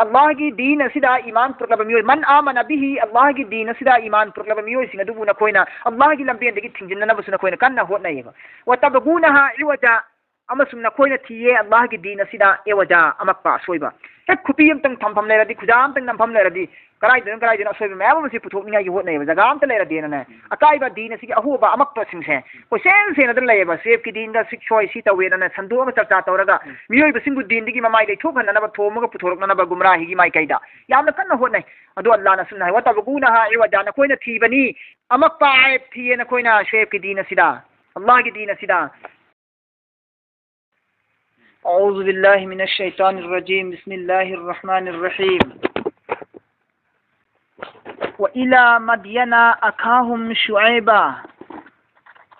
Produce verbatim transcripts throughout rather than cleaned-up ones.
ꯑꯜꯂꯥꯍꯒꯤ ꯗꯤꯟ ꯑꯁꯤꯗ ꯏꯃꯥꯟ ꯄꯨꯔꯛꯂꯕ ꯃꯤꯑꯣꯏ, ꯃꯟ ꯑꯥꯃꯅ ꯕꯤꯍꯤ, ꯑꯜꯂꯥꯍꯒꯤ ꯗꯤꯟ ꯑꯁꯤꯗ ꯏꯃꯥꯟ ꯄꯨꯔꯛꯂꯕ ꯃꯤꯑꯣꯏꯁꯤꯡ ꯑꯗꯨꯕꯨ ꯅꯈꯣꯏꯅ ꯑꯜꯂꯥꯍꯒꯤ ꯂꯝꯕꯦꯟꯗꯒꯤ ꯊꯤꯡꯖꯤꯟꯅꯅꯕꯁꯨ ꯅꯈꯣꯏꯅ ꯀꯟꯅ ꯍꯣꯠꯅꯩꯌꯦꯕ꯫ ꯋꯇꯕꯒꯨꯅꯍꯥ ꯏꯋꯖꯥ, ꯑꯃꯁꯨꯡ ꯅꯈꯣꯏꯅ ꯊꯤꯌꯦ ꯑꯜꯂꯥꯍꯒꯤ ꯗꯤꯟ ꯑꯁꯤꯗ ꯏꯋꯖꯥ, ꯑꯃꯛꯄ, ꯑꯁꯣꯏꯕ꯫ ꯍꯦꯛ ꯈꯨꯄꯤ ꯑꯃꯇꯪ ꯊꯝꯐꯝ ꯂꯩꯔꯗꯤ, ꯈꯨꯖꯥ ꯑꯃꯇꯪ ꯅꯝꯐꯝ ꯂꯩꯔꯗꯤ, ꯀꯗꯥꯏꯗꯅꯣ ꯀꯗꯥꯏꯗꯅꯣ ꯑꯁꯣꯏꯕ ꯃꯌꯥꯝ ꯑꯃꯁꯤ ꯄꯨꯊꯣꯛꯅꯤꯡꯉꯥꯏꯒꯤ ꯍꯣꯠꯅꯩꯌꯦꯕ, ꯖꯒꯥ ꯑꯝꯇ ꯂꯩꯔꯗꯤꯅꯅꯦ꯫ ꯑꯀꯥꯏꯕ ꯗꯤꯟ ꯑꯁꯤꯒꯤ ꯑꯍꯣꯕ ꯑꯃꯛꯄꯁꯤꯡꯁꯦ ꯀꯣꯏꯁꯦꯟ ꯁꯦꯟꯅꯗꯅ ꯂꯩꯌꯦꯕ꯫ ꯁꯦꯐꯀꯤ ꯗꯤꯟꯗ ꯁꯤꯛ ꯁꯣꯏ, ꯁꯤ ꯇꯧꯋꯦꯅꯅꯦ ꯁꯟꯗꯣꯛꯑꯒ ꯆꯔꯆꯥ ꯇꯧꯔꯒ ꯃꯤꯑꯣꯏꯕꯁꯤꯡꯕꯨ ꯗꯤꯟꯗꯒꯤ ꯃꯃꯥꯏ ꯂꯩꯊꯣꯛꯍꯟꯅꯅꯕ, ꯊꯣꯝꯃꯒ ꯄꯨꯊꯣꯔꯛꯅꯅꯕ ꯒꯨꯝꯔꯥꯍꯤꯒꯤ ꯃꯥꯏꯀꯩꯗ ꯌꯥꯝꯅ ꯀꯟꯅ ꯍꯣꯠꯅꯩ꯫ ꯑꯗꯣ ꯑꯜꯂꯥꯍꯅ ꯁꯨꯝꯅ ꯍꯥꯏ, "ꯋꯇꯕꯒꯨꯅꯍꯥ ꯏꯋꯖꯥ", ꯅꯈꯣꯏꯅ ꯊꯤꯕꯅꯤ ꯑꯃꯛꯄ, ꯑꯥꯏꯕ ꯊꯤꯌꯦ ꯅꯈꯣꯏꯅ ꯁꯦꯐꯀꯤ ꯗꯤꯟ ꯑꯁꯤꯗ, ꯑꯜꯂꯥꯍꯒꯤ ꯗꯤꯟ ꯑꯁꯤꯗ꯫ أعوذ بالله من الشيطان الرجيم. بسم الله الرحمن الرحيم. وإلى مدين أخاهم شعيبا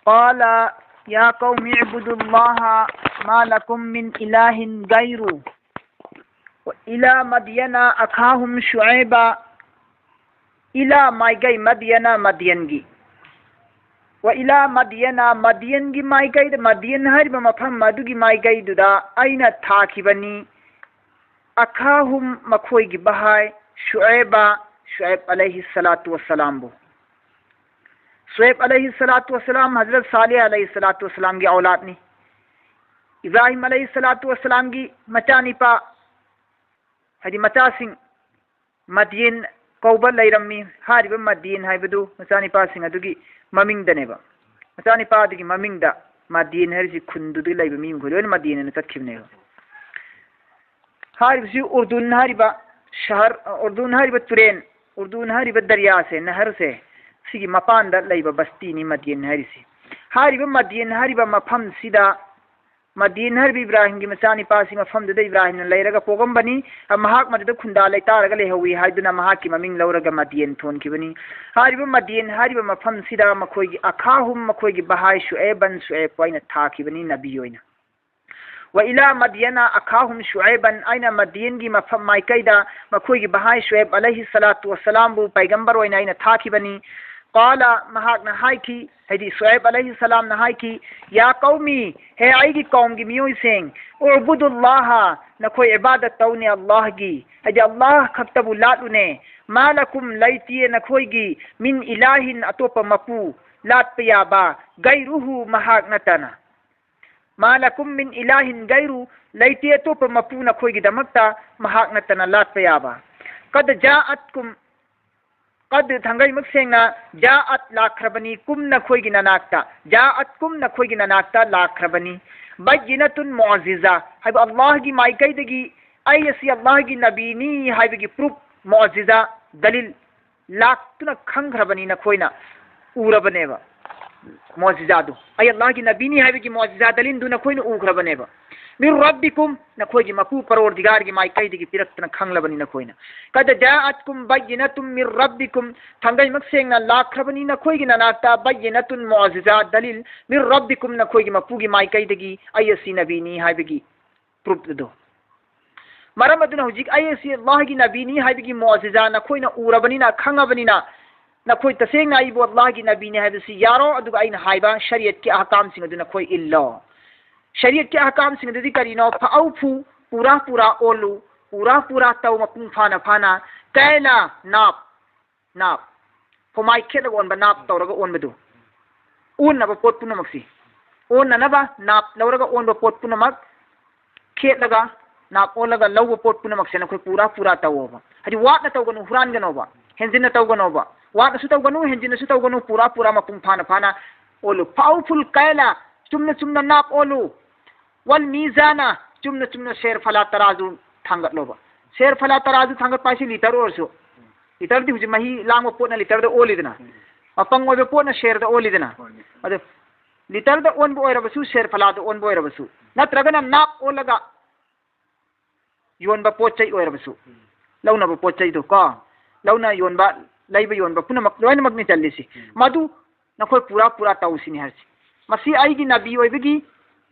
قال يا قوم اعبدوا الله ما لكم من إله غيره. وإلى مدين أخاهم شعيبا. ꯏꯂꯥ ꯃꯥꯏꯀꯩ ꯃꯗꯤꯌꯅ ꯃꯗꯤꯌꯟꯒꯤ꯫ ꯋꯥ ꯏꯂꯥ ꯃꯗꯤꯌꯅ ꯃꯗꯤꯌꯟꯒꯤ ꯃꯥꯏꯀꯩꯗ, ꯃꯗꯤꯌꯟ ꯍꯥꯏꯔꯤꯕ ꯃꯐꯝ ꯑꯗꯨꯒꯤ ꯃꯥꯏꯀꯩꯗꯨꯗ ꯑꯩꯅ ꯊꯥꯈꯤꯕꯅꯤ꯫ ꯑꯈꯥꯍꯨꯝ ꯃꯈꯣꯏꯒꯤ ꯕꯍꯥꯏ ꯁꯨꯑꯦꯕ, ꯁꯨꯑꯦꯕ ꯑꯂꯩꯍꯤ ꯁꯂꯥꯇꯨ ꯋꯁꯂꯥꯝꯕꯨ꯫ ꯁꯨꯑꯦꯕ ꯑꯂꯩꯍꯤ ꯁꯂꯥꯇꯨ ꯋꯁꯂꯥꯝ ꯍꯖꯔꯠ ꯁꯥꯂꯤꯍ ꯑꯂꯩꯍꯤ ꯁꯂꯥꯇꯨ ꯋꯁꯂꯥꯝꯒꯤ ꯑꯧꯂꯥꯗꯅꯤ꯫ ꯏꯕ꯭ꯔꯥꯍꯤꯝ ꯑꯂꯩꯍꯤ ꯁꯂꯥꯇꯨ ꯋꯁꯂꯥꯝꯒꯤ ꯃꯆꯥꯅꯤꯄꯥ, ꯍꯥꯏꯗꯤ ꯃꯆꯥꯁꯤꯡ ꯃꯗꯤꯌꯟ ꯀꯧꯕ ꯂꯩꯔꯝꯃꯤ꯫ ꯍꯥꯏꯔꯤꯕ ꯃꯗꯤꯌꯟ ꯍꯥꯏꯕꯗꯨ ꯃꯆꯥꯅꯤꯄꯥꯁꯤꯡ ꯑꯗꯨꯒꯤ ꯃꯃꯤꯡꯗꯅꯦꯕ꯫ ꯃꯆꯥꯅꯤꯄꯥꯗꯨꯒꯤ ꯃꯃꯤꯡꯗ ꯃꯗꯤꯌꯟ ꯍꯥꯏꯔꯤꯁꯤ ꯈꯨꯟꯗꯨꯗ ꯂꯩꯕ ꯃꯤ ꯃꯈꯩ ꯂꯣꯏꯅ ꯃꯗꯤꯌꯟ ꯑꯅ ꯆꯠꯈꯤꯕꯅꯦꯕ꯫ ꯍꯥꯏꯔꯤꯕꯁꯤ ꯎꯔꯗꯨꯟ ꯍꯥꯏꯔꯤꯕ ꯁꯍꯔ, ꯎꯔꯗꯨꯟ ꯍꯥꯏꯔꯤꯕ ꯇꯨꯔꯦꯟ, ꯎꯔꯗꯨꯟ ꯍꯥꯏꯔꯤꯕ ꯗꯔꯤꯌꯥꯁꯦ, ꯅꯍꯔꯁꯦ, ꯁꯤꯒꯤ ꯃꯄꯥꯟꯗ ꯂꯩꯕ ꯕꯁꯇꯤꯅꯤ ꯃꯗꯤꯌꯟ ꯍꯥꯏꯔꯤꯁꯤ꯫ ꯍꯥꯏꯔꯤꯕ ꯃꯗꯤꯌꯟ ꯍꯥꯏꯔꯤꯕ ꯃꯐꯝꯁꯤꯗ ꯃꯗꯤꯌꯟ ꯍꯥꯏꯔꯤꯕ ꯏꯕ꯭ꯔꯥꯍꯤꯝꯒꯤ ꯃꯆꯥꯅꯤꯄꯥꯁꯤ ꯃꯐꯝꯗꯨꯗ ꯏꯕ꯭ꯔꯥꯍꯤꯝꯅ ꯂꯩꯔꯒ ꯄꯣꯛꯑꯝꯕꯅꯤ꯫ ꯃꯍꯥꯛ ꯃꯗꯨꯗ ꯈꯨꯟꯗꯥ ꯂꯩꯇꯥꯔꯒ ꯂꯩꯍꯧꯋꯤ ꯍꯥꯏꯗꯨꯅ ꯃꯍꯥꯛꯀꯤ ꯃꯃꯤꯡ ꯂꯧꯔꯒ ꯃꯗꯤꯌꯟ ꯊꯣꯟꯈꯤꯕꯅꯤ꯫ ꯍꯥꯏꯔꯤꯕ ꯃꯗꯤꯌꯟ ꯍꯥꯏꯔꯤꯕ ꯃꯐꯝꯁꯤꯗ ꯃꯈꯣꯏꯒꯤ ꯑꯈꯥꯍꯨꯝ, ꯃꯈꯣꯏꯒꯤ ꯕꯍꯥꯏ ꯁꯨꯑꯦꯕꯟ, ꯁꯨꯑꯦꯕ ꯑꯣꯏꯅ ꯊꯥꯈꯤꯕꯅꯤ ꯅꯕꯤ ꯑꯣꯏꯅ꯫ ꯋꯥ ꯏꯂꯥ ꯃꯗꯤꯌꯅ ꯑꯈꯥꯍꯨꯝ ꯁꯨꯑꯦꯕꯟ, ꯑꯩꯅ ꯃꯗꯤꯌꯟꯒꯤ ꯃꯐꯝ ꯃꯥꯏꯀꯩꯗ ꯃꯈꯣꯏꯒꯤ ꯕꯍꯥꯏ ꯁꯨꯑꯦꯕ ꯑꯂꯩꯍꯤ ꯁꯂꯥꯇꯨ ꯋꯁꯂꯥꯝꯕꯨ ꯄꯩꯒꯝꯕꯔ ꯑꯣꯏꯅ ꯑꯩꯅ ꯊꯥꯈꯤꯕꯅꯤ꯫ ꯀꯥꯂ, ꯃꯍꯥꯛꯅ ꯍꯥꯏꯈꯤ, ꯍꯥꯏꯗꯤ ꯁꯨꯍꯩꯕ ꯑꯂꯩꯍꯤ ꯁꯂꯥꯝꯅ ꯍꯥꯏꯈꯤ, ꯌꯥ ꯀꯧꯃꯤ, ꯍꯦ ꯑꯩꯒꯤ ꯀꯧꯝꯒꯤ ꯃꯤꯑꯣꯏꯁꯤꯡ, ꯎꯕꯨꯗꯨꯜꯂꯥꯍ, ꯅꯈꯣꯏ ꯏꯕꯥꯗꯠ ꯇꯧꯅꯦ ꯑꯜꯂꯥꯍꯒꯤ, ꯍꯥꯏꯗꯤ ꯑꯜꯂꯥꯍ ꯈꯛꯇꯕꯨ ꯂꯥꯠꯂꯨꯅꯦ, ꯃꯥ ꯂꯀꯨꯝ, ꯂꯩꯇꯤꯌꯦ ꯅꯈꯣꯏꯒꯤ, ꯃꯤꯟ ꯏꯂꯥꯍꯤꯟ, ꯑꯇꯣꯞꯄ ꯃꯄꯨ ꯂꯥꯠꯄ ꯌꯥꯕ, ꯒꯩꯔꯨꯍꯨ, ꯃꯍꯥꯛ ꯅꯠꯇꯅ꯫ ꯃꯥ ꯂꯀꯨꯝ ꯃꯤꯟ ꯏꯂꯥꯍꯤꯟ ꯒꯩꯔꯨ, ꯂꯩꯇꯦ ꯑꯇꯣꯞꯄ ꯃꯄꯨ ꯅꯈꯣꯏꯒꯤꯗꯃꯛꯇ ꯃꯍꯥꯛ ꯅꯠꯇꯅ ꯂꯥꯠꯄ ꯌꯥꯕ꯫ ꯀꯗ ꯖꯥꯑꯠꯀꯨꯝ, ꯀꯗ ꯊꯥꯡꯒꯩꯃꯛ ꯁꯦꯡꯅ, ꯖꯥꯑꯠ ꯂꯥꯛꯈ꯭ꯔꯕꯅꯤ, ꯀꯨꯝ ꯅꯈꯣꯏꯒꯤ ꯅꯅꯥꯛꯇ, ꯖꯥꯑꯠ ꯀꯨꯝ ꯅꯈꯣꯏꯒꯤ ꯅꯅꯥꯛꯇ ꯂꯥꯛꯈ꯭ꯔꯕꯅꯤ꯫ ꯕꯩꯌꯤꯅꯇꯨꯟ ꯃꯨꯑꯖꯤꯖꯥ ꯍꯥꯏꯕ ꯑꯜꯂꯥꯍꯒꯤ ꯃꯥꯏꯀꯩꯗꯒꯤ ꯑꯩ ꯑꯁꯤ ꯑꯜꯂꯥꯍꯒꯤ ꯅꯕꯤꯅꯤ ꯍꯥꯏꯕꯒꯤ ꯄ꯭ꯔꯨꯐ, ꯃꯨꯑꯖꯤꯖꯥ, ꯗꯂꯤꯜ ꯂꯥꯛꯇꯨꯅ ꯈꯪꯈ꯭ꯔꯕꯅꯤ, ꯅꯈꯣꯏꯅ ꯎꯔꯕꯅꯦꯕ꯫ ꯃꯣꯖꯤꯖꯥꯗꯨ, ꯑꯩ ꯑꯜꯂꯥꯍꯒꯤ ꯅꯕꯤꯅꯤ ꯍꯥꯏꯕꯒꯤ ꯃꯣꯖꯤꯖꯥ ꯗꯂꯤꯜꯗꯨ ꯅꯈꯣꯏꯅ ꯎꯈ꯭ꯔꯕꯅꯦꯕ꯫ ꯃꯤꯔ ꯔꯕꯤꯀꯨꯝ, ꯅꯈꯣꯏꯒꯤ ꯃꯄꯨ ꯄꯔꯣꯔꯗꯤꯒꯥꯔꯒꯤ ꯃꯥꯏꯀꯩꯗꯒꯤ ꯄꯤꯔꯛꯇꯅ ꯈꯪꯂꯕꯅꯤ ꯅꯈꯣꯏꯅ꯫ ꯀꯗ ꯖꯥꯑꯠꯀꯨꯝ ꯕꯩꯌꯤꯅꯇꯨꯝ ꯃꯤꯔ ꯔꯕꯤꯀꯨꯝ, ꯊꯥꯡꯒꯩꯃꯛ ꯁꯦꯡꯅ ꯂꯥꯛꯈ꯭ꯔꯕꯅꯤ ꯅꯈꯣꯏꯒꯤ ꯅꯅꯥꯛꯇ, ꯕꯩꯌꯤꯅꯇꯨꯟ, ꯃꯣꯖꯤꯖꯥ, ꯗꯂꯤꯜ, ꯃꯤꯔ ꯔꯕꯤꯀꯨꯝ, ꯅꯈꯣꯏꯒꯤ ꯃꯄꯨꯒꯤ ꯃꯥꯏꯀꯩꯗꯒꯤ ꯑꯩ ꯑꯁꯤ ꯅꯕꯤꯅꯤ ꯍꯥꯏꯕꯒꯤ ꯄ꯭ꯔꯨꯐ ꯑꯗꯨ꯫ ꯃꯔꯝ ꯑꯗꯨꯅ ꯍꯧꯖꯤꯛ ꯑꯩ ꯑꯁꯤ ꯑꯜꯂꯥꯍꯒꯤ ꯅꯕꯤꯅꯤ ꯍꯥꯏꯕꯒꯤ ꯃꯣꯖꯤꯖꯥ ꯅꯈꯣꯏꯅ ꯎꯔꯕꯅꯤꯅ, ꯈꯪꯉꯕꯅꯤꯅ, ꯅꯈꯣꯏ ꯇꯁꯦꯡꯅ ꯑꯩꯕꯨ ꯑꯜꯂꯥꯍꯒꯤ ꯅꯕꯤꯅꯤ ꯍꯥꯏꯕꯁꯤ ꯌꯥꯔꯣ, ꯑꯗꯨꯒ ꯑꯩꯅ ꯍꯥꯏꯕ ꯁꯔꯤꯌꯠꯀꯤ ꯑꯍꯀꯥꯝꯁꯤꯡ ꯑꯗꯨ ꯅꯈꯣꯏ ꯏꯜꯂꯣ꯫ ꯁꯔꯤꯌꯠꯀꯤ ꯑꯍꯀꯥꯝꯁꯤꯡ ꯑꯗꯨꯗꯤ ꯀꯔꯤꯅꯣ? ꯐꯥꯎꯐꯨ, ꯄꯨꯔꯥ ꯄꯨꯔꯥ ꯑꯣꯜꯂꯨ, ꯄꯨꯔꯥ ꯄꯨꯔꯥ ꯇꯧ, ꯃꯄꯨꯡ ꯐꯥꯅ ꯐꯥꯅ, ꯀꯩꯂꯥ, ꯅꯥꯞ, ꯅꯥꯞ, ꯐꯣꯃꯥꯏ ꯈꯦꯠꯂꯒ ꯑꯣꯟꯕ, ꯅꯥꯞ ꯇꯧꯔꯒ ꯑꯣꯟꯕꯗꯨ, ꯑꯣꯟꯅꯕ ꯄꯣꯠ ꯄꯨꯝꯅꯃꯛꯁꯤ, ꯑꯣꯟꯅꯅꯕ ꯅꯥꯞ ꯂꯧꯔꯒ ꯑꯣꯟꯕ ꯄꯣꯠ ꯄꯨꯝꯅꯃꯛ, ꯈꯦꯠꯂꯒ ꯅꯥꯞ ꯑꯣꯜꯂꯒ ꯂꯧꯕ ꯄꯣꯠ ꯄꯨꯝꯅꯃꯛꯁꯦ ꯅꯈꯣꯏ ꯄꯨꯔꯥ ꯄꯨꯔꯥ ꯇꯧꯑꯣꯕ꯫ ꯍꯥꯏꯗꯤ ꯋꯥꯠꯅ ꯇꯧꯒꯅꯨ, ꯍꯨꯔꯥꯟꯒꯅꯣꯕ, ꯍꯦꯟꯖꯤꯟꯅ ꯇꯧꯒꯅꯣꯕ, ꯋꯥꯠꯅꯁꯨ ꯇꯧꯒꯅꯨ, ꯍꯦꯟꯖꯤꯟꯅꯁꯨ ꯇꯧꯒꯅꯨ, ꯄꯨꯔꯥ ꯄꯨꯔꯥ ꯃꯄꯨꯡ ꯐꯥꯅ ꯐꯥꯅ ꯑꯣꯜꯂꯨ꯫ ꯐꯥꯎꯐꯨꯜ ꯀꯩꯂꯥ, ꯆꯨꯝꯅ ꯆꯨꯝꯅ ꯅꯥꯞ ꯑꯣꯜꯂꯨ꯫ ꯋꯜ ꯃꯤꯖꯥꯅ, ꯆꯨꯝꯅ ꯆꯨꯝꯅ ꯁꯦꯔ ꯐꯂꯥ ꯇꯔꯥꯖꯨ ꯊꯥꯡꯒꯠꯂꯣꯕ꯫ ꯁꯦꯔ ꯐꯂꯥ ꯇꯔꯥꯖꯨ ꯊꯥꯡꯒꯠꯄ ꯍꯥꯏꯁꯤ ꯂꯤꯇꯔ ꯑꯣꯏꯔꯁꯨ, ꯂꯤꯇꯔꯗꯤ ꯍꯧꯖꯤꯛ ꯃꯍꯤ ꯂꯥꯡꯕ ꯄꯣꯠꯅ ꯂꯤꯇꯔꯗ ꯑꯣꯜꯂꯤꯗꯅ, ꯃꯄꯪ ꯑꯣꯏꯕ ꯄꯣꯠꯅ ꯁꯦꯔꯗ ꯑꯣꯜꯂꯤꯗꯅ꯫ ꯑꯗꯨ ꯂꯤꯇꯔꯗ ꯑꯣꯟꯕ ꯑꯣꯏꯔꯕꯁꯨ, ꯁꯦꯔ ꯐꯂꯥꯗ ꯑꯣꯟꯕ ꯑꯣꯏꯔꯕꯁꯨ, ꯅꯠꯇ꯭ꯔꯒꯅ ꯅꯥꯞ ꯑꯣꯜꯂꯒ ꯌꯣꯟꯕ ꯄꯣꯠ ꯆꯩ ꯑꯣꯏꯔꯕꯁꯨ, ꯂꯧꯅꯕ ꯄꯣꯠ ꯆꯩꯗꯣ ꯀꯣ, ꯂꯧꯅ ꯌꯣꯟꯕ, ꯂꯩꯕ ꯌꯣꯟꯕ ꯄꯨꯝꯅꯃꯛ ꯂꯣꯏꯅꯃꯛꯅꯤ ꯆꯜꯂꯤꯁꯤ꯫ ꯃꯗꯨ ꯅꯈꯣꯏ ꯄꯨꯔꯥ ꯄꯨꯔꯥ ꯇꯧꯁꯤꯅꯤ ꯍꯥꯏꯔꯤꯁꯤ꯫ ꯃꯁꯤ ꯑꯩꯒꯤ ꯅꯕꯤ ꯑꯣꯏꯕꯒꯤ,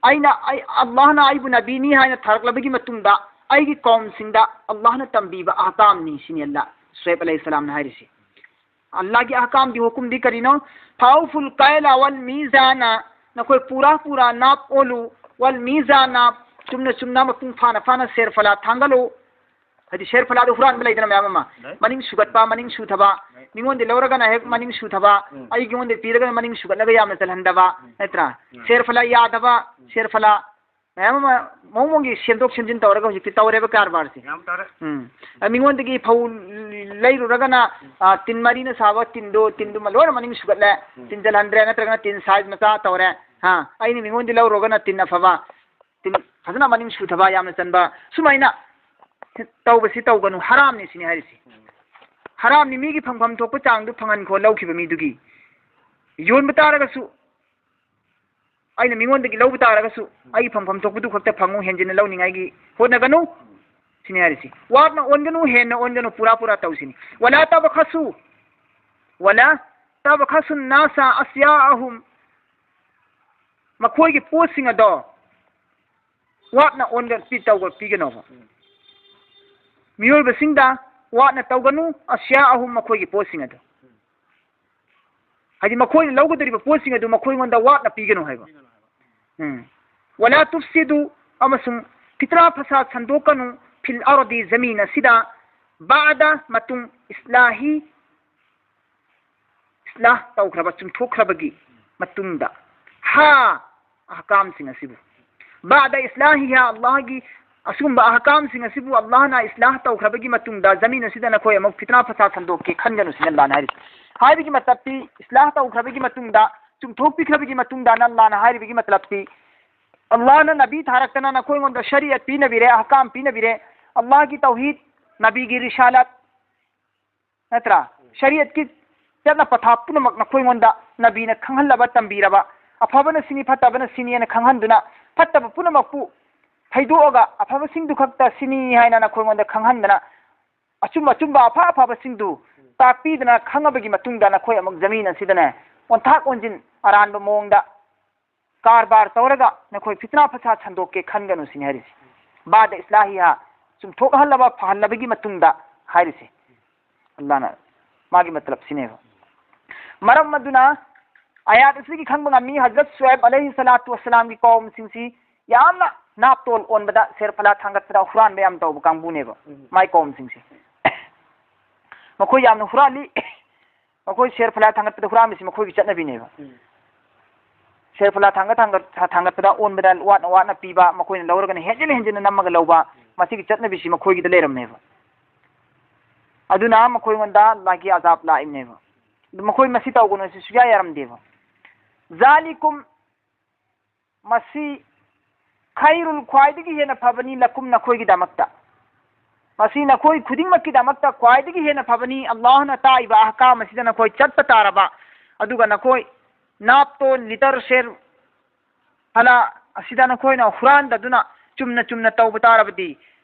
ꯑꯩꯅ, ꯑꯩ, ꯑꯜꯂꯥꯍꯅ ꯑꯩꯕꯨ ꯅꯕꯤꯅꯤ ꯍꯥꯏꯅ ꯊꯥꯔꯛꯂꯕꯒꯤ ꯃꯇꯨꯡꯗ ꯑꯩꯒꯤ ꯀꯧꯝꯁꯤꯡꯗ ꯑꯜꯂꯥꯍꯅ ꯇꯝꯕꯤꯕ ꯑꯍꯀꯥꯝꯅꯤ ꯁꯤꯅꯤ ꯑꯜꯂꯥꯍ ꯁꯨꯍꯩꯕ ꯑꯂꯩꯍꯤ ꯁꯂꯥꯝꯅ ꯍꯥꯏꯔꯤꯁꯤ꯫ ꯑꯜꯂꯥꯍꯒꯤ ꯑꯍꯀꯥꯝꯗꯤ, ꯍꯨꯀꯨꯝꯗꯤ ꯀꯔꯤꯅꯣ? "ꯐꯥꯎꯐꯨꯜ ꯀꯥꯏꯂ ꯋꯜ ꯃꯤꯖꯥꯅ", ꯅꯈꯣꯏ ꯄꯨꯔꯥ ꯄꯨꯔꯥ ꯅꯥꯞ ꯑꯣꯜꯂꯨ, "ꯋꯜ ꯃꯤꯖꯥꯅ", ꯆꯨꯝꯅ ꯆꯨꯝꯅ, ꯃꯄꯨꯡ ꯐꯥꯅ ꯐꯥꯅ ꯁꯦꯔꯐꯂꯥ ꯊꯥꯡꯒꯠꯂꯨ꯫ ꯍꯥꯏꯗꯤ ꯁꯦꯔꯐꯂꯥꯗ ꯍꯨꯔꯥꯟꯕ ꯂꯩꯗꯅ ꯃꯌꯥꯝ ꯑꯃ, ꯂꯩ꯫ ꯃꯅꯤꯡ ꯁꯨꯒꯠꯄ, ꯃꯅꯤꯡ ꯁꯨꯊꯕ, ꯂꯩ꯫ ꯃꯤꯉꯣꯟꯗ ꯂꯧꯔꯒꯅ ꯍꯦꯛ ꯃꯅꯤꯡ ꯁꯨꯊꯕ, ꯎꯝ꯫ ꯑꯩꯉꯣꯟꯗ ꯄꯤꯔꯒꯅ ꯃꯅꯤꯡ ꯁꯨꯒꯠꯂꯒ ꯌꯥꯝꯅ ꯆꯜꯍꯟꯗꯕ, ꯎꯝ꯫ ꯅꯠꯇ꯭ꯔꯥ? ꯎꯝ꯫ ꯁꯦꯔꯐꯂꯥ ꯌꯥꯗꯕ, ꯎꯝ꯫ ꯁꯦꯔꯐꯂꯥ ꯃꯌꯥꯝ ꯑꯃ ꯃꯑꯣꯡ ꯃꯑꯣꯡꯒꯤ ꯁꯦꯝꯗꯣꯛ ꯁꯦꯝꯖꯤꯟ ꯇꯧꯔꯒ ꯍꯧꯖꯤꯛꯇꯤ ꯇꯧꯔꯦꯕ ꯀꯔꯕꯥꯔꯁꯦ꯫ ꯌꯥꯝ ꯇꯧꯔꯦ꯫ ꯎꯝ꯫ ꯑ, ꯃꯤꯉꯣꯟꯗꯒꯤ ꯐꯧ ꯂꯩꯔꯨꯔꯒꯅ, ꯎꯝ꯫ ꯑ, ꯇꯤꯟ ꯃꯔꯤꯅ ꯁꯥꯕ ꯇꯤꯟꯗꯣ, ꯇꯤꯟꯗꯨꯃ ꯂꯣꯏꯅ ꯃꯅꯤꯡ ꯁꯨꯒꯠꯂꯦ, ꯎꯝ꯫ ꯇꯤꯟꯖꯜꯍꯟꯗ꯭ꯔꯦ, ꯅꯠꯇ꯭ꯔꯒꯅ ꯇꯤꯟ size ꯃꯆꯥ ꯇꯧꯔꯦ꯫ ꯍꯥ, ꯑꯩꯅ ꯃꯤꯉꯣꯟꯗꯒꯤ ꯂꯧꯔꯨꯔꯒꯅ ꯇꯤꯟ ꯑꯐꯕ, ꯇꯤꯟ ꯐꯖꯅ ꯃꯅꯤꯡ ꯁꯨꯊꯕ, ꯌꯥꯝꯅ ꯆꯟꯕ, ꯁꯨꯃꯥꯏꯅ ꯇꯧꯕꯁꯤ ꯇꯧꯒꯅꯨ, ꯍꯔꯥꯝꯅꯤ ꯁꯤꯅꯤ ꯍꯥꯏꯔꯤꯁꯤ꯫ ꯎꯝ꯫ ꯍꯔꯥꯝꯅꯤ, ꯃꯤꯒꯤ ꯐꯪꯐꯝ ꯊꯣꯛꯄ ꯆꯥꯡꯗꯨ ꯐꯪꯍꯟꯈꯣ ꯂꯧꯈꯤꯕ ꯃꯤꯗꯨꯒꯤ꯫ ꯌꯣꯟꯕ ꯇꯥꯔꯒꯁꯨ ꯑꯩꯅ ꯃꯤꯉꯣꯟꯗꯒꯤ ꯂꯧꯕ ꯇꯥꯔꯒꯁꯨ ꯑꯩꯒꯤ ꯐꯪꯐꯝ ꯊꯣꯛꯄꯗꯨ ꯈꯛꯇ ꯐꯪꯉꯨ, ꯍꯦꯟꯖꯤꯟꯅ ꯂꯧꯅꯤꯡꯉꯥꯏꯒꯤ ꯍꯣꯠꯅꯒꯅꯨ ꯁꯤꯅꯤ ꯍꯥꯏꯔꯤꯁꯤ꯫ ꯋꯥꯠꯅ ꯑꯣꯟꯒꯅꯨ, ꯍꯦꯟꯅ ꯑꯣꯟꯒꯅꯨ, ꯄꯨꯔꯥ ꯄꯨꯔꯥ ꯇꯧꯁꯤꯅꯤ꯫ "ꯋꯂꯥ ꯇꯕꯈꯁꯨ", "ꯋꯂꯥ ꯇꯕꯈꯁꯨꯟ ꯅꯥꯁ ꯑꯁꯤꯌꯥꯑꯍꯨꯝ", ꯃꯈꯣꯏꯒꯤ ꯄꯣꯠꯁꯤꯡ ꯑꯗꯣ ꯋꯥꯠꯅ ꯑꯣꯟꯒ-, ꯄꯤ-, ꯇꯧꯒ-, ꯄꯤꯒꯅꯣꯕ꯫ ꯎꯝ꯫ ꯃꯤꯑꯣꯏꯕꯁꯤꯡꯗ ꯋꯥꯠꯅ ꯇꯧꯒꯅꯨ, "ꯑꯁꯤꯌꯥꯑꯍꯨꯝ", ꯃꯈꯣꯏꯒꯤ ꯄꯣꯠꯁꯤꯡ ꯑꯗꯨ꯫ ꯍꯥꯏꯗꯤ ꯃꯈꯣꯏꯅ ꯂꯧꯒꯗꯧꯔꯤꯕ ꯄꯣꯠꯁꯤꯡ ꯑꯗꯨ ꯃꯈꯣꯏꯉꯣꯟꯗ ꯋꯥꯠꯅ ꯄꯤꯒꯅꯨ ꯍꯥꯏꯕ꯫ ꯎꯝ꯫ "ꯋꯂꯥ ꯇꯨꯐꯁꯤꯗꯨ", ꯑꯃꯁꯨꯡ ꯐꯤꯇꯅꯥ ꯐꯁꯥꯗ ꯁꯟꯗꯣꯛꯀꯅꯨ, "ꯐꯤꯜ ꯑꯔꯗꯤ", ꯖꯃꯤꯟ ꯑꯁꯤꯗ, "ꯕꯥꯗ", ꯃꯇꯨꯡ, "ꯏꯁꯂꯥꯍꯤ", ꯏꯁꯂꯥꯍ ꯇꯧꯈ꯭ꯔꯕ, ꯆꯨꯝꯊꯣꯛꯈ꯭ꯔꯕꯒꯤ ꯃꯇꯨꯡꯗ, "ꯍꯥ", ꯑꯍꯀꯥꯝꯁꯤꯡ ꯑꯁꯤꯕꯨ, "ꯕꯥꯗ ꯏꯁꯂꯥꯍꯤꯍꯥ", ꯑꯜꯂꯥꯍꯒꯤ ꯑꯁꯤꯒꯨꯝꯕ ꯑꯍꯀꯥꯝꯁꯤꯡ ꯑꯁꯤꯕꯨ ꯑꯜꯂꯥꯍꯅ ꯏꯁꯂꯥꯍ ꯇꯧꯈ꯭ꯔꯕꯒꯤ ꯃꯇꯨꯡꯗ ꯖꯃꯤꯟ ꯑꯁꯤꯗ ꯅꯈꯣꯏ ꯑꯃꯨꯛ ꯐꯤꯇꯅꯥ ꯐꯁꯥꯗ ꯁꯟꯗꯣꯛꯀꯦ ꯈꯟꯒꯅꯨ ꯁꯤꯅꯤ ꯑꯜꯂꯥꯍꯅ ꯍꯥꯏꯔꯤꯁꯤ꯫ ꯍꯥꯏꯕꯒꯤ ꯃꯇꯞꯇꯤ, ꯏꯁꯂꯥꯍ ꯇꯧꯈ꯭ꯔꯕꯒꯤ ꯃꯇꯨꯡꯗ, ꯆꯨꯝꯊꯣꯛꯄꯤꯈ꯭ꯔꯕꯒꯤ ꯃꯇꯨꯡꯗ ꯑꯜꯂꯥꯍꯅ ꯍꯥꯏꯔꯤꯕꯒꯤ ꯃꯇꯂꯞꯇꯤ, ꯑꯜꯂꯥꯍꯅ ꯅꯕꯤ ꯊꯥꯔꯛꯇꯅ ꯅꯈꯣꯏꯉꯣꯟꯗ ꯁꯔꯤꯌꯠ ꯄꯤꯅꯕꯤꯔꯦ, ꯑꯍꯀꯥꯝ ꯄꯤꯅꯕꯤꯔꯦ, ꯑꯜꯂꯥꯍꯒꯤ ꯇꯧꯍꯤꯗ, ꯅꯕꯤꯒꯤ ꯔꯤꯁꯥꯂꯥꯠ, ꯅꯠꯇ꯭ꯔꯥ? ꯁꯔꯤꯌꯠꯀꯤ ꯆꯠꯅ ꯄꯊꯥꯞ ꯄꯨꯝꯅꯃꯛ ꯅꯈꯣꯏꯉꯣꯟꯗ ꯅꯕꯤꯅ ꯈꯪꯍꯜꯂꯕ, ꯇꯝꯕꯤꯔꯕ, ꯑꯐꯕꯅ ꯁꯤꯅꯤ, ꯐꯠꯇꯕꯅ ꯁꯤꯅꯤ ꯍꯥꯏꯅ ꯈꯪꯍꯟꯗꯨꯅ, ꯐꯠꯇꯕ ꯄꯨꯝꯅꯃꯛꯄꯨ ꯊꯩꯗꯣꯛꯑꯒ ꯑꯐꯕꯁꯤꯡꯗꯨ ꯈꯛꯇ ꯁꯤꯅꯤ ꯍꯥꯏꯅ ꯅꯈꯣꯏꯉꯣꯟꯗ ꯈꯪꯍꯟꯗꯅ, ꯑꯆꯨꯝ ꯑꯆꯨꯝꯕ ꯑꯐ ꯑꯐꯕꯁꯤꯡꯗꯨ ꯇꯥꯛꯄꯤꯗꯅ ꯈꯪꯉꯕꯒꯤ ꯃꯇꯨꯡꯗ ꯅꯈꯣꯏ ꯑꯃꯨꯛ ꯖꯃꯤꯟ ꯑꯁꯤꯗꯅꯦ, ꯑꯣꯟꯊꯥꯛ ꯑꯣꯟꯁꯤꯟ ꯑꯔꯥꯟꯕ ꯃꯑꯣꯡꯗ ꯀꯔꯕꯥꯔ ꯇꯧꯔꯒ ꯅꯈꯣꯏ ꯐꯤꯇꯅꯥ ꯐꯁꯥꯗ ꯁꯟꯗꯣꯛꯀꯦ ꯈꯟꯒꯅꯨ ꯁꯤꯅꯤ ꯍꯥꯏꯔꯤꯁꯤ꯫ ꯕꯥꯗ ꯏꯁꯂꯥꯍꯤꯍꯥ, ꯆꯨꯝꯊꯣꯛꯍꯜꯂꯕ, ꯐꯍꯜꯂꯕꯒꯤ ꯃꯇꯨꯡꯗ ꯍꯥꯏꯔꯤꯁꯤ꯫ ꯑꯜꯂꯥꯍꯅ ꯃꯥꯒꯤ ꯃꯇꯂꯕꯁꯤꯅꯦꯕ꯫ ꯃꯔꯝ ꯑꯗꯨꯅ ꯑꯥꯌꯥꯠ ꯑꯁꯤꯗꯒꯤ ꯈꯪꯕ ꯉꯝꯃꯤ, ꯍꯖꯔꯠ ꯁꯨꯑꯦꯕ ꯑꯂꯩꯍꯤ ꯁꯂꯥꯇꯨ ꯋꯁꯁꯂꯥꯝꯒꯤ ꯀꯧꯝꯁꯤꯡꯁꯤ ꯌꯥꯝꯅ ꯅꯥꯞꯇꯣꯜ ꯑꯣꯟꯕꯗ, ꯁꯦꯔꯐꯂꯥ ꯊꯥꯡꯒꯠꯄꯗ ꯍꯨꯔꯥꯟꯕ ꯌꯥꯝ ꯇꯧꯕ ꯀꯥꯡꯕꯨꯅꯦꯕ꯫ ꯎꯝ꯫ ꯃꯥꯏ ꯀꯧꯝꯁꯤꯡꯁꯦ꯫ ꯃꯈꯣꯏ ꯌꯥꯝꯅ ꯍꯨꯔꯥꯜꯂꯤ꯫ ꯃꯈꯣꯏ ꯁꯦꯔꯐꯂꯥ ꯊꯥꯡꯒꯠꯄꯗ ꯍꯨꯔꯥꯟꯕꯁꯤ ꯃꯈꯣꯏꯒꯤ ꯆꯠꯅꯕꯤꯅꯦꯕ꯫ ꯎꯝ꯫ ꯁꯦꯔꯐꯂꯥ ꯊꯥꯡꯒꯠ, ꯊꯥꯡꯒꯠ, ꯊꯥꯡꯒꯠꯄꯗ ꯑꯣꯟꯕꯗ ꯋꯥꯠꯅ ꯋꯥꯠꯅ ꯄꯤꯕ, ꯃꯈꯣꯏꯅ ꯂꯧꯔꯒꯅ ꯍꯦꯟꯖꯤꯟꯅ ꯍꯦꯟꯖꯤꯟꯅ ꯅꯝꯃꯒ ꯂꯧꯕ, ꯃꯁꯤꯒꯤ ꯆꯠꯅꯕꯤꯁꯤ ꯃꯈꯣꯏꯒꯤꯗ ꯂꯩꯔꯝꯃꯦꯕ꯫ ꯑꯗꯨꯅ ꯃꯈꯣꯏꯉꯣꯟꯗ ꯃꯥꯒꯤ ꯑꯖꯥꯕ ꯂꯥꯛꯏꯕꯅꯦꯕ꯫ ꯑꯗꯨ ꯃꯈꯣꯏ ꯃꯁꯤ ꯇꯧꯒꯅꯨ ꯍꯥꯏꯁꯤ ꯁꯨꯡꯌꯥ ꯌꯥꯔꯝꯗꯦꯕ꯫ ꯖꯥꯂꯤꯀꯨꯝ, ꯃꯁꯤ ꯈꯩꯔꯨꯜ, ꯈ꯭ꯋꯥꯏꯗꯒꯤ ꯍꯦꯟꯅ ꯐꯕꯅꯤ, ꯂꯀꯨꯝ, ꯅꯈꯣꯏꯒꯤꯗꯃꯛꯇ꯫ ꯃꯁꯤ ꯅꯈꯣꯏ ꯈꯨꯗꯤꯡꯃꯛꯀꯤꯗꯃꯛꯇ ꯈ꯭ꯋꯥꯏꯗꯒꯤ ꯍꯦꯟꯅ ꯐꯕꯅꯤ꯫ ꯑꯜꯂꯥꯍꯅ ꯇꯥꯛꯏꯕ ꯑꯍꯀꯥꯝ ꯑꯁꯤꯗ ꯅꯈꯣꯏ ꯆꯠꯄ ꯇꯥꯔꯕ, ꯑꯗꯨꯒ ꯅꯈꯣꯏ ꯅꯥꯞꯇꯣꯟ ꯂꯤꯇꯔ ꯁꯦꯔ ꯐꯂꯥ ꯑꯁꯤꯗ ꯅꯈꯣꯏꯅ ꯍꯨꯔꯥꯟꯗꯗꯨꯅ ꯆꯨꯝꯅ ꯆꯨꯝꯅ ꯇꯧꯕ ꯇꯥꯔꯕꯗꯤ,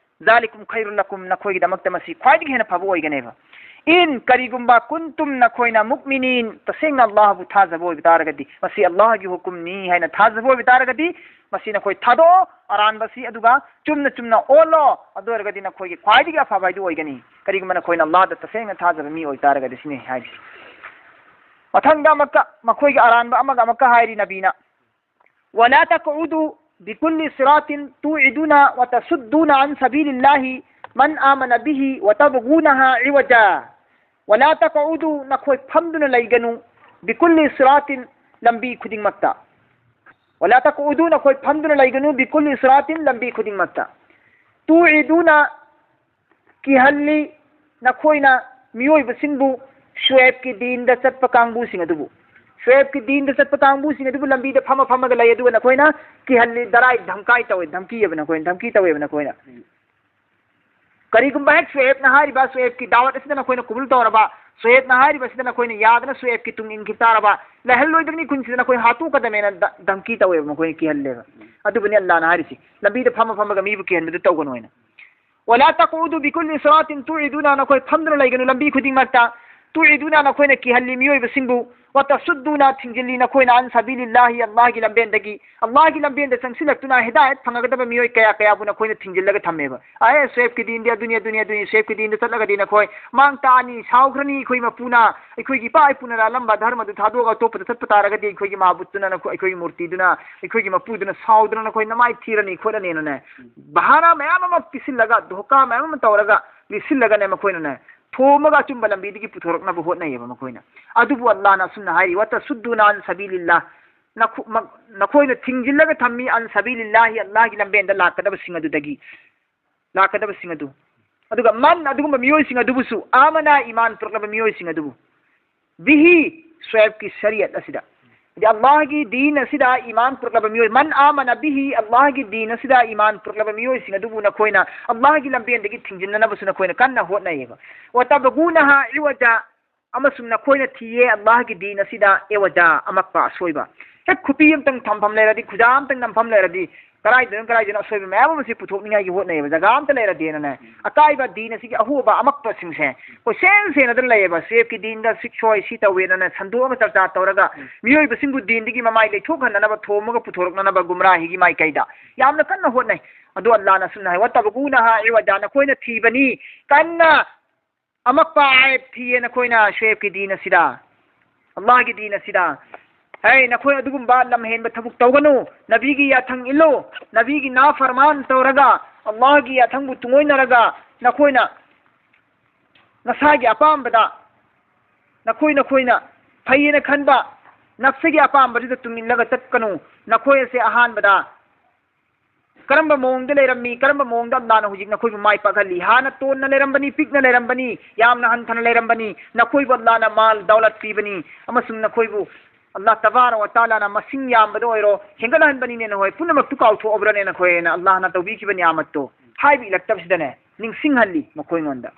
ꯖꯥꯂꯤꯀꯨꯝ ꯈꯩꯔꯨꯜ ꯂꯀꯨꯝ, ꯅꯈꯣꯏꯒꯤꯗꯃꯛꯇ ꯃꯁꯤ ꯈ꯭ꯋꯥꯏꯗꯒꯤ ꯍꯦꯟꯅ ꯐꯕ ꯑꯣꯏꯒꯅꯦꯕ꯫ ꯏꯟ, ꯀꯔꯤꯒꯨꯝꯕ, ꯀꯨꯟꯇꯨꯝ, ꯅꯈꯣꯏꯅ, ꯃꯨꯛꯃꯤꯅꯤꯟ, ꯇꯁꯦꯡꯅ ꯑꯜꯂꯥꯍꯕꯨ ꯊꯥꯖꯕ ꯑꯣꯏꯕ ꯇꯥꯔꯒꯗꯤ, ꯃꯁꯤ ꯑꯜꯂꯥꯍꯒꯤ ꯍꯨꯀꯨꯝꯅꯤ ꯍꯥꯏꯅ ꯊꯥꯖꯕ ꯑꯣꯏꯕ ꯇꯥꯔꯒꯗꯤ, ꯃꯁꯤ ꯅꯈꯣꯏ ꯊꯥꯗꯣꯛꯑꯣ, ꯑꯔꯥꯟꯕꯁꯤ, ꯑꯗꯨꯒ ꯆꯨꯝꯅ ꯆꯨꯝꯅ ꯑꯣꯜꯂꯣ, ꯑꯗꯨ ꯑꯣꯏꯔꯒꯗꯤ ꯅꯈꯣꯏꯒꯤ ꯈ꯭ꯋꯥꯏꯗꯒꯤ ꯑꯐꯕ ꯍꯥꯏꯗꯨ ꯑꯣꯏꯒꯅꯤ, ꯀꯔꯤꯒꯨꯝꯕ ꯅꯈꯣꯏꯅ ꯑꯜꯂꯥꯍꯗ ꯇꯁꯦꯡꯅ ꯊꯥꯖꯕ ꯃꯤ ꯑꯣꯏꯇꯥꯔꯒꯗꯤ꯫ ꯁꯤꯅꯤ ꯍꯥꯏꯔꯤꯁꯤ꯫ ꯃꯊꯪꯗ ꯑꯃꯨꯛꯀ ꯃꯈꯣꯏꯒꯤ ꯑꯔꯥꯟꯕ ꯑꯃꯒ ꯑꯃꯨꯛꯀ ꯍꯥꯏꯔꯤ ꯅꯕꯤꯅ, ولا تقعدوا بكل صراط توعدون وتصدون عن سبيل الله من آمن به وتبغونها عوجا. ولا تقعدوا, ꯅꯈꯣꯏ ꯐꯝꯗꯨꯅ ꯂꯩꯒꯅꯨ, بكل صراط, ꯂꯝꯕꯤ ꯈꯨꯗꯤꯡꯃꯛꯇ. ولا تقعدوا, ꯅꯈꯣꯏ ꯐꯝꯗꯨꯅ ꯂꯩꯒꯅꯨ, بكل صراط, ꯂꯝꯕꯤ ꯈꯨꯗꯤꯡꯃꯛꯇ. توعدون, ꯀꯤꯍꯜꯂꯤ, ꯅꯈꯣꯏꯅ ꯃꯤꯑꯣꯏꯕꯁꯤꯡꯕꯨ ꯁꯨꯑꯦꯕꯀꯤ ꯗꯤꯟꯗ ꯆꯠꯄ ꯀꯥꯡꯕꯨꯁꯤꯡ ꯑꯗꯨꯕꯨ, ꯁꯨꯑꯦꯕꯀꯤ ꯗꯤꯟꯗ ꯆꯠꯄ ꯀꯥꯡꯕꯨꯁꯤꯡ ꯑꯗꯨꯕꯨ ꯂꯝꯕꯤꯗ ꯐꯝꯃ ꯐꯝꯃꯒ ꯂꯩ, ꯑꯗꯨꯒ ꯅꯈꯣꯏꯅ ꯀꯤꯍꯜꯂꯤ, ꯗꯔꯥꯏ ꯙꯝꯀꯥꯏ ꯇꯧꯋꯦ, ꯙꯝꯀꯤꯑꯕ ꯅꯈꯣꯏꯅ, ꯙꯝꯀꯤ ꯇꯧꯋꯦꯕ ꯅꯈꯣꯏꯅ꯫ ꯀꯔꯤꯒꯨꯝꯕ ꯍꯦꯛ ꯁꯨꯑꯦꯕꯅ ꯍꯥꯏꯔꯤꯕ ꯁꯨꯑꯦꯕꯀꯤ ꯗꯥꯋꯠ ꯑꯁꯤꯗ ꯅꯈꯣꯏꯅ ꯀꯨꯕꯨꯜ ꯇꯧꯔꯕ, ꯁꯨꯑꯦꯕꯅ ꯍꯥꯏꯔꯤꯕꯁꯤꯗ ꯅꯈꯣꯏꯅ ꯌꯥꯗꯅ ꯁꯨꯑꯦꯕꯀꯤ ꯇꯨꯡ ꯏꯟꯈꯤꯕ ꯇꯥꯔꯕ, ꯂꯩꯍꯜꯂꯣꯏꯗꯕꯅꯤ ꯈꯨꯟꯁꯤꯗ, ꯅꯈꯣꯏ ꯍꯥꯠꯇꯣꯛꯀꯗꯕꯅꯦꯅ ꯙ-, ꯙꯝꯀꯤ ꯇꯧꯋꯦꯕ, ꯃꯈꯣꯏꯅ ꯀꯤꯍꯜꯂꯦꯕ꯫ ꯑꯗꯨꯕꯨꯅꯤ ꯑꯜꯂꯥꯍꯅ ꯍꯥꯏꯔꯤꯁꯤ, ꯂꯝꯕꯤꯗ ꯐꯝꯃ ꯐꯝꯃꯒ ꯃꯤꯕꯨ ꯀꯤꯍꯟꯕꯗꯨ ꯇꯧꯒꯅꯨ ꯍꯥꯏꯅ꯫ ولا تقعدوا بكل صراط توعدون, ꯅꯈꯣꯏ ꯐꯝꯗꯨꯅ ꯂꯩꯒꯅꯨ ꯂꯝꯕꯤ ꯈꯨꯗꯤꯡꯃꯛꯇ, ꯇꯨꯏꯗꯨꯅ ꯅꯈꯣꯏꯅ ꯀꯤꯍꯜꯂꯤ ꯃꯤꯑꯣꯏꯕꯁꯤꯡꯕꯨ, ꯋꯥꯇꯁꯨꯗꯨꯅ ꯊꯤꯡꯖꯤꯜꯂꯤ ꯅꯈꯣꯏꯅ ꯑꯟ ꯁꯕꯤꯂꯤꯜꯂꯥꯍꯤ, ꯑꯜꯂꯥꯍꯒꯤ ꯂꯝꯕꯦꯟꯗꯒꯤ, ꯑꯜꯂꯥꯍꯒꯤ ꯂꯝꯕꯦꯟꯗ ꯆꯪꯁꯤꯜꯂꯛꯇꯨꯅ ꯍꯤꯗꯥꯌꯠ ꯐꯪꯒꯗꯕ ꯃꯤꯑꯣꯏ ꯀꯌꯥ ꯀꯌꯥꯕꯨ ꯅꯈꯣꯏꯅ ꯊꯤꯡꯖꯤꯜꯂꯒ ꯊꯝꯃꯦꯕ꯫ ꯑꯦ ꯁ꯭ꯋꯦꯞꯀꯤ ꯗꯤꯟꯗꯤ ꯑꯗꯨꯅꯤ, ꯑꯗꯨꯅꯤ, ꯑꯗꯨꯅꯤ, ꯁ꯭ꯋꯦꯞꯀꯤ ꯗꯤꯟꯗ ꯆꯠꯂꯒꯗꯤ ꯅꯈꯣꯏ ꯃꯥꯡ ꯇꯥꯛꯑꯅꯤ, ꯁꯥꯎꯈ꯭ꯔꯅꯤ, ꯑꯩꯈꯣꯏ ꯃꯄꯨꯅ, ꯑꯩꯈꯣꯏꯒꯤ ꯏꯄꯥ ꯏꯄꯨꯅ ꯂꯥꯜꯂꯝꯕ ꯙꯔꯃꯗꯨ ꯊꯥꯗꯣꯛꯑꯒ ꯑꯇꯣꯞꯄꯗ ꯆꯠꯄ ꯇꯥꯔꯒꯗꯤ ꯑꯩꯈꯣꯏꯒꯤ ꯃꯥꯕꯨꯠꯇꯨꯅ ꯅꯈꯣꯏ, ꯑꯩꯈꯣꯏꯒꯤ ꯃꯨꯔꯇꯤꯗꯨꯅ, ꯑꯩꯈꯣꯏꯒꯤ ꯃꯄꯨꯗꯨꯅ ꯁꯥꯎꯗꯅ ꯅꯈꯣꯏ ꯅꯃꯥꯏ ꯊꯤꯔꯅꯤ ꯈꯣꯠꯂꯅꯤꯅꯅꯦ, ꯕꯍꯥꯅꯥ ꯃꯌꯥꯝ ꯑꯃ ꯄꯤꯁꯤꯜꯂꯒ, ꯙꯣꯀꯥ ꯃꯌꯥꯝ ꯑꯃ ꯇꯧꯔꯒ ꯂꯤꯠꯁꯤꯜꯂꯒꯅꯦ ꯃꯈꯣꯏꯅꯅꯦ ꯊꯣꯝꯃꯒ ꯑꯆꯨꯝꯕ ꯂꯝꯕꯤꯗꯒꯤ ꯄꯨꯊꯣꯔꯛꯅꯕ ꯍꯣꯠꯅꯩꯌꯦꯕ ꯃꯈꯣꯏꯅ꯫ ꯑꯗꯨꯕꯨ ꯑꯜꯂꯥꯍꯅ ꯑꯁꯨꯝꯅ ꯍꯥꯏꯔꯤ, "ꯋꯥꯇꯁꯨꯗꯨꯅ ꯑꯟ ꯁꯕꯤꯂꯤꯜꯂꯥꯍ", ꯅꯈꯣ-, ꯃ-, ꯅꯈꯣꯏꯅ ꯊꯤꯡꯖꯤꯜꯂꯒ ꯊꯝꯃꯤ, "ꯑꯟ ꯁꯕꯤꯂꯤꯜꯂꯥꯍꯤ", ꯑꯜꯂꯥꯍꯒꯤ ꯂꯝꯕꯦꯟꯗ ꯂꯥꯛꯀꯗꯕꯁꯤꯡ ꯑꯗꯨꯗꯒꯤ, ꯂꯥꯛꯀꯗꯕꯁꯤꯡ ꯑꯗꯨ꯫ ꯑꯗꯨꯒ ꯃꯟ, ꯑꯗꯨꯒꯨꯝꯕ ꯃꯤꯑꯣꯏꯁꯤꯡ ꯑꯗꯨꯕꯨꯁꯨ, ꯑꯃꯅ ꯏꯃꯥꯟ ꯄꯨꯔꯛꯂꯕ ꯃꯤꯑꯣꯏꯁꯤꯡ ꯑꯗꯨꯕꯨ, ꯕꯤꯍꯤ, ꯁ꯭ꯋꯦꯞꯀꯤ ꯁꯔꯤꯌꯠ ꯑꯁꯤꯗ, ꯍꯥꯏꯗꯤ ꯑꯜꯂꯥꯍꯒꯤ ꯗꯤꯟ ꯑꯁꯤꯗ ꯏꯃꯥꯟ ꯄꯨꯔꯛꯂꯕ ꯃꯤꯑꯣꯏ, ꯃꯟ ꯑꯥꯃꯅ ꯕꯤꯍꯤ, ꯑꯜꯂꯥꯍꯒꯤ ꯗꯤꯟ ꯑꯁꯤꯗ ꯏꯃꯥꯟ ꯄꯨꯔꯛꯂꯕ ꯃꯤꯑꯣꯏꯁꯤꯡ ꯑꯗꯨꯕꯨ ꯅꯈꯣꯏꯅ ꯑꯜꯂꯥꯍꯒꯤ ꯂꯝꯕꯦꯟꯗꯒꯤ ꯊꯤꯡꯖꯤꯟꯅꯅꯕꯁꯨ ꯅꯈꯣꯏꯅ ꯀꯟꯅ ꯍꯣꯠꯅꯩꯌꯦꯕ꯫ ꯋꯥꯇꯕꯒꯨꯅꯍꯥ ꯏꯋꯖ, ꯑꯃꯁꯨꯡ ꯅꯈꯣꯏꯅ ꯊꯤꯌꯦ ꯑꯜꯂꯥꯍꯒꯤ ꯗꯤꯟ ꯑꯁꯤꯗ ꯏꯋꯖ, ꯑꯃꯛꯄ, ꯑꯁꯣꯏꯕ꯫ ꯍꯦꯛ ꯈꯨꯄꯤ ꯑꯃꯇꯪ ꯊꯝꯐꯝ ꯂꯩꯔꯗꯤ, ꯈꯨꯖꯥ ꯑꯃꯇꯪ ꯅꯝꯐꯝ ꯂꯩꯔꯗꯤ, ꯀꯗꯥꯏꯗꯅꯣ ꯀꯗꯥꯏꯗꯅꯣ ꯑꯁꯣꯏꯕ ꯃꯌꯥꯝ ꯑꯃꯁꯤ ꯄꯨꯊꯣꯛꯅꯤꯡꯉꯥꯏꯒꯤ ꯍꯣꯠꯅꯩꯌꯦꯕ, ꯖꯒꯥ ꯑꯝꯇ ꯂꯩꯔꯗꯤꯅꯅꯦ꯫ ꯑꯀꯥꯏꯕ ꯗꯤꯟ ꯑꯁꯤꯒꯤ ꯑꯍꯣꯕ ꯑꯃꯛꯄꯁꯤꯡꯁꯦ ꯀꯣꯏꯁꯦꯟ ꯁꯦꯟꯅꯗꯅ ꯂꯩꯌꯦꯕ꯫ ꯁ꯭ꯋꯦꯞꯀꯤ ꯗꯤꯟꯗ ꯁꯤ ꯁꯣꯏ, ꯁꯤ ꯇꯧꯋꯦꯅꯅꯦ ꯁꯟꯗꯣꯛꯑꯒ ꯆꯔꯆꯥ ꯇꯧꯔꯒ ꯃꯤꯑꯣꯏꯕꯁꯤꯡꯕꯨ ꯗꯤꯟꯗꯒꯤ ꯃꯃꯥꯏ ꯂꯩꯊꯣꯛꯍꯟꯅꯅꯕ ꯊꯣꯝꯃꯒ ꯄꯨꯊꯣꯔꯛꯅꯅꯕ ꯒꯨꯝꯔꯥꯍꯤꯒꯤ ꯃꯥꯏꯀꯩꯗ ꯌꯥꯝꯅ ꯀꯟꯅ ꯍꯣꯠꯅꯩ꯫ ꯑꯗꯣ ꯑꯜꯂꯥꯍꯅ ꯑꯁꯨꯝꯅ ꯍꯥꯏ, "ꯋꯥꯇꯕꯒꯨꯅꯍꯥ ꯏꯋꯖ", ꯅꯈꯣꯏꯅ ꯊꯤꯕꯅꯤ ꯀꯟꯅ ꯑꯃꯛꯄ ꯑꯥꯏꯕ ꯊꯤꯌꯦ ꯅꯈꯣꯏꯅ ꯁ꯭ꯋꯦꯞꯀꯤ ꯗꯤꯟ ꯑꯁꯤꯗ, ꯑꯜꯂꯥꯍꯒꯤ ꯗꯤꯟ ꯑꯁꯤꯗ꯫ ꯍꯦ, ꯅꯈꯣꯏ ꯑꯗꯨꯒꯨꯝꯕ ꯂꯝꯍꯦꯟꯕ ꯊꯕꯛ ꯇꯧꯒꯅꯨ꯫ ꯅꯕꯤꯒꯤ ꯌꯥꯊꯪ ꯏꯜꯂꯨ꯫ ꯅꯕꯤꯒꯤ ꯅꯥꯐꯔꯃꯥꯟ ꯇꯧꯔꯒ, ꯑꯜꯂꯥꯍꯒꯤ ꯌꯥꯊꯪꯕꯨ ꯇꯨꯡꯑꯣꯏꯅꯔꯒ, ꯅꯈꯣꯏꯅ ꯅꯁꯥꯒꯤ ꯑꯄꯥꯝꯕꯗ, ꯅꯈꯣꯏ ꯅꯈꯣꯏꯅ ꯐꯩꯌꯦꯅ ꯈꯟꯕ ꯅꯐꯁꯒꯤ ꯑꯄꯥꯝꯕꯗꯨꯗ ꯇꯨꯡꯏꯜꯂꯒ ꯆꯠꯀꯅꯨ꯫ ꯅꯈꯣꯏ ꯑꯁꯦ ꯑꯍꯥꯟꯕꯗ ꯀꯔꯝꯕ ꯃꯑꯣꯡꯗ ꯂꯩꯔꯝꯃꯤ? ꯀꯔꯝꯕ ꯃꯑꯣꯡꯗ ꯑꯜꯂꯥꯍꯅ ꯍꯧꯖꯤꯛ ꯅꯈꯣꯏꯕꯨ ꯃꯥꯏ ꯄꯥꯛꯍꯜꯂꯤ? ꯍꯥꯟꯅ ꯇꯣꯟꯅ ꯂꯩꯔꯝꯕꯅꯤ, ꯄꯤꯛꯅ ꯂꯩꯔꯝꯕꯅꯤ, ꯌꯥꯝꯅ ꯍꯟꯊꯅ ꯂꯩꯔꯝꯕꯅꯤ꯫ ꯅꯈꯣꯏꯕꯨ ꯑꯜꯂꯥꯍꯅ ꯃꯥꯜ ꯗꯧꯂꯠ ꯄꯤꯕꯅꯤ, ꯑꯃꯁꯨꯡ ꯅꯈꯣꯏꯕꯨ ꯑꯜꯂꯥꯍ ꯇꯕꯥꯔꯛ ꯋ ꯇꯥꯂꯥꯅ ꯃꯁꯤꯡ ꯌꯥꯝꯕꯗ ꯑꯣꯏꯔꯣ ꯍꯦꯟꯒꯠꯍꯟꯕꯅꯤꯅꯦ꯫ ꯅꯈꯣꯏ ꯄꯨꯝꯅꯃꯛꯇꯨ ꯀꯥꯎꯊꯣꯛꯑꯕ꯭ꯔꯅꯦ? ꯅꯈꯣꯏꯅ ꯑꯜꯂꯥꯍꯅ ꯇꯧꯕꯤꯈꯤꯕ ꯅꯤꯌꯥꯃꯠꯇꯣ ꯍꯥꯏꯕ ꯏꯜꯂꯛꯇꯕꯁꯤꯗꯅꯦ, ꯅꯤꯡꯁꯤꯡꯍꯜꯂꯤ ꯃꯈꯣꯏꯉꯣꯟꯗ꯫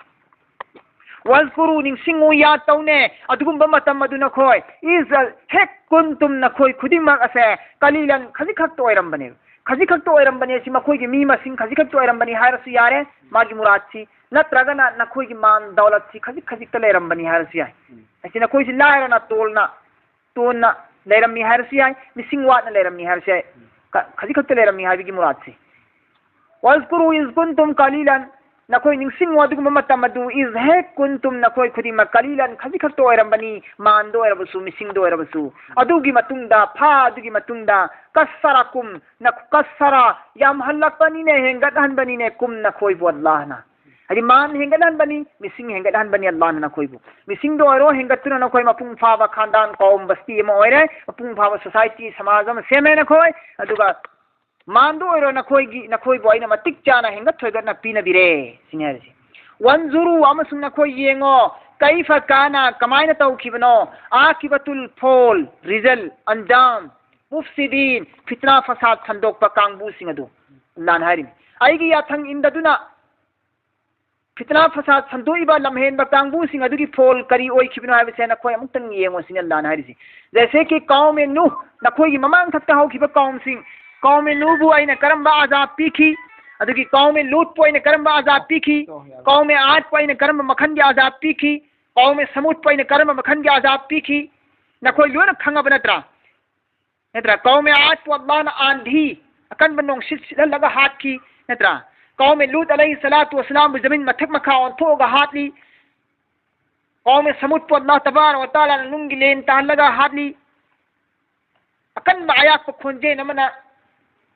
ꯋꯥꯖꯀꯨꯔꯨ, ꯅꯤꯡꯁꯤꯡꯉꯨ, ꯌꯥꯗ ꯇꯧꯅꯦ꯫ ꯑꯗꯨꯒꯨꯝꯕ ꯃꯇꯝ ꯑꯗꯨ ꯅꯈꯣꯏ, ꯏꯖ, ꯍꯦꯛ ꯀꯨꯟꯇꯨꯝ, ꯅꯈꯣꯏ ꯈꯨꯗꯤꯡꯃꯛ ꯑꯁꯦ, ꯀꯂꯤꯂꯟ, ꯈꯖꯤꯛꯈꯛꯇ ꯑꯣꯏꯔꯝꯕꯅꯦꯕ꯫ ꯈꯖꯤꯛ ꯈꯛꯇ ꯑꯣꯏꯔꯝꯕꯅꯦ ꯁꯤ, ꯃꯈꯣꯏꯒꯤ ꯃꯤ ꯃꯁꯤꯡ ꯈꯖꯤꯛ ꯈꯛꯇ ꯑꯣꯏꯔꯝꯕꯅꯤ ꯍꯥꯏꯔꯁꯨ ꯌꯥꯔꯦ ꯃꯥꯒꯤ ꯃꯨꯔꯥꯗꯁꯤ, ꯅꯠꯇ꯭ꯔꯒꯅ ꯅꯈꯣꯏꯒꯤ ꯃꯥꯟ ꯗꯧꯂꯠꯁꯤ ꯈꯖꯤꯛ ꯈꯖꯤꯛꯇ ꯂꯩꯔꯝꯕꯅꯤ ꯍꯥꯏꯔꯁꯨ ꯌꯥꯏ꯫ ꯑꯁꯤ ꯅꯈꯣꯏꯁꯤ ꯂꯥꯏꯔꯅ ꯇꯣꯜꯅ, ꯇꯣꯟꯅ ꯂꯩꯔꯝꯃꯤ ꯍꯥꯏꯔꯁꯨ ꯌꯥꯏ, ꯃꯤꯁꯤꯡ ꯋꯥꯠꯅ ꯂꯩꯔꯝꯃꯤ ꯍꯥꯏꯔꯁꯨ ꯌꯥꯏ, ꯈ-, ꯈꯖꯤꯛ ꯈꯛꯇ ꯂꯩꯔꯝꯃꯤ ꯍꯥꯏꯕꯒꯤ ꯃꯨꯔꯥꯗꯁꯤ꯫ "ꯋꯥꯖꯀꯨꯔꯨ ꯏꯖ ꯀꯨꯟꯇꯨꯝ ꯀꯂꯤꯂꯟ", ꯅꯈꯣꯏ ꯅꯤꯡꯁꯤꯡꯉꯨ ꯑꯗꯨꯒꯨꯝꯕ ꯃꯇꯝ ꯑꯗꯨ, "ꯏꯖ", ꯍꯦꯛ, "ꯀꯨꯟꯇꯨꯝ", ꯅꯈꯣꯏ ꯈꯨꯗꯤꯡꯃꯛ, "ꯀꯂꯤꯂꯟ", ꯈꯖꯤꯛ ꯈꯛꯇ ꯑꯣꯏꯔꯝꯕꯅꯤ, ꯃꯥꯟꯗ ꯑꯣꯏꯔꯕꯁꯨ, ꯃꯤꯁꯤꯡꯗ ꯑꯣꯏꯔꯕꯁꯨ꯫ ꯑꯗꯨꯒꯤ ꯃꯇꯨꯡꯗ, ꯐꯥ, ꯑꯗꯨꯒꯤ ꯃꯇꯨꯡꯗ, "ꯀꯁꯔꯀꯨꯝ", ꯅ-, "ꯀꯁꯔ", ꯌꯥꯝꯍꯜꯂꯛꯄꯅꯤꯅꯦ, ꯍꯦꯟꯒꯠꯍꯟꯕꯅꯤꯅꯦ, "ꯀꯨꯝ", ꯅꯈꯣꯏꯕꯨ ꯑꯜꯂꯥꯍꯅ꯫ ꯍꯥꯏꯗꯤ ꯃꯥꯟ ꯍꯦꯟꯒꯠꯍꯟꯕꯅꯤ, ꯃꯤꯁꯤꯡ ꯍꯦꯟꯒꯠꯍꯟꯕꯅꯤ ꯑꯜꯂꯥꯍꯅ ꯅꯈꯣꯏꯕꯨ꯫ ꯃꯤꯁꯤꯡꯗ ꯑꯣꯏꯔꯣ ꯍꯦꯟꯒꯠꯇꯨꯅ ꯅꯈꯣꯏ ꯃꯄꯨꯡ ꯐꯥꯕ ꯈꯥꯟꯗꯥꯟ, ꯀꯧꯝ, ꯕꯁꯇꯤ ꯑꯃ ꯑꯣꯏꯔꯦ, ꯃꯄꯨꯡ ꯐꯥꯕ ꯁꯣꯁꯥꯏꯇꯤ, ꯁꯃꯥꯖ ꯑꯃ ꯁꯦꯝꯃꯦ ꯅꯈꯣꯏ꯫ ꯑꯗꯨꯒ ꯃꯥꯟꯗ ꯑꯣꯏꯔꯣ ꯅꯈꯣꯏꯒꯤ, ꯅꯈꯣꯏꯕꯨ ꯑꯩꯅ ꯃꯇꯤꯛ ꯆꯥꯅ ꯍꯦꯟꯒꯠ ꯊꯣꯏꯒꯠꯅ ꯄꯤꯅꯕꯤꯔꯦ ꯁꯤꯅꯤ ꯍꯥꯏꯔꯤꯁꯦ꯫ "ꯋꯟꯖꯨꯔꯨ", ꯑꯃꯁꯨꯡ ꯅꯈꯣꯏ ꯌꯦꯡꯉꯣ, "ꯀꯩꯐ ꯀꯥꯅ", ꯀꯃꯥꯏꯅ ꯇꯧꯈꯤꯕꯅꯣ, "ꯑꯥꯀꯤꯕꯇꯨꯜ", ꯐꯣꯜ, ꯔꯤꯖꯜ, ꯑꯟꯖꯥꯝ, "ꯃꯨꯐꯁꯤꯗꯤꯟ", ꯐꯤꯇꯅꯥ ꯐꯁꯥꯗ ꯁꯟꯗꯣꯛꯄ ꯀꯥꯡꯕꯨꯁꯤꯡ ꯑꯗꯨ꯫ ꯑꯜꯂꯥꯍꯅ ꯍꯥꯏꯔꯤꯅꯤ, ꯑꯩꯒꯤ ꯌꯥꯊꯪ ꯏꯟꯗꯗꯨꯅ ꯐꯤꯇꯅꯥ ꯐꯁꯥꯗ ꯁꯟꯗꯣꯛꯏꯕ ꯂꯝꯍꯦꯟꯕ ꯀꯥꯡꯕꯨꯁꯤꯡ ꯑꯗꯨꯒꯤ ꯐꯣꯜ ꯀꯔꯤ ꯑꯣꯏꯈꯤꯕꯅꯣ ꯍꯥꯏꯕꯁꯦ ꯅꯈꯣꯏ ꯑꯃꯨꯛꯇꯪ ꯌꯦꯡꯉꯣ ꯁꯤꯅꯤ ꯑꯜꯂꯥꯍꯅ ꯍꯥꯏꯔꯤꯁꯤ꯫ "ꯖꯩꯁꯦ ꯀꯤ ꯀꯥꯎꯃꯦ ꯅꯨꯍ", ꯅꯈꯣꯏꯒꯤ ꯃꯃꯥꯡ ꯊꯛꯇ ꯍꯧꯈꯤꯕ ꯀꯥꯎꯝꯁꯤꯡ, ꯀꯥꯎꯃꯦ ꯅꯨꯍꯕꯨ ꯑꯩꯅ ꯀꯔꯝꯕ ꯑꯖꯥꯕ ꯄꯤꯈꯤ, ꯑꯗꯨꯒꯤ ꯀꯥꯎꯃꯦ ꯂꯨꯠꯄꯨ ꯑꯩꯅ ꯀꯔꯝꯕ ꯑꯖꯥꯕ ꯄꯤꯈꯤ, ꯀꯥꯎꯃꯦ ꯑꯥꯗꯄꯨ ꯑꯩꯅ ꯀꯔꯝꯕ ꯃꯈꯜꯒꯤ ꯑꯖꯥꯕ ꯄꯤꯈꯤ, ꯀꯥꯎꯃꯦ ꯁꯃꯨꯗꯄꯨ ꯑꯩꯅ ꯀꯔꯝꯕ ꯃꯈꯜꯒꯤ ꯑꯖꯥꯕ ꯄꯤꯈꯤ, ꯅꯈꯣꯏ ꯂꯣꯏꯅ ꯈꯪꯉꯕ ꯅꯠꯇ꯭ꯔꯥ? ꯅꯠꯇ꯭ꯔꯥ? ꯀꯥꯎꯃꯦ ꯑꯥꯗꯄꯨ ꯑꯜꯂꯥꯍꯅ ꯑꯥꯟꯙꯤ, ꯑꯀꯟꯕ ꯅꯣꯡꯁꯤꯠ ꯁꯤꯠꯍꯜꯂꯒ ꯍꯥꯠꯈꯤ, ꯅꯠꯇ꯭ꯔꯥ? ꯀꯥꯎꯃꯦ ꯂꯨꯠ ꯑꯂꯩꯍꯤ ꯁꯂꯥꯇꯨ ꯋꯁꯂꯥꯝꯕꯨ ꯖꯃꯤꯟ ꯃꯊꯛ ꯃꯈꯥ ꯑꯣꯟꯊꯣꯛꯑꯒ ꯍꯥꯠꯂꯤ꯫ ꯀꯥꯎꯃꯦ ꯁꯃꯨꯗꯄꯨ ꯑꯜꯂꯥꯍ ꯇꯕꯥꯔꯛ ꯋ ꯇꯥꯂꯥꯅ ꯅꯨꯡꯒꯤ ꯂꯦꯟ ꯇꯥꯍꯜꯂꯒ ꯍꯥꯠꯂꯤ꯫ ꯑꯀꯟꯕ ꯑꯌꯥꯛꯄ ꯈꯣꯟꯖꯦꯜ ꯑꯃꯅ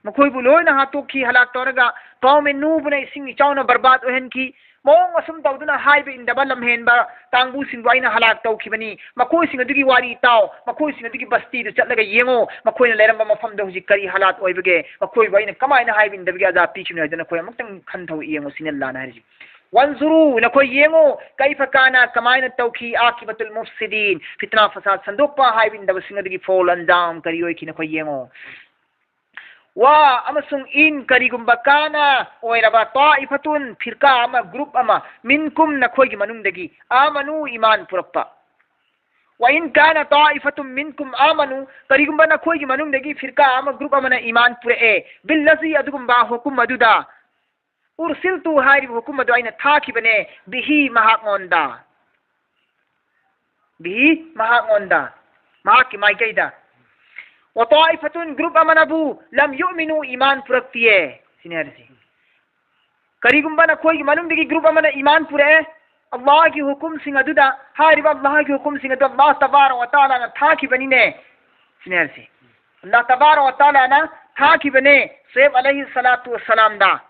ꯃꯈꯣꯏꯕꯨ ꯂꯣꯏꯅ ꯍꯥꯠꯇꯣꯛꯈꯤ, ꯍꯂꯥꯛ ꯇꯧꯔꯒ꯫ ꯀꯥꯎꯃꯦ ꯅꯨꯍꯕꯨꯅ ꯏꯁꯤꯡ ꯏꯆꯥꯎꯅ ꯕꯔꯕꯥꯗ ꯑꯣꯏꯍꯟꯈꯤ꯫ ꯃꯑꯣꯡ ꯑꯁꯨꯝ ꯇꯧꯗꯨꯅ ꯍꯥꯏꯕ ꯏꯟꯗꯕ ꯂꯝꯍꯦꯟꯕ ꯀꯥꯡꯕꯨꯁꯤꯡꯕꯨ ꯑꯩꯅ ꯍꯂꯥꯛ ꯇꯧꯈꯤꯕꯅꯤ꯫ ꯃꯈꯣꯏꯁꯤꯡ ꯑꯗꯨꯒꯤ ꯋꯥꯔꯤ ꯇꯥꯎ, ꯃꯈꯣꯏꯁꯤꯡ ꯑꯗꯨꯒꯤ ꯕꯁꯇꯤꯗꯨ ꯆꯠꯂꯒ ꯌꯦꯡꯉꯨ, ꯃꯈꯣꯏꯅ ꯂꯩꯔꯝꯕ ꯃꯐꯝꯗ ꯍꯧꯖꯤꯛ ꯀꯔꯤ ꯍꯥꯂꯥꯠ ꯑꯣꯏꯕꯒꯦ, ꯃꯈꯣꯏꯕꯨ ꯑꯩꯅ ꯀꯃꯥꯏꯅ ꯍꯥꯏꯕ ꯏꯟꯗꯕꯒꯤ ꯑꯖꯥꯕ ꯄꯤꯈꯤꯕꯅꯣ ꯍꯥꯏꯗꯨꯅ ꯅꯈꯣꯏ ꯑꯃꯨꯛꯇꯪ ꯈꯟꯊꯧ ꯌꯦꯡꯉꯨ ꯁꯤꯅꯤ ꯑꯜꯂꯥꯍꯅ ꯍꯥꯏꯔꯤꯁꯤ꯫ "ꯋꯟꯖꯨꯔꯨ", ꯅꯈꯣꯏ ꯌꯦꯡꯉꯨ, "ꯀꯩꯐ ꯀꯥꯅ", ꯀꯃꯥꯏꯅ ꯇꯧꯈꯤ, "ꯑꯥꯀꯤꯕꯇꯨꯜ ꯃꯨꯐꯁꯤꯗꯤꯟ", ꯐꯤꯇꯅꯥ ꯐꯁꯥꯗ ꯁꯟꯗꯣꯛꯄ ꯍꯥꯏꯕ ꯏꯟꯗꯕꯁꯤꯡ ꯑꯗꯨꯒꯤ ꯐꯣꯜ ꯑꯟꯖꯥꯝ ꯀꯔꯤ ꯑꯣꯏꯈꯤ ꯅꯈꯣꯏ ꯌꯦꯡꯉꯨ꯫ "ꯋꯥ", ꯑꯃꯁꯨꯡ "ꯏꯟ", ꯀꯔꯤꯒꯨꯝꯕ, "ꯀꯥꯅ", ꯑꯣꯏꯔꯕ, "ꯇ꯭ꯋꯥꯏꯐꯇꯨꯟ", ꯐꯤꯔꯀꯥ ꯑꯃ, ꯒ꯭ꯔꯨꯞ ꯑꯃ, "ꯃꯤꯟꯀꯨꯝ", ꯅꯈꯣꯏꯒꯤ ꯃꯅꯨꯡꯗꯒꯤ, "ꯑꯥꯃꯅꯨ", ꯏꯃꯥꯟ ꯄꯨꯔꯛꯄ, وإن كان طائفة منكم آمنوا, ꯀꯔꯤꯒꯨꯝꯕ ꯅꯈꯣꯏꯒꯤ ꯃꯅꯨꯡꯗꯒꯤ ꯐꯤꯔꯀꯥ ꯑꯃ, ꯒ꯭ꯔꯨꯞ ꯑꯃꯅ ꯏꯃꯥꯟ ꯄꯨꯔꯛꯑꯦ, بالذي, ꯑꯗꯨꯒꯨꯝꯕ ꯍꯨꯀꯨꯝ ꯑꯗꯨꯗ, أرسلت, ꯍꯥꯏꯔꯤꯕ ꯍꯨꯀꯨꯝ ꯑꯗꯨ ꯑꯩꯅ ꯊꯥꯈꯤꯕꯅꯦ, به, ꯃꯍꯥꯛꯉꯣꯟꯗ, به, ꯃꯍꯥꯛꯉꯣꯟꯗ, ꯃꯍꯥꯛꯀꯤ ꯃꯥꯏꯀꯩꯗ, وطائفة, ꯒ꯭ꯔꯨꯞ ꯑꯃꯅꯕꯨ, لم يؤمنوا, ꯏꯃꯥꯟ ꯄꯨꯔꯛꯇꯤꯌꯦ, ꯁꯤꯅꯦ ꯍꯥꯏꯔꯤꯁꯤ꯫ ꯀꯔꯤꯒꯨꯝꯕ ꯅꯈꯣꯏꯒꯤ ꯃꯅꯨꯡꯗꯒꯤ ꯒ꯭ꯔꯨꯞ ꯑꯃꯅ ꯏꯃꯥꯟ ꯄꯨꯔꯛꯑꯦ, ꯑꯜꯂꯥꯍꯒꯤ ꯍꯨꯀꯨꯝꯁꯤꯡ ꯑꯗꯨꯗ, ꯍꯥꯏꯔꯤꯕ ꯑꯜꯂꯥꯍꯒꯤ ꯍꯨꯀꯨꯝꯁꯤꯡ ꯑꯗꯨ ꯑꯜꯂꯥꯍ ꯇꯕꯥꯔꯛ ꯋ ꯇꯥꯂꯥꯅ ꯊꯥꯈꯤꯕꯅꯤꯅꯦ, ꯁꯤꯅꯦ ꯍꯥꯏꯔꯤꯁꯤ꯫ ꯑꯜꯂꯥꯍ ꯇꯕꯥꯔꯛ ꯋ ꯇꯥꯂꯥꯅ ꯊꯥꯈꯤꯕꯅꯦ ꯁꯨꯍꯩꯕ ꯑꯂꯩꯍꯤ ꯁꯂꯥꯇꯨ ꯋꯁꯁꯂꯥꯝꯗ,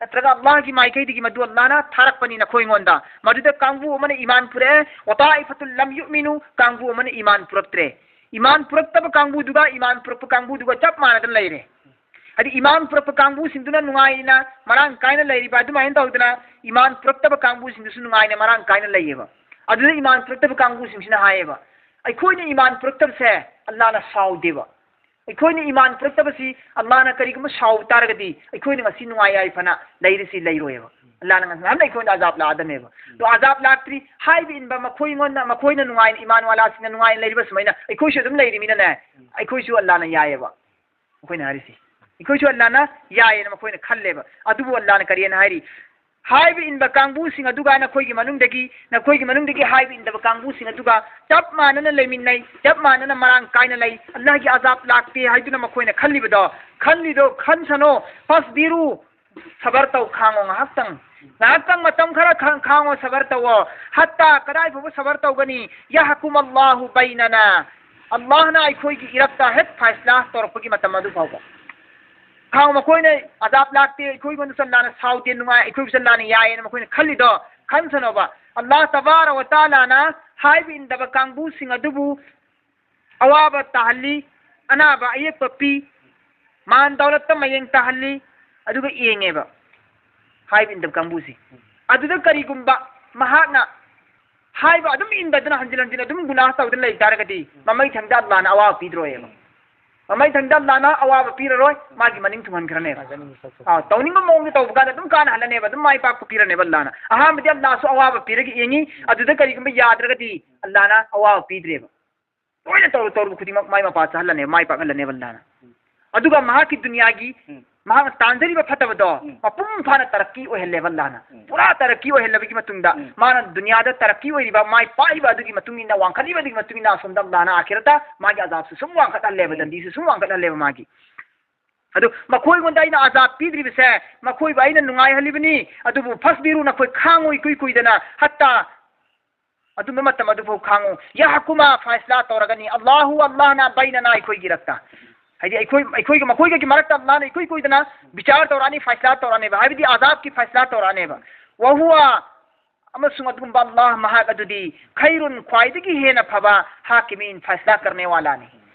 ꯅꯠꯇ꯭ꯔꯒ ꯑꯜꯂꯥꯍꯒꯤ ꯃꯥꯏꯀꯩꯗꯒꯤ ꯃꯗꯨ ꯑꯜꯂꯥꯍꯅ ꯊꯥꯔꯛꯄꯅꯤ ꯅꯈꯣꯏꯉꯣꯟꯗ꯫ ꯃꯗꯨꯗ ꯀꯥꯡꯕꯨ ꯑꯃꯅ ꯏꯃꯥꯟ ꯄꯨꯔꯛꯑꯦ, وطائفة لم يؤمنوا, ꯀꯥꯡꯕꯨ ꯑꯃꯅ ꯏꯃꯥꯟ ꯄꯨꯔꯛꯇ꯭ꯔꯦ꯫ ꯏꯃꯥꯟ ꯄꯨꯔꯛꯇꯕ ꯀꯥꯡꯕꯨꯗꯨꯒ ꯏꯃꯥꯟ ꯄꯨꯔꯛꯄ ꯀꯥꯡꯕꯨꯗꯨꯒ ꯆꯞ ꯃꯥꯟꯅꯗꯅ ꯂꯩꯔꯦ꯫ ꯍꯥꯏꯗꯤ ꯏꯃꯥꯟ ꯄꯨꯔꯛꯄ ꯀꯥꯡꯕꯨꯁꯤꯡꯗꯨꯅ ꯅꯨꯡꯉꯥꯏꯅ ꯃꯔꯥꯡ ꯀꯥꯏꯅ ꯂꯩꯔꯤꯕ ꯑꯗꯨꯃꯥꯏꯅ ꯇꯧꯗꯅ, ꯏꯃꯥꯟ ꯄꯨꯔꯛꯇꯕ ꯀꯥꯡꯕꯨꯁꯤꯡꯗꯨꯁꯨ ꯅꯨꯡꯉꯥꯏꯅ ꯃꯔꯥꯡ ꯀꯥꯏꯅ ꯂꯩꯌꯦꯕ꯫ ꯑꯗꯨꯗ ꯏꯃꯥꯟ ꯄꯨꯔꯛꯇꯕ ꯀꯥꯡꯕꯨꯁꯤꯡꯁꯤꯅ ꯍꯥꯏꯌꯦꯕ, ꯑꯩꯈꯣꯏꯅ ꯏꯃꯥꯟ ꯄꯨꯔꯛꯇꯕꯁꯦ ꯑꯜꯂꯥꯍꯅ ꯁꯥꯎꯗꯦꯕ꯫ ꯑꯩꯈꯣꯏꯅ ꯏꯃꯥꯟ ꯄꯨꯔꯛꯇꯕꯁꯤ ꯑꯜꯂꯥꯍꯅ ꯀꯔꯤꯒꯨꯝꯕ ꯁꯥꯎꯕ ꯇꯥꯔꯒꯗꯤ ꯑꯩꯈꯣꯏꯅ ꯉꯁꯤ ꯅꯨꯡꯉꯥꯏ ꯌꯥꯏꯐꯅ ꯂꯩꯔꯤꯁꯤ ꯂꯩꯔꯣꯏꯕ꯫ ꯑꯜꯂꯥꯍꯅ ꯉꯁꯤ ꯅꯍꯥꯟ ꯑꯩꯈꯣꯏꯗ ꯑꯖꯥꯕ ꯂꯥꯛꯑꯗꯝꯅꯦꯕ꯫ ꯑꯗꯣ ꯑꯖꯥꯕ ꯂꯥꯛꯇ꯭ꯔꯤ, ꯍꯥꯏꯕ ꯏꯟꯕ ꯃꯈꯣꯏꯉꯣꯟꯗ, ꯃꯈꯣꯏꯅ ꯅꯨꯡꯉꯥꯏꯅ, ꯏꯃꯥꯟ ꯋꯥꯂꯥꯁꯤꯡꯅ ꯅꯨꯡꯉꯥꯏꯅ ꯂꯩꯔꯤꯕ ꯁꯨꯃꯥꯏꯅ ꯑꯩꯈꯣꯏꯁꯨ ꯑꯗꯨꯝ ꯂꯩꯔꯤꯃꯤꯅꯅꯦ, ꯑꯩꯈꯣꯏꯁꯨ ꯑꯜꯂꯥꯍꯅ ꯌꯥꯏꯌꯦꯕ꯫ ꯃꯈꯣꯏꯅ ꯍꯥꯏꯔꯤꯁꯤ, ꯑꯩꯈꯣꯏꯁꯨ ꯑꯜꯂꯥꯍꯅ ꯌꯥꯏꯌꯦꯅ ꯃꯈꯣꯏꯅ ꯈꯜꯂꯦꯕ꯫ ꯑꯗꯨꯕꯨ ꯑꯜꯂꯥꯍꯅ ꯀꯔꯤꯅ ꯍꯥꯏꯔꯤ? ꯍꯥꯏꯕ ꯏꯟꯕ ꯀꯥꯡꯕꯨꯁꯤꯡ ꯑꯗꯨꯒ ꯅꯈꯣꯏꯒꯤ ꯃꯅꯨꯡꯗꯒꯤ, ꯅꯈꯣꯏꯒꯤ ꯃꯅꯨꯡꯗꯒꯤ ꯍꯥꯏꯕ ꯏꯟꯗꯕ ꯀꯥꯡꯕꯨꯁꯤꯡ ꯑꯗꯨꯒ ꯆꯞ ꯃꯥꯟꯅꯅ ꯂꯩꯃꯤꯟꯅꯩ, ꯆꯞ ꯃꯥꯟꯅꯅ ꯃꯔꯥꯡ ꯀꯥꯏꯅ ꯂꯩ, ꯑꯜꯂꯥꯍꯒꯤ ꯑꯖꯥꯕ ꯂꯥꯛꯇꯦ ꯍꯥꯏꯗꯨꯅ ꯃꯈꯣꯏꯅ ꯈꯜꯂꯤꯕꯗꯣ, ꯈꯜꯂꯤꯗꯣ ꯈꯟꯁꯅꯣ꯫ فاصبروا, ꯁꯕꯔ ꯇꯧ, ꯈꯥꯡꯉꯣ ꯉꯥꯏꯍꯥꯛꯇꯪ꯫ ꯉꯥꯏꯍꯥꯛꯇꯪ ꯃꯇꯝ ꯈꯔ ꯈꯥꯡ-, ꯈꯥꯡꯉꯣ, ꯁꯕꯔ ꯇꯧꯋꯣ꯫ حتى, ꯀꯗꯥꯏ ꯐꯥꯎꯕ ꯁꯕꯔ ꯇꯧꯒꯅꯤ? يحكم الله بيننا, ꯑꯜꯂꯥꯍꯅ ꯑꯩꯈꯣꯏꯒꯤ ꯏꯔꯛꯇ ꯍꯦꯛ ꯐꯥꯏꯁꯂꯥ ꯇꯧꯔꯛꯄꯒꯤ ꯃꯇꯝ ꯑꯗꯨ ꯐꯥꯎꯕ꯫ ꯈꯥꯡꯉꯣ, ꯃꯈꯣꯏꯅ ꯑꯖꯥꯕ ꯂꯥꯛꯇꯦ, ꯑꯩꯈꯣꯏꯉꯣꯟꯗꯁꯨ ꯑꯜꯂꯥꯍꯅ ꯁꯥꯎꯗꯦ, ꯅꯨꯡꯉꯥꯏ, ꯑꯩꯈꯣꯏꯕꯨꯁꯨ ꯑꯜꯂꯥꯍꯅ ꯌꯥꯏꯌꯦꯅ ꯃꯈꯣꯏꯅ ꯈꯜꯂꯤꯗꯣ ꯈꯟꯁꯅꯣꯕ꯫ ꯑꯜꯂꯥꯍ ꯇꯕꯥꯔꯛ ꯋ ꯇꯥꯂꯥꯅ ꯍꯥꯏꯕ ꯏꯟꯗꯕ ꯀꯥꯡꯕꯨꯁꯤꯡ ꯑꯗꯨꯕꯨ ꯑꯋꯥꯕ ꯇꯥꯍꯜꯂꯤ, ꯑꯅꯥꯕ ꯑꯌꯦꯛꯄ ꯄꯤ, ꯃꯥꯟ ꯗꯧꯂꯠꯇ ꯃꯌꯦꯡ ꯇꯥꯍꯜꯂꯤ, ꯑꯗꯨꯒ ꯌꯦꯡꯉꯦꯕ ꯍꯥꯏꯕ ꯏꯟꯗꯕ ꯀꯥꯡꯕꯨꯁꯤ꯫ ꯑꯗꯨꯗ ꯀꯔꯤꯒꯨꯝꯕ ꯃꯍꯥꯛꯅ ꯍꯥꯏꯕ ꯑꯗꯨꯝ ꯏꯟꯗꯗꯅ ꯍꯟꯖꯤꯟ ꯍꯟꯖꯤꯟ ꯑꯗꯨꯝ ꯒꯨꯅꯥꯍ ꯇꯧꯗꯅ ꯂꯩ ꯇꯥꯔꯒꯗꯤ ꯃꯃꯩ ꯊꯪꯗ ꯑꯜꯂꯥꯍꯅ ꯑꯋꯥꯕ ꯄꯤꯗ꯭ꯔꯣꯏꯑꯕ꯫ ꯃꯃꯩ ꯊꯪꯗ ꯑꯜꯂꯥꯅ ꯑꯋꯥꯕ ꯄꯤꯔꯔꯣꯏ, ꯃꯥꯒꯤ ꯃꯅꯤꯡ ꯊꯨꯡꯍꯟꯈ꯭ꯔꯅꯦꯕ꯫ ꯐꯖꯅ ꯃꯁꯛ ꯊꯣꯛꯄ꯫ ꯑꯥ, ꯇꯧꯅꯤꯡꯕ ꯃꯑꯣꯡꯗ ꯇꯧꯕ ꯀꯥꯟꯗ ꯑꯗꯨꯝ ꯀꯥꯟꯅꯍꯜꯂꯅꯦꯕ, ꯑꯗꯨꯝ ꯃꯥꯏ ꯄꯥꯛꯄ ꯄꯤꯔꯅꯦꯕ ꯑꯜꯂꯥꯅ꯫ ꯑꯍꯥꯟꯕꯗꯤ ꯑꯜꯂꯥꯁꯨ ꯑꯋꯥꯕ ꯄꯤꯔꯒ ꯌꯦꯡꯉꯤ, ꯑꯗꯨꯗ ꯀꯔꯤꯒꯨꯝꯕ ꯌꯥꯗ꯭ꯔꯒꯗꯤ ꯑꯜꯂꯥꯅ ꯑꯋꯥꯕ ꯄꯤꯗ꯭ꯔꯦꯕ꯫ ꯂꯣꯏꯅ ꯇꯧꯔꯨ ꯇꯧꯔꯨꯕ ꯈꯨꯗꯤꯡꯃꯛ ꯃꯥꯏ ꯃꯄꯥ ꯆꯥꯍꯜꯂꯅꯦꯕ, ꯃꯥꯏ ꯄꯥꯛꯍꯜꯂꯅꯦꯕ ꯑꯜꯂꯥꯅ꯫ ꯎꯝ꯫ ꯑꯗꯨꯒ ꯃꯍꯥꯛꯀꯤ ꯗꯨꯅꯤꯌꯥꯒꯤ, ꯎꯝ꯫ ꯃꯍꯥꯛꯅ ꯇꯥꯟꯖꯔꯤꯕ ꯐꯠꯇꯕꯗꯣ, ꯎꯝ꯫ ꯃꯄꯨꯡ ꯐꯥꯅ ꯇꯔꯛꯀꯤ ꯑꯣꯏꯍꯜꯂꯦꯕ ꯑꯜꯂꯥꯅ꯫ ꯎꯝ꯫ ꯄꯨꯔꯥ ꯇꯔꯛꯀꯤ ꯑꯣꯏꯍꯜꯂꯕꯒꯤ ꯃꯇꯨꯡꯗ, ꯎꯝ꯫ ꯃꯥꯅ ꯗꯨꯅꯤꯌꯥꯗ ꯇꯔꯛꯀꯤ ꯑꯣꯏꯔꯤꯕ, ꯃꯥꯏ ꯄꯥꯛꯏꯕ ꯑꯗꯨꯒꯤ ꯃꯇꯨꯡ ꯏꯟꯅ, ꯋꯥꯡꯈꯠꯂꯤꯕ ꯑꯗꯨꯒꯤ ꯃꯇꯨꯡ ꯏꯟꯅ, ꯑꯁꯣꯝꯗ ꯑꯜꯂꯥꯅ ꯑꯥꯈꯤꯔꯠꯇ ꯃꯥꯒꯤ ꯑꯖꯥꯕꯁꯨ ꯁꯨꯝ ꯋꯥꯡꯈꯠꯍꯜꯂꯦꯕ, ꯎꯝ꯫ ꯗꯟꯗꯤꯁꯨ ꯁꯨꯝ ꯋꯥꯡꯈꯠꯍꯜꯂꯦꯕ ꯃꯥꯒꯤ꯫ ꯑꯗꯨ ꯃꯈꯣꯏꯉꯣꯟꯗ ꯑꯩꯅ ꯑꯖꯥꯕ ꯄꯤꯗ꯭ꯔꯤꯕꯁꯦ, ꯃꯈꯣꯏꯕꯨ ꯑꯩꯅ ꯅꯨꯡꯉꯥꯏꯍꯜꯂꯤꯕꯅꯤ, ꯑꯗꯨꯕꯨ ꯐꯁꯕꯤꯔꯨ, ꯅꯈꯣꯏ ꯈꯥꯡꯉꯨ ꯏꯀꯨꯏ ꯀꯨꯏꯗꯅ, ꯍꯠꯇꯥ, ꯑꯗꯨꯝꯕ ꯃꯇꯝ ꯑꯗꯨꯐꯥꯎ ꯈꯥꯡꯉꯨ꯫ ꯌꯥꯍꯀꯨꯃꯥ, ꯐꯥꯏꯁꯂꯥ ꯇꯧꯔꯒꯅꯤ꯫ ꯑꯜꯂꯥꯍꯨ, ꯑꯜꯂꯥꯍꯅ, ꯕꯩꯅꯅꯥ, ꯑꯩꯈꯣꯏꯒꯤ ꯔꯛꯇ꯫ ꯍꯥꯏꯗꯤ ꯑꯩꯈꯣꯏ, ꯑꯩꯈꯣꯏꯒ ꯃꯈꯣꯏꯒꯒꯤ ꯃꯔꯛꯇ ꯑꯜꯂꯥꯍꯅ ꯏꯀꯨꯏ ꯀꯨꯏꯗꯅ ꯕꯤꯆꯥꯔ ꯇꯧꯔꯛꯑꯅꯤ, ꯐꯥꯏꯁꯂꯥ ꯇꯧꯔꯛꯑꯅꯦꯕ꯫ ꯍꯥꯏꯕꯗꯤ ꯑꯖꯥꯕꯀꯤ ꯐꯥꯏꯁꯂꯥ ꯇꯧꯔꯛꯑꯅꯦꯕ꯫ ꯋꯥꯍꯨꯋꯥ, ꯑꯃꯁꯨꯡ ꯑꯗꯨꯒꯨꯝꯕ ꯑꯜꯂꯥꯍ ꯃꯍꯥꯛ ꯑꯗꯨꯗꯤ ꯈꯩꯔꯨꯟ, ꯈ꯭ꯋꯥꯏꯗꯒꯤ ꯍꯦꯟꯅ ꯐꯕ, ꯍꯥꯀꯤꯃꯤꯟ, ꯐꯥꯏꯁꯂꯥ ꯀꯔꯅꯦ ꯋꯥꯂꯥꯅꯤ꯫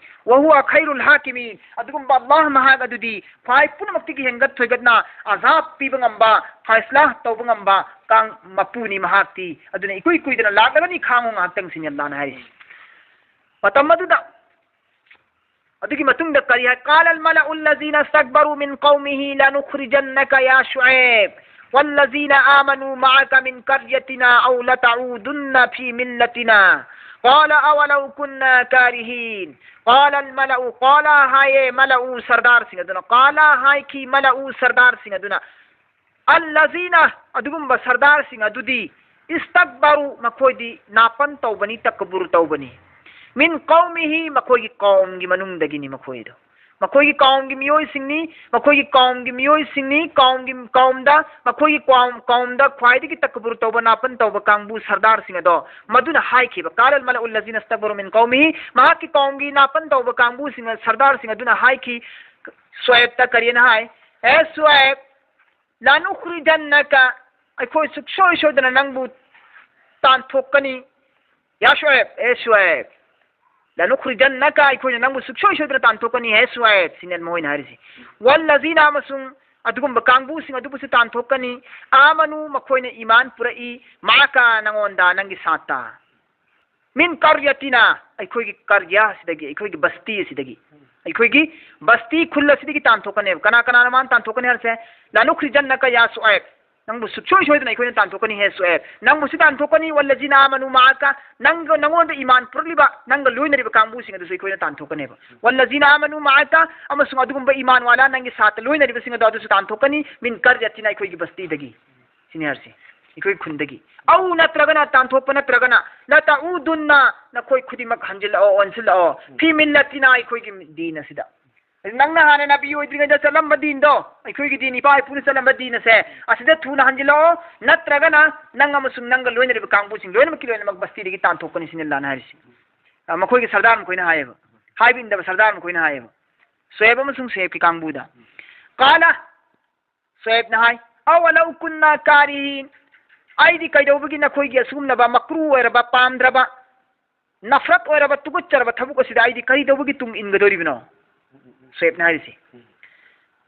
ꯋꯥꯍꯨꯋꯥ ꯈꯩꯔꯨꯜ ꯍꯥꯀꯤꯃꯤꯟ, ꯑꯗꯨꯒꯨꯝꯕ ꯑꯜꯂꯥꯍ ꯃꯍꯥꯛ ꯑꯗꯨꯗꯤ ꯈ꯭ꯋꯥꯏ ꯄꯨꯝꯅꯃꯛꯇꯒꯤ ꯍꯦꯟꯒꯠ ꯊꯣꯏꯒꯠꯅ ꯑꯖꯥꯕ ꯄꯤꯕ ꯉꯝꯕ, ꯐꯥꯏꯁꯂꯥ ꯇꯧꯕ ꯉꯝꯕ ꯀꯥꯡ ꯃꯄꯨꯅꯤ ꯃꯍꯥꯛꯇꯤ꯫ ꯑꯗꯨꯅ ꯏꯀꯨꯏ ꯀꯨꯏꯗꯅ ꯂꯥꯛꯂꯒꯅꯤ, ꯈꯥꯡꯉꯨ ꯉꯥꯏꯍꯥꯛꯇꯪ ꯁꯤꯅꯤ ꯑꯜꯂꯥꯍꯅ ꯍꯥꯏꯔꯤꯁꯤ꯫ ꯃꯇꯝ ꯑꯗꯨꯗ ꯑꯗꯨꯒꯤ ꯃꯇꯨꯡꯗ ꯀꯔꯤ ꯍꯥꯏ? قال الملأ الذين استكبروا من قومه لنخرجنك يا شعيب والذين آمنوا معك من قريتنا أو لتعودن في ملتنا قال أولو كنا كارهين قال الملأ، قال ꯍꯥꯏꯌꯦ ꯃꯂꯎ ꯁꯔꯗꯥꯔꯁꯤꯡ ꯑꯗꯨꯅ، قال ꯍꯥꯏꯈꯤ ꯃꯂꯎ ꯁꯔꯗꯥꯔꯁꯤꯡ ꯑꯗꯨꯅ, الذين ꯑꯗꯨꯒꯨꯝꯕ ꯁꯔꯗꯥꯔꯁꯤꯡ ꯑꯗꯨꯗꯤ, استكبروا ꯃꯈꯣꯏꯗꯤ ꯅꯥꯄꯟ ꯇꯧꯕꯅꯤ, ꯇꯀꯕꯨꯔ ꯇꯧꯕꯅꯤ, من قومه ꯃꯈꯣꯏꯒꯤ ꯀꯥꯎꯝꯒꯤ ꯃꯅꯨꯡꯗꯒꯤꯅꯤ ꯃꯈꯣꯏꯗꯣ꯫ ꯃꯈꯣꯏꯒꯤ ꯀꯥꯎꯝꯒꯤ ꯃꯤꯑꯣꯏꯁꯤꯡꯅꯤ, ꯃꯈꯣꯏꯒꯤ ꯀꯥꯎꯝꯒꯤ ꯃꯤꯑꯣꯏꯁꯤꯡꯅꯤ, ꯀꯥꯎꯝꯒꯤ, ꯀꯥꯎꯝꯗ, ꯃꯈꯣꯏꯒꯤ ꯀꯥꯎꯝ, ꯀꯥꯎꯝꯗ ꯈ꯭ꯋꯥꯏꯗꯒꯤ ꯇꯀꯕꯨꯔ ꯇꯧꯕ, ꯅꯥꯄꯟ ꯇꯧꯕ ꯀꯥꯡꯕꯨ ꯁꯔꯗꯥꯔꯁꯤꯡ ꯑꯗꯣ, ꯃꯗꯨꯅ ꯍꯥꯏꯈꯤꯕ, قال الملأ الذين استكبروا من قومه ꯃꯍꯥꯛꯀꯤ ꯀꯥꯎꯝꯒꯤ ꯅꯥꯄꯟ ꯇꯧꯕ ꯀꯥꯡꯕꯨꯁꯤꯡ, ꯁꯔꯗꯥꯔꯁꯤꯡ ꯑꯗꯨꯅ ꯍꯥꯏꯈꯤ ꯁꯨꯑꯦꯕꯇ ꯀꯔꯤꯅ ꯍꯥꯏ? ꯍꯦ ꯁꯨꯑꯦꯕ, لنخرجنك ꯑꯩꯈꯣꯏ ꯁꯨꯛꯁꯣꯏ ꯁꯣꯏꯗꯅ ꯅꯪꯕꯨ ꯇꯥꯟꯊꯣꯛꯀꯅꯤ꯫ يا شعيب، ꯑꯦ ꯁꯨꯑꯦꯕ, لنخرجنك ꯑꯩꯈꯣꯏꯅ ꯅꯪꯕꯨ ꯁꯨꯛꯁꯣꯏ ꯁꯣꯏꯗꯅ ꯇꯥꯟꯊꯣꯛꯀꯅꯤ ꯍꯦ ꯁꯨꯑꯦꯕ, ꯁꯤꯅꯦ ꯃꯈꯣꯏꯅ ꯍꯥꯏꯔꯤꯁꯤ꯫ والذين ꯑꯃꯁꯨꯡ ꯑꯗꯨꯒꯨꯝꯕ ꯀꯥꯡꯕꯨꯁꯤꯡ ꯑꯗꯨꯕꯨꯁꯨ ꯇꯥꯟꯊꯣꯛꯀꯅꯤ꯫ آمنوا ꯃꯈꯣꯏꯅ ꯏꯃꯥꯟ ꯄꯨꯔꯛꯏ꯫ معك ꯅꯉꯣꯟꯗ ꯅꯪꯒꯤ ꯁꯥꯠꯇ꯫ من قريتنا ꯑꯩꯈꯣꯏꯒꯤ ꯀꯔꯌꯥ ꯑꯁꯤꯗꯒꯤ, ꯑꯩꯈꯣꯏꯒꯤ ꯕꯁꯇꯤ ꯑꯁꯤꯗꯒꯤ꯫ ꯑꯩꯈꯣꯏꯒꯤ ꯕꯁꯇꯤ ꯈꯨꯜ ꯑꯁꯤꯗꯒꯤ ꯇꯥꯟꯊꯣꯛꯀꯅꯦꯕ꯫ ꯀꯅꯥ ꯀꯅꯥꯅ ꯃꯥꯅ ꯇꯥꯟꯊꯣꯛꯀꯅꯤ ꯍꯥꯏꯔꯤꯁꯦ? "ꯂꯅꯨꯈ꯭ꯔꯤꯖꯟꯅꯀ ꯌꯥ ꯁꯨꯑꯥꯏꯕ", ꯅꯪꯕꯨ ꯁꯨꯡꯁꯣꯏ ꯁꯣꯏꯗꯅ ꯑꯩꯈꯣꯏꯅ ꯇꯥꯟꯊꯣꯛꯀꯅꯤ ꯍꯦ ꯁꯨꯑꯥꯏꯕ, ꯅꯪꯕꯨꯁꯨ ꯇꯥꯟꯊꯣꯛꯀꯅꯤ, "ꯋꯜꯂꯖꯤꯅ ꯑꯥꯃꯅꯨ ꯃꯥꯑꯀ", ꯅꯪꯒ, ꯅꯪꯉꯣꯟꯗ ꯏꯃꯥꯟ ꯄꯨꯔꯛꯂꯤꯕ, ꯅꯪꯒ ꯂꯣꯏꯅꯔꯤꯕ ꯀꯥꯡꯕꯨꯁꯤꯡ ꯑꯗꯨꯁꯨ ꯑꯩꯈꯣꯏꯅ ꯇꯥꯟꯊꯣꯛꯀꯅꯦꯕ꯫ "ꯋꯜꯂꯖꯤꯅ ꯑꯥꯃꯅꯨ ꯃꯥꯑꯀ", ꯑꯃꯁꯨꯡ ꯑꯗꯨꯒꯨꯝꯕ ꯏꯃꯥꯟ ꯋꯥꯂꯥ, ꯅꯪꯒꯤ ꯁꯥꯇ꯭ꯔ ꯂꯣꯏꯅꯔꯤꯕꯁꯤꯡ ꯑꯗꯣ ꯑꯗꯨꯁꯨ ꯇꯥꯟꯊꯣꯛꯀꯅꯤ, "ꯃꯤꯟ ꯀꯔꯌꯥꯇꯤꯅ", ꯑꯩꯈꯣꯏꯒꯤ ꯕꯁꯇꯤꯗꯒꯤ꯫ ꯁꯤꯅꯤ ꯍꯥꯏꯔꯤꯁꯤ, ꯑꯩꯈꯣꯏ ꯈꯨꯟꯗꯒꯤ꯫ "ꯑꯧ", ꯅꯠꯇ꯭ꯔꯒꯅ, ꯇꯥꯟꯊꯣꯛꯄ ꯅꯠꯇ꯭ꯔꯒꯅ, "ꯂꯇꯎꯗꯨꯟꯅ", ꯅꯈꯣꯏ ꯈꯨꯗꯤꯡꯃꯛ ꯍꯟꯖꯤꯜꯂꯛꯑꯣ, ꯑꯣꯟꯁꯤꯜꯂꯛꯑꯣ, "ꯐꯤ ꯃꯤꯜꯂꯇꯤꯅ", ꯑꯩꯈꯣꯏꯒꯤ ꯗꯤꯟ ꯑꯁꯤꯗ꯫ ꯅꯪꯅ ꯍꯥꯟꯅ ꯅꯕꯤ ꯑꯣꯏꯗ꯭ꯔꯤꯉꯩꯗ ꯆꯠꯂꯝꯕ ꯗꯤꯟꯗꯣ, ꯑꯩꯈꯣꯏꯒꯤ ꯗꯤꯟ, ꯏꯄꯥ ꯏꯄꯨꯅ ꯆꯠꯂꯝꯕ ꯗꯤꯟ ꯑꯁꯦ, ꯑꯁꯤꯗ ꯊꯨꯅ ꯍꯟꯖꯤꯜꯂꯛꯑꯣ, ꯅꯠꯇ꯭ꯔꯒꯅ ꯅꯪ ꯑꯃꯁꯨꯡ ꯅꯪꯒ ꯂꯣꯏꯅꯔꯤꯕ ꯀꯥꯡꯕꯨꯁꯤꯡ ꯂꯣꯏꯅꯃꯛꯀꯤ ꯂꯣꯏꯅꯃꯛ ꯕꯁꯇꯤꯗꯒꯤ ꯇꯥꯟꯊꯣꯛꯀꯅꯤ ꯁꯤꯅꯤ ꯑꯜꯂꯥꯍꯅ ꯍꯥꯏꯔꯤꯁꯤ꯫ ꯑ, ꯃꯈꯣꯏꯒꯤ ꯁꯔꯗꯥꯔ ꯃꯈꯣꯏꯅ ꯍꯥꯏꯌꯦꯕ, ꯍꯥꯏꯕ ꯏꯟꯗꯕ ꯁꯔꯗꯥꯔ ꯃꯈꯣꯏꯅ ꯍꯥꯏꯌꯦꯕ, ꯁꯨꯑꯦꯕ ꯑꯃꯁꯨꯡ ꯁꯨꯑꯦꯕꯀꯤ ꯀꯥꯡꯕꯨꯗ꯫ ꯀꯥꯂ, ꯁꯨꯑꯦꯕꯅ ꯍꯥꯏ, "ꯑꯋꯂꯧ ꯀꯨꯟꯅ ꯀꯥꯔꯤꯍꯤꯟ", ꯑꯩꯗꯤ ꯀꯩꯗꯧꯕꯒꯤ ꯅꯈꯣꯏꯒꯤ ꯑꯁꯤꯒꯨꯝꯂꯕ ꯃꯀ꯭ꯔꯨ ꯑꯣꯏꯔꯕ, ꯄꯥꯝꯗ꯭ꯔꯕ, ꯅꯐꯔꯠ ꯑꯣꯏꯔꯕ, ꯇꯨꯀꯠꯆꯔꯕ ꯊꯕꯛ ꯑꯁꯤꯗ ꯑꯩꯗꯤ ꯀꯔꯤ ꯇꯧꯕꯒꯤ ꯇꯨꯡ ꯏꯟꯒꯗꯧꯔꯤꯕꯅꯣ? ꯁꯨꯑꯦꯕꯅ ꯍꯥꯏꯔꯤꯁꯤ,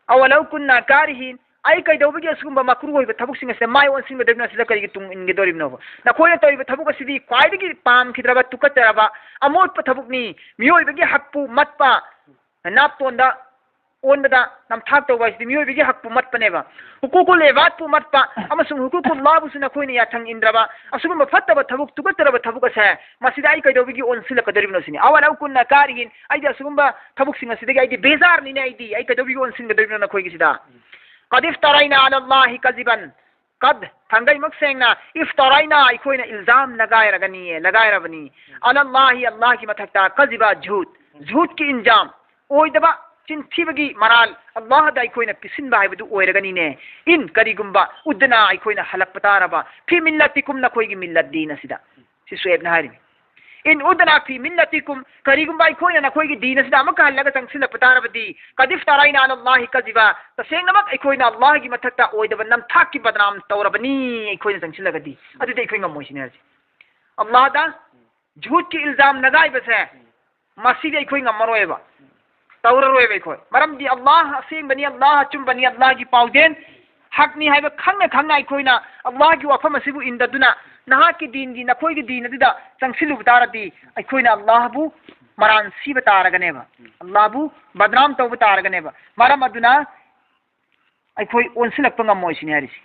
"ꯑꯋꯂꯧ ꯀꯨꯟꯅ ꯀꯥꯔꯤꯍꯤꯟ", ꯑꯩ ꯀꯩꯗꯧꯕꯒꯤ ꯑꯁꯤꯒꯨꯝꯕ ꯃꯀ꯭ꯔꯨ ꯑꯣꯏꯕ ꯊꯕꯛꯁꯤꯡ ꯑꯁꯤꯗ ꯃꯥꯏ ꯑꯣꯟꯁꯤꯟꯒꯗꯧꯔꯤꯕꯅꯣ, ꯑꯁꯤꯗ ꯀꯔꯤꯒꯤ ꯇꯨꯡ ꯏꯟꯒꯗꯧꯔꯤꯕꯅꯣꯕ? ꯅꯈꯣꯏꯅ ꯇꯧꯔꯤꯕ ꯊꯕꯛ ꯑꯁꯤꯗꯤ ꯈ꯭ꯋꯥꯏꯗꯒꯤ ꯄꯥꯝꯈꯤꯗ꯭ꯔꯕ, ꯇꯨꯀꯠꯆꯔꯕ, ꯑꯃꯣꯠꯄ ꯊꯕꯛꯅꯤ꯫ ꯃꯤꯑꯣꯏꯕꯒꯤ ꯍꯛꯄꯨ ꯃꯠꯄ, ꯅꯥꯞꯇꯣꯟꯗ ꯑꯣꯟꯕꯗ ꯅꯝꯊꯥꯛ ꯇꯧꯕ ꯍꯥꯏꯁꯤꯗꯤ ꯃꯤꯑꯣꯏꯕꯒꯤ ꯍꯛꯄꯨ ꯃꯠꯄꯅꯦꯕ꯫ ꯍꯨꯀꯨꯀꯨꯜ ꯏꯕꯥꯗꯄꯨ ꯃꯠꯄ ꯑꯃꯁꯨꯡ ꯍꯨꯀꯨꯀꯨꯜꯂꯥꯍꯕꯨꯁꯨ ꯅꯈꯣꯏꯅ ꯌꯥꯊꯪ ꯏꯟꯗ꯭ꯔꯕ, ꯑꯁꯤꯒꯨꯝꯕ ꯐꯠꯇꯕ ꯊꯕꯛ, ꯇꯨꯀꯠꯆꯔꯕ ꯊꯕꯛ ꯑꯁꯦ, ꯃꯁꯤꯗ ꯑꯩ ꯀꯩꯗꯧꯕꯒꯤ ꯑꯣꯟꯁꯤꯜꯂꯛꯀꯗꯧꯔꯤꯕꯅꯣ ꯁꯤꯅꯤ꯫ "ꯑꯋꯂꯧ ꯀꯨꯟꯅ ꯀꯥꯔꯤꯍꯤꯟ", ꯑꯩꯗꯤ ꯑꯁꯤꯒꯨꯝꯕ ꯊꯕꯛꯁꯤꯡ ꯑꯁꯤꯗꯒꯤ ꯑꯩꯗꯤ ꯕꯦꯖꯥꯔꯅꯤꯅꯦ, ꯑꯩꯗꯤ, ꯑꯩ ꯀꯩꯗꯧꯕꯒꯤ ꯑꯣꯟꯁꯤꯟꯒꯗꯧꯔꯤꯕꯅꯣ ꯅꯈꯣꯏꯒꯤꯁꯤꯗ? "ꯀꯗ ꯏꯐꯇꯔꯥꯏꯅ ꯑꯂꯥꯍꯤ ꯀꯖꯤꯕꯟ", ꯀꯗ, ꯊꯥꯡꯒꯩꯃꯛ ꯁꯦꯡꯅ, "ꯏꯐꯇꯔꯥꯏꯅ", ꯑꯩꯈꯣꯏꯅ ꯏꯜꯖꯥꯝ ꯂꯒꯥꯏꯔꯒꯅꯤꯌꯦ, ꯂꯒꯥꯏꯔꯕꯅꯤ, "ꯑꯂꯥꯍꯤ", ꯑꯜꯂꯥꯍꯒꯤ ꯃꯊꯛꯇ, "ꯀꯖꯤꯕ", ꯖꯨꯍꯨꯠ, ꯖꯨꯍꯨꯠꯀꯤ ꯏꯟꯖꯥꯝ, ꯑꯣꯏꯗꯕ, ꯆꯤꯟꯊꯤꯕꯒꯤ ꯃꯔꯥꯜ ꯑꯜꯂꯥꯍꯗ ꯑꯩꯈꯣꯏꯅ ꯄꯤꯁꯤꯟꯕ ꯍꯥꯏꯕꯗꯨ ꯑꯣꯏꯔꯒꯅꯤꯅꯦ꯫ "ꯏꯟ", ꯀꯔꯤꯒꯨꯝꯕ, "ꯎꯗꯅ", ꯑꯩꯈꯣꯏꯅ ꯍꯜꯂꯛꯄ ꯇꯥꯔꯕ, "ꯐꯤ ꯃꯤꯜꯂꯇꯤꯀꯨꯝ", ꯅꯈꯣꯏꯒꯤ ꯃꯤꯜꯂꯠ ꯗꯤꯟ ꯑꯁꯤꯗ꯫ ꯁꯤ ꯁꯨꯑꯦꯕꯅ ꯍꯥꯏꯔꯤꯅꯤ꯫ "ꯏꯟ ꯎꯗꯅ ꯐꯤ ꯃꯤꯜꯂꯇꯤꯀꯨꯝ", ꯀꯔꯤꯒꯨꯝꯕ ꯑꯩꯈꯣꯏꯅ ꯅꯈꯣꯏꯒꯤ ꯗꯤꯟ ꯑꯁꯤꯗ ꯑꯃꯨꯛꯀ ꯍꯜꯂꯒ ꯆꯪꯁꯤꯜꯂꯛꯄ ꯇꯥꯔꯕꯗꯤ, "ꯀꯗ ꯏꯐꯇꯔꯥꯏꯅ ꯑꯂꯥꯍꯤ ꯀꯖꯤꯕ", ꯇꯁꯦꯡꯅꯃꯛ ꯑꯩꯈꯣꯏꯅ ꯑꯜꯂꯥꯍꯒꯤ ꯃꯊꯛꯇ ꯑꯣꯏꯗꯕ ꯅꯝꯊꯥꯛꯀꯤ ꯕꯗꯅꯥꯝ ꯇꯧꯔꯕꯅꯤ ꯑꯩꯈꯣꯏꯅ ꯆꯪꯁꯤꯜꯂꯒꯗꯤ꯫ ꯑꯗꯨꯗꯤ ꯑꯩꯈꯣꯏ ꯉꯝꯃꯣꯏ ꯁꯤꯅꯤ ꯍꯥꯏꯔꯤꯁꯦ꯫ ꯑꯜꯂꯥꯍꯗ ꯖꯨꯍꯨꯠꯀꯤ ꯏꯜꯖꯥꯝ ꯅꯒꯥꯏꯕꯁꯦ, ꯃꯁꯤꯗꯤ ꯑꯩꯈꯣꯏ ꯉꯝꯃꯔꯣꯏꯕ, ꯇꯧꯔꯔꯣꯏꯕ ꯑꯩꯈꯣꯏ꯫ ꯃꯔꯝꯗꯤ ꯑꯜꯂꯥꯍ ꯑꯁꯦꯡꯕꯅꯤ, ꯑꯜꯂꯥꯍ ꯑꯆꯨꯝꯕꯅꯤ, ꯑꯜꯂꯥꯍꯒꯤ ꯄꯥꯎꯗꯦꯟ ꯍꯛꯅꯤ ꯍꯥꯏꯕ ꯈꯪꯅ ꯈꯪꯅ ꯑꯩꯈꯣꯏꯅ ꯑꯜꯂꯥꯍꯒꯤ ꯋꯥꯐꯝ ꯑꯁꯤꯕꯨ ꯏꯟꯗꯗꯨꯅ ꯅꯍꯥꯛꯀꯤ ꯗꯤꯟꯒꯤ, ꯅꯈꯣꯏꯒꯤ ꯗꯤꯟ ꯑꯗꯨꯗ ꯆꯪꯁꯤꯜꯂꯨꯕ ꯇꯥꯔꯗꯤ ꯑꯩꯈꯣꯏꯅ ꯑꯜꯂꯥꯍꯕꯨ ꯃꯔꯥꯟ ꯁꯤꯕ ꯇꯥꯔꯒꯅꯦꯕ꯫ ꯑꯜꯂꯥꯍꯕꯨ ꯕꯗꯅꯥꯝ ꯇꯧꯕ ꯇꯥꯔꯒꯅꯦꯕ꯫ ꯃꯔꯝ ꯑꯗꯨꯅ ꯑꯩꯈꯣꯏ ꯑꯣꯟꯁꯤꯜꯂꯛꯄ ꯉꯝꯃꯣꯏ ꯁꯤꯅꯤ ꯍꯥꯏꯔꯤꯁꯤ꯫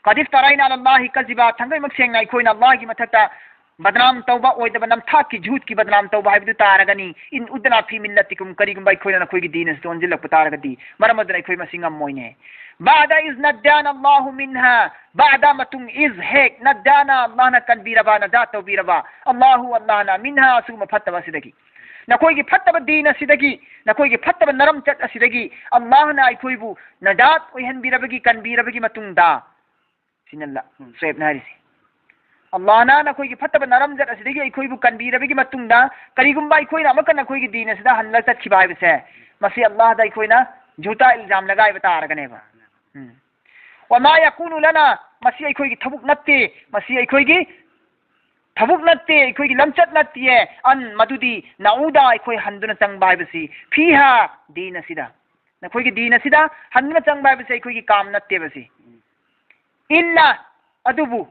ꯀꯗꯤꯐ ꯇꯔꯥꯏꯅ ꯑꯂꯥꯍꯤ ꯀꯖꯤꯕ, ꯊꯥꯡꯒꯩꯃꯛ ꯁꯦꯡꯅ ꯑꯩꯈꯣꯏꯅ ꯑꯜꯂꯥꯍꯒꯤ ꯃꯊꯛꯇ ꯕꯗꯅꯥꯝ ꯇꯧꯕ, ꯑꯣꯏꯗꯕ ꯅꯝꯊꯥꯛꯀꯤ ꯖꯨꯠꯀꯤ ꯕꯗꯅꯥꯝ ꯇꯧꯕ ꯍꯥꯏꯕꯗꯨ ꯇꯥꯔꯒꯅꯤ꯫ ꯏꯟ ꯎꯗꯅꯥ ꯐꯤ ꯃꯤꯜꯂꯇꯤꯀꯨꯝ, ꯀꯔꯤꯒꯨꯝꯕ ꯑꯩꯈꯣꯏꯅ ꯅꯈꯣꯏꯒꯤ ꯗꯤꯟ ꯑꯁꯤꯗ ꯑꯣꯟꯁꯤꯜꯂꯛꯄ ꯇꯥꯔꯒꯗꯤ, ꯃꯔꯝ ꯑꯗꯨꯅ ꯑꯩꯈꯣꯏ ꯃꯁꯤ ꯉꯝꯃꯣꯏꯅꯦ꯫ ꯕꯥꯗ ꯏꯖ ꯅꯖꯥꯅ ꯑꯜꯂꯥꯍꯨ ꯃꯤꯟꯍꯥ, ꯕꯥꯗ ꯃꯇꯨꯡ, ꯏꯖ ꯍꯦꯛ, ꯅꯖꯥꯅ ꯑꯜꯂꯥꯍꯅ ꯀꯟꯕꯤꯔꯕ, ꯅꯖꯥꯠ ꯇꯧꯕꯤꯔꯕ, ꯑꯜꯂꯥꯍꯨ ꯑꯜꯂꯥꯍꯅ, ꯃꯤꯟꯍꯥ ꯑꯁꯤꯒꯨꯝꯕ ꯐꯠꯇꯕ ꯑꯁꯤꯗꯒꯤ, ꯅꯈꯣꯏꯒꯤ ꯐꯠꯇꯕ ꯗꯤꯟ ꯑꯁꯤꯗꯒꯤ, ꯅꯈꯣꯏꯒꯤ ꯐꯠꯇꯕ ꯅꯔꯝꯆꯠ ꯑꯁꯤꯗꯒꯤ ꯑꯜꯂꯥꯍꯅ ꯑꯩꯈꯣꯏꯕꯨ ꯅꯖꯥꯠ ꯑꯣꯏꯍꯟꯕꯤꯔꯕꯒꯤ, ꯀꯟꯕꯤꯔꯕꯒꯤ ꯃꯇꯨꯡꯗ, ꯁꯤꯅ ꯂ-, ꯎꯝ꯫ ꯁꯨꯍꯦꯕꯅ ꯍꯥꯏꯔꯤꯁꯦ꯫ ꯑꯜꯂꯥꯍꯅ ꯅꯈꯣꯏꯒꯤ ꯐꯠꯇꯕ ꯅꯔꯝꯆꯠ ꯑꯁꯤꯗꯒꯤ ꯑꯩꯈꯣꯏꯕꯨ ꯀꯟꯕꯤꯔꯕꯒꯤ ꯃꯇꯨꯡꯗ, ꯀꯔꯤꯒꯨꯝꯕ ꯑꯩꯈꯣꯏꯅ ꯑꯃꯨꯛꯀ ꯅꯈꯣꯏꯒꯤ ꯗꯤꯟ ꯑꯁꯤꯗ ꯍꯜꯂ ꯆꯠꯈꯤꯕ ꯍꯥꯏꯕꯁꯦ, ꯃꯁꯤ ꯑꯜꯂꯥꯍꯗ ꯑꯩꯈꯣꯏꯅ ꯖꯨꯇꯥ ꯏꯜꯖꯥꯝ ꯂꯒꯥꯏꯕ ꯇꯥꯔꯒꯅꯦꯕ꯫ ꯎꯝ꯫ ꯋꯃꯥ ꯌꯀꯨꯅꯨ ꯂꯅꯥ, ꯃꯁꯤ ꯑꯩꯈꯣꯏꯒꯤ ꯊꯕꯛ ꯅꯠꯇꯦ, ꯃꯁꯤ ꯑꯩꯈꯣꯏꯒꯤ ꯊꯕꯛ ꯅꯠꯇꯦ, ꯑꯩꯈꯣꯏꯒꯤ ꯂꯝꯆꯠ ꯅꯠꯇꯤꯌꯦ꯫ ꯑꯟ, ꯃꯗꯨꯗꯤ, ꯅꯎꯗ, ꯑꯩꯈꯣꯏ ꯍꯟꯗꯨꯅ ꯆꯪꯕ ꯍꯥꯏꯕꯁꯤ, ꯐꯤꯍꯥ, ꯗꯤꯟ ꯑꯁꯤꯗ, ꯅꯈꯣꯏꯒꯤ ꯗꯤꯟ ꯑꯁꯤꯗ ꯍꯟꯗꯨꯅ ꯆꯪꯕ ꯍꯥꯏꯕꯁꯤ ꯑꯩꯈꯣꯏꯒꯤ ꯀꯥꯝ ꯅꯠꯇꯦꯕ ꯁꯤ꯫ ꯏꯜꯂꯥ, ꯑꯗꯨꯕꯨ,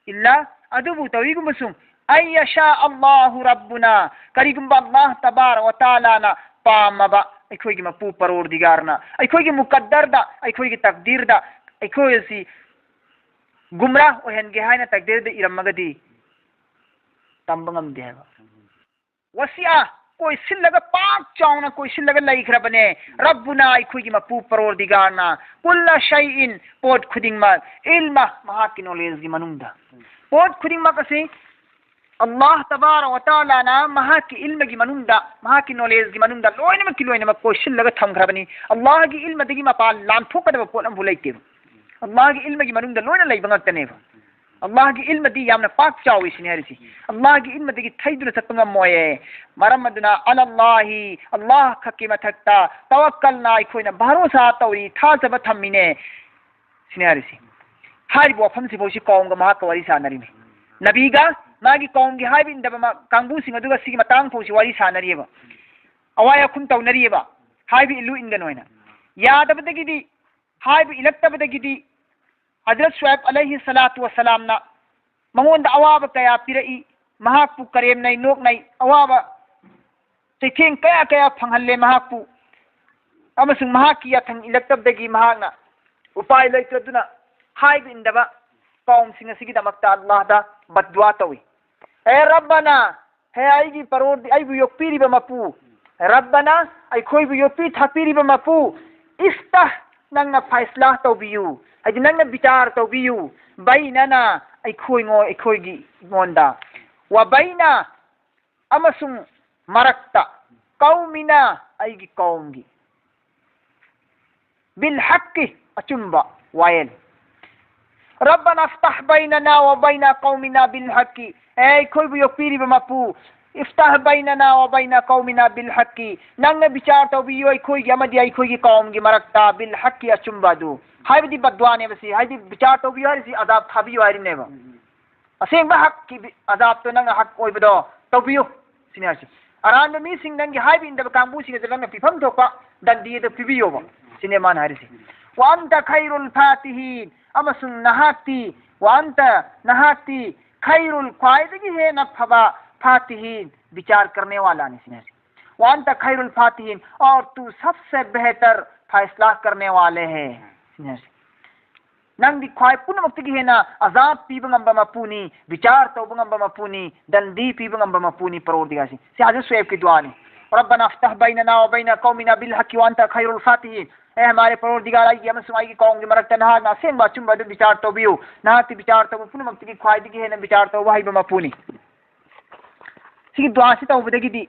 ꯏꯜꯂꯥ, ꯑꯗꯨꯕꯨ ꯇꯧꯏꯒꯨꯝꯕꯁꯨꯡ, ꯑꯟ ꯌꯁꯥ ꯑꯜꯂꯥꯍꯨ ꯔꯕꯨꯅꯥ, ꯀꯔꯤꯒꯨꯝꯕ ꯑꯜꯂꯥꯍ ꯇꯕꯥꯔ ꯋ ꯇꯥꯂꯥꯅ ꯄꯥꯝꯃꯕ, ꯑꯩꯈꯣꯏꯒꯤ ꯃꯄꯨ ꯄꯔꯣꯔꯗꯤꯒꯥꯔꯅ ꯑꯩꯈꯣꯏꯒꯤ ꯃꯨꯀꯠꯗꯔꯗ, ꯑꯩꯈꯣꯏꯒꯤ ꯇꯛꯗꯤꯔꯗ ꯑꯩꯈꯣꯏ ꯑꯁꯤ ꯒꯨꯝꯔꯥ ꯑꯣꯏꯍꯟꯒꯦ ꯍꯥꯏꯅ ꯇꯛꯗꯤꯔꯗ ꯏꯔꯝꯃꯒꯗꯤ, ꯇꯝꯕ ꯉꯝꯗꯦ ꯍꯥꯏꯕ꯫ ꯋꯁꯤꯑ, ꯀꯣꯏꯁꯤꯜꯂꯒ, ꯄꯥꯛ ꯆꯥꯎꯅ ꯀꯣꯏꯁꯤꯜꯂꯒ ꯂꯩꯈ꯭ꯔꯕꯅꯦ꯫ ꯔꯕꯨꯅꯥ, ꯑꯩꯈꯣꯏꯒꯤ ꯃꯄꯨ ꯄꯔꯣꯔꯗꯤꯒꯥꯔꯅ, ꯀꯨꯜꯂ ꯁꯩꯏꯟ, ꯄꯣꯠ ꯈꯨꯗꯤꯡꯃꯛ, ꯏꯜꯃ, ꯃꯍꯥꯛꯀꯤ ꯅꯣꯂꯦꯖꯀꯤ ꯃꯅꯨꯡꯗ꯫ ꯄꯣꯠ ꯈꯨꯗꯤꯡꯃꯛ ꯑꯁꯤ ꯑꯜꯂꯥꯍ ꯇꯕꯥꯔ ꯋ ꯇꯥꯂꯥꯅ ꯃꯍꯥꯛꯀꯤ ꯏꯜꯃꯒꯤ ꯃꯅꯨꯡꯗ, ꯃꯍꯥꯛꯀꯤ ꯅꯣꯂꯦꯖꯀꯤ ꯃꯅꯨꯡꯗ ꯂꯣꯏꯅꯃꯛꯀꯤ ꯂꯣꯏꯅꯃꯛ ꯀꯣꯏꯁꯤꯜꯂꯒ ꯊꯝꯈ꯭ꯔꯕꯅꯤ꯫ ꯑꯜꯂꯥꯍꯒꯤ ꯏꯜꯃꯗꯒꯤ ꯃꯄꯥꯟ ꯂꯥꯟꯊꯣꯛꯀꯗꯕ ꯄꯣꯠ ꯑꯃꯐꯥꯎ ꯂꯩꯇꯦꯕ꯫ ꯑꯜꯂꯥꯍꯒꯤ ꯏꯜꯃꯒꯤ ꯃꯅꯨꯡꯗ ꯂꯣꯏꯅ ꯂꯩꯕ ꯉꯥꯛꯇꯅꯦꯕ꯫ ꯑꯜꯂꯥꯍꯒꯤ ꯏꯜꯃꯗꯤ ꯌꯥꯝꯅ ꯄꯥꯛ ꯆꯥꯎꯏ ꯁꯤꯅꯤ ꯍꯥꯏꯔꯤꯁꯤ꯫ ꯑꯜꯂꯥꯍꯒꯤ ꯏꯜꯃꯗꯒꯤ ꯊꯩꯗꯨꯅ ꯆꯠꯄ ꯉꯝꯃꯣꯏꯌꯦ꯫ ꯃꯔꯝ ꯑꯗꯨꯅ ꯑꯂꯜꯂꯥꯍꯤ, ꯑꯜꯂꯥꯍ ꯈꯛꯀꯤ ꯃꯊꯛꯇ, ꯇꯋꯛꯀꯜꯅ, ꯑꯩꯈꯣꯏꯅ ꯚꯔꯣꯁꯥ ꯇꯧꯔꯤ, ꯊꯥꯖꯕ ꯊꯝꯃꯤꯅꯦ ꯁꯤꯅꯤ ꯍꯥꯏꯔꯤꯁꯤ꯫ ꯍꯥꯏꯔꯤꯕ ꯋꯥꯐꯝꯁꯤꯐꯥꯎꯁꯤ ꯀꯧꯝꯒ ꯃꯍꯥꯛꯀ ꯋꯥꯔꯤ ꯁꯥꯟꯅꯔꯤꯅꯤ꯫ ꯅꯕꯤꯒ ꯃꯥꯒꯤ ꯀꯧꯝꯒꯤ ꯍꯥꯏꯕ ꯏꯟꯗꯕ ꯃ-, ꯀꯥꯡꯕꯨꯁꯤꯡ ꯑꯗꯨꯒ ꯁꯤꯒꯤ ꯃꯇꯥꯡ ꯐꯥꯎꯁꯤ ꯋꯥꯔꯤ ꯁꯥꯟꯅꯔꯤꯑꯕ꯫ ꯑꯋꯥꯏ ꯑꯈꯨꯝ ꯇꯧꯅꯔꯤꯑꯕ꯫ ꯍꯥꯏꯕ ꯏꯜꯂꯨ ꯏꯟꯒꯅꯣ ꯍꯥꯏꯅ꯫ ꯌꯥꯗꯕꯗꯒꯤꯗꯤ, ꯍꯥꯏꯕ ꯏꯜꯂꯛꯇꯕꯗꯒꯤꯗꯤ ꯍꯖꯔꯠ ꯁꯨꯍꯥꯏꯕ ꯑꯂꯩꯍꯤ ꯁꯂꯥꯇꯨ ꯋꯁꯂꯥꯝꯅ ꯃꯉꯣꯟꯗ ꯑꯋꯥꯕ ꯀꯌꯥ ꯄꯤꯔꯛꯏ꯫ ꯃꯍꯥꯛꯄꯨ ꯀꯔꯦꯝꯅꯩ, ꯅꯣꯛꯅꯩ, ꯑꯋꯥꯕ ꯆꯩꯊꯦꯡ ꯀꯌꯥ ꯀꯌꯥ ꯐꯪꯍꯜꯂꯦ ꯃꯍꯥꯛꯄꯨ꯫ ꯑꯃꯁꯨꯡ ꯃꯍꯥꯛꯀꯤ ꯌꯥꯊꯪ ꯏꯜꯂꯛꯇꯕꯗꯒꯤ ꯃꯍꯥꯛꯅ ꯎꯄꯥꯏ ꯂꯩꯇꯗꯨꯅ ꯍꯥꯏꯕ ꯏꯟꯗꯕ ꯀꯧꯝꯁꯤꯡ ꯑꯁꯤꯒꯤꯗꯃꯛꯇ ꯑꯜꯂꯥꯍꯗ ꯕꯗꯗꯨꯋꯥ ꯇꯧꯏ꯫ "ꯍꯦ ꯔꯕꯅꯥ, ꯍꯦ ꯑꯩꯒꯤ ꯄꯔꯣꯔꯗꯤ-, ꯑꯩꯕꯨ ꯌꯣꯛꯄꯤꯔꯤꯕ ꯃꯄꯨ, ꯔꯕꯅꯥ, ꯑꯩꯈꯣꯏꯕꯨ ꯌꯣꯛꯄꯤ ꯊꯥꯛꯄꯤꯔꯤꯕ ꯃꯄꯨ, ꯏꯐꯇꯥꯍ, ꯅꯪꯅ ꯐꯥꯏꯁꯂꯥ ꯇꯧꯕꯤꯌꯨ, ꯍꯥꯏꯗꯤ ꯅꯪꯅ ꯕꯤꯆꯥꯔ ꯇꯧꯕꯤꯌꯨ, ꯕꯩꯅꯅꯥ, ꯑꯩꯈꯣꯏꯉꯣ-, ꯑꯩꯈꯣꯏꯒꯤ ꯉꯣꯟꯗ, ꯋꯥ ꯕꯩꯅ, ꯑꯃꯁꯨꯡ ꯃꯔꯛꯇ, ꯀꯧꯃꯤꯅ, ꯑꯩꯒꯤ ꯀꯧꯝꯒꯤ, ꯕꯤꯜ ꯍꯛꯀꯤ, ꯑꯆꯨꯝꯕ ꯋꯥꯌꯦꯜ꯫ ꯔꯕꯅꯥ ꯏꯐꯇꯥꯍ ꯕꯩꯅꯅꯥ ꯋꯥ ꯕꯩꯅ ꯀꯧꯃꯤꯅꯥ ꯕꯤꯜ ꯍꯛꯀꯤ, ꯑꯦ ꯑꯩꯈꯣꯏꯕꯨ ꯌꯣꯛꯄꯤꯔꯤꯕ ꯃꯄꯨ, ꯏꯐꯇꯥꯍ ꯕꯩꯅꯅꯥ ꯋꯥ ꯕꯩꯅ ꯀꯧꯃꯤꯅꯥ ꯕꯤꯜ ꯍꯛꯀꯤ, ꯅꯪꯅ ꯕꯤꯆꯥꯔ ꯇꯧꯕꯤꯌꯨ ꯑꯩꯈꯣꯏꯒꯤ ꯑꯃꯗꯤ ꯑꯩꯈꯣꯏꯒꯤ ꯀꯧꯝꯒꯤ ꯃꯔꯛꯇ, ꯕꯤꯜ ꯍꯛꯀꯤ, ꯑꯆꯨꯝꯕ ꯑꯗꯨ"꯫ ꯍꯥꯏꯕꯗꯤ ꯕꯗꯗꯨꯋꯥꯅꯦꯕ ꯁꯤ, ꯍꯥꯏꯗꯤ ꯕꯤꯆꯥꯔ ꯇꯧꯕꯤꯌꯨ ꯍꯥꯏꯔꯤꯁꯤ ꯑꯖꯥꯕ ꯊꯥꯕꯤꯌꯨ ꯍꯥꯏꯔꯤꯅꯦꯕ꯫ ꯑꯁꯦꯡꯕ ꯍꯛꯀꯤ ꯕꯤ-, ꯑꯖꯥꯕꯇꯣ ꯅꯪꯅ ꯍꯛ ꯑꯣꯏꯕꯗꯣ ꯇꯧꯕꯤꯌꯨ ꯁꯤꯅꯦ ꯍꯥꯏꯁꯦ꯫ ꯑꯔꯥꯟꯕ ꯃꯤꯁꯤꯡ, ꯅꯪꯒꯤ ꯍꯥꯏꯕ ꯏꯟꯗꯕ ꯀꯥꯡꯕꯨꯁꯤꯡ ꯑꯗꯨ ꯅꯪꯅ ꯄꯤꯐꯝ ꯊꯣꯛꯄ ꯗꯟꯗꯤ ꯑꯗꯨ ꯄꯤꯕꯤꯌꯣꯕ ꯁꯤꯅꯦ ꯃꯥꯅ ꯍꯥꯏꯔꯤꯁꯦ꯫ "ꯋꯥ ꯑꯟꯇ ꯈꯩꯔꯨꯜ ꯐꯥꯇꯤꯍꯤꯟ", ꯑꯃꯁꯨꯡ ꯅꯍꯥꯛꯇꯤ, "ꯋꯥ ꯑꯟꯇ", ꯅꯍꯥꯛꯇꯤ, "ꯈꯩꯔꯨꯜ", ꯈ꯭ꯋꯥꯏꯗꯒꯤ ꯍꯦꯟꯅ ꯐꯕ, "ꯐꯥꯇꯤꯍꯤꯟ", ꯕꯤꯆꯥꯔ ꯀꯔꯅꯦ ꯋꯥꯂꯥꯅꯤ ꯁꯤꯅꯦ ꯍꯥꯏꯁꯦ꯫ "ꯋꯥ ꯑꯟꯇ ꯈꯩꯔꯨꯜ ꯐꯥꯇꯤꯍꯤꯟ, ꯑꯣꯔ ꯇꯨ ꯁꯕꯁꯦ ꯕꯦꯍꯇꯔ ꯐꯥꯏꯁꯂꯥ ꯀꯔꯅꯦ ꯋꯥꯂꯦ ꯍꯦ ꯁꯤꯅꯦ ꯍꯥꯏꯁꯦ꯫ ꯅꯪꯗꯤ ꯈ꯭ꯋꯥꯏ ꯄꯨꯝꯅꯃꯛꯇꯒꯤ ꯍꯦꯟꯅ ꯑꯖꯥꯕ ꯄꯤꯕ ꯉꯝꯕ ꯃꯄꯨꯅꯤ, ꯕꯤꯆꯥꯔ ꯇꯧꯕ ꯉꯝꯕ ꯃꯄꯨꯅꯤ, ꯗꯟꯗꯤ ꯄꯤꯕ ꯉꯝꯕ ꯃꯄꯨꯅꯤ ꯄꯔꯣꯔꯗꯤꯒꯥꯔꯁꯤ꯫ ꯁꯤ ꯍꯥꯖꯔ ꯁꯨꯑꯦꯕꯀꯤ ꯗꯨꯋꯥꯅꯤ꯫ "ꯔꯕꯅꯥ ꯏꯐꯇꯥꯍ ꯕꯩꯅꯅꯥ ꯋꯥ ꯕꯩꯅ ꯀꯧꯃꯤꯅꯥ ꯕꯤꯜ ꯍꯛꯀꯤ ꯋꯥ ꯑꯟꯇ ꯈꯩꯔꯨꯜ ꯐꯥꯇꯤꯍꯤꯟ", ꯑꯦ ꯍꯃꯥꯔꯦ ꯄꯔꯣꯔꯗꯤꯒꯥꯔ, ꯑꯩꯒꯤ ꯑꯃꯁꯨꯡ ꯑꯩꯒꯤ ꯀꯧꯝꯒꯤ ꯃꯔꯛꯇ ꯅꯍꯥꯛꯅ ꯑꯁꯦꯡꯕ ꯑꯆꯨꯝꯕ ꯑꯗꯨ ꯕꯤꯆꯥꯔ ꯇꯧꯕꯤꯌꯨ, ꯅꯍꯥꯛꯇꯤ ꯕꯤꯆꯥꯔ ꯇꯧꯕ ꯄꯨꯝꯅꯃꯛꯇꯒꯤ ꯈ꯭ꯋꯥꯏꯗꯒꯤ ꯍꯦꯟꯅ ꯕꯤꯆꯥꯔ ꯇꯧꯕ ꯍꯩꯕ ꯃꯄꯨꯅꯤ꯫ ꯁꯤꯒꯤ ꯗꯨꯋꯥꯁꯤ ꯇꯧꯕꯗꯒꯤꯗꯤ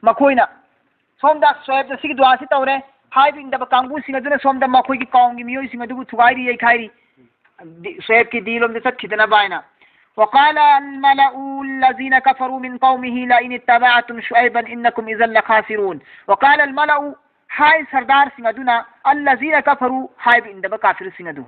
ꯃꯈꯣꯏꯅ ꯁꯣꯝꯗ ꯁꯨꯑꯦꯕꯇ ꯁꯤꯒꯤ ꯗꯨꯋꯥꯁꯤ ꯇꯧꯔꯦ꯫ ꯍꯥꯏꯕ ꯏꯟꯗꯕ ꯀꯥꯡꯕꯨꯁꯤꯡ ꯑꯗꯨꯅ ꯁꯣꯝꯗ ꯃꯈꯣꯏꯒꯤ ꯀꯧꯝꯒꯤ ꯃꯤꯑꯣꯏꯁꯤꯡ ꯑꯗꯨꯕꯨ ꯊꯨꯒꯥꯏꯔꯤ, ꯌꯩꯈꯥꯏꯔꯤ꯫ ꯗꯤ-, ꯁꯨꯑꯦꯕꯀꯤ ꯗꯤꯟꯂꯣꯝꯗ ꯆꯠꯈꯤꯗꯅꯕ ꯍꯥꯏꯅ꯫ "وقال الملأ الذين كفروا من قومه لئن اتبعتم شعيبا إنكم إذا لخاسرون." "وقال الملأ", ꯍꯥꯏ ꯁꯔꯗꯥꯔꯁꯤꯡ ꯑꯗꯨꯅ, "الذين كفروا", ꯍꯥꯏꯕ ꯏꯟꯗꯕ ꯀꯥꯐꯤꯔꯁꯤꯡ ꯑꯗꯨ꯫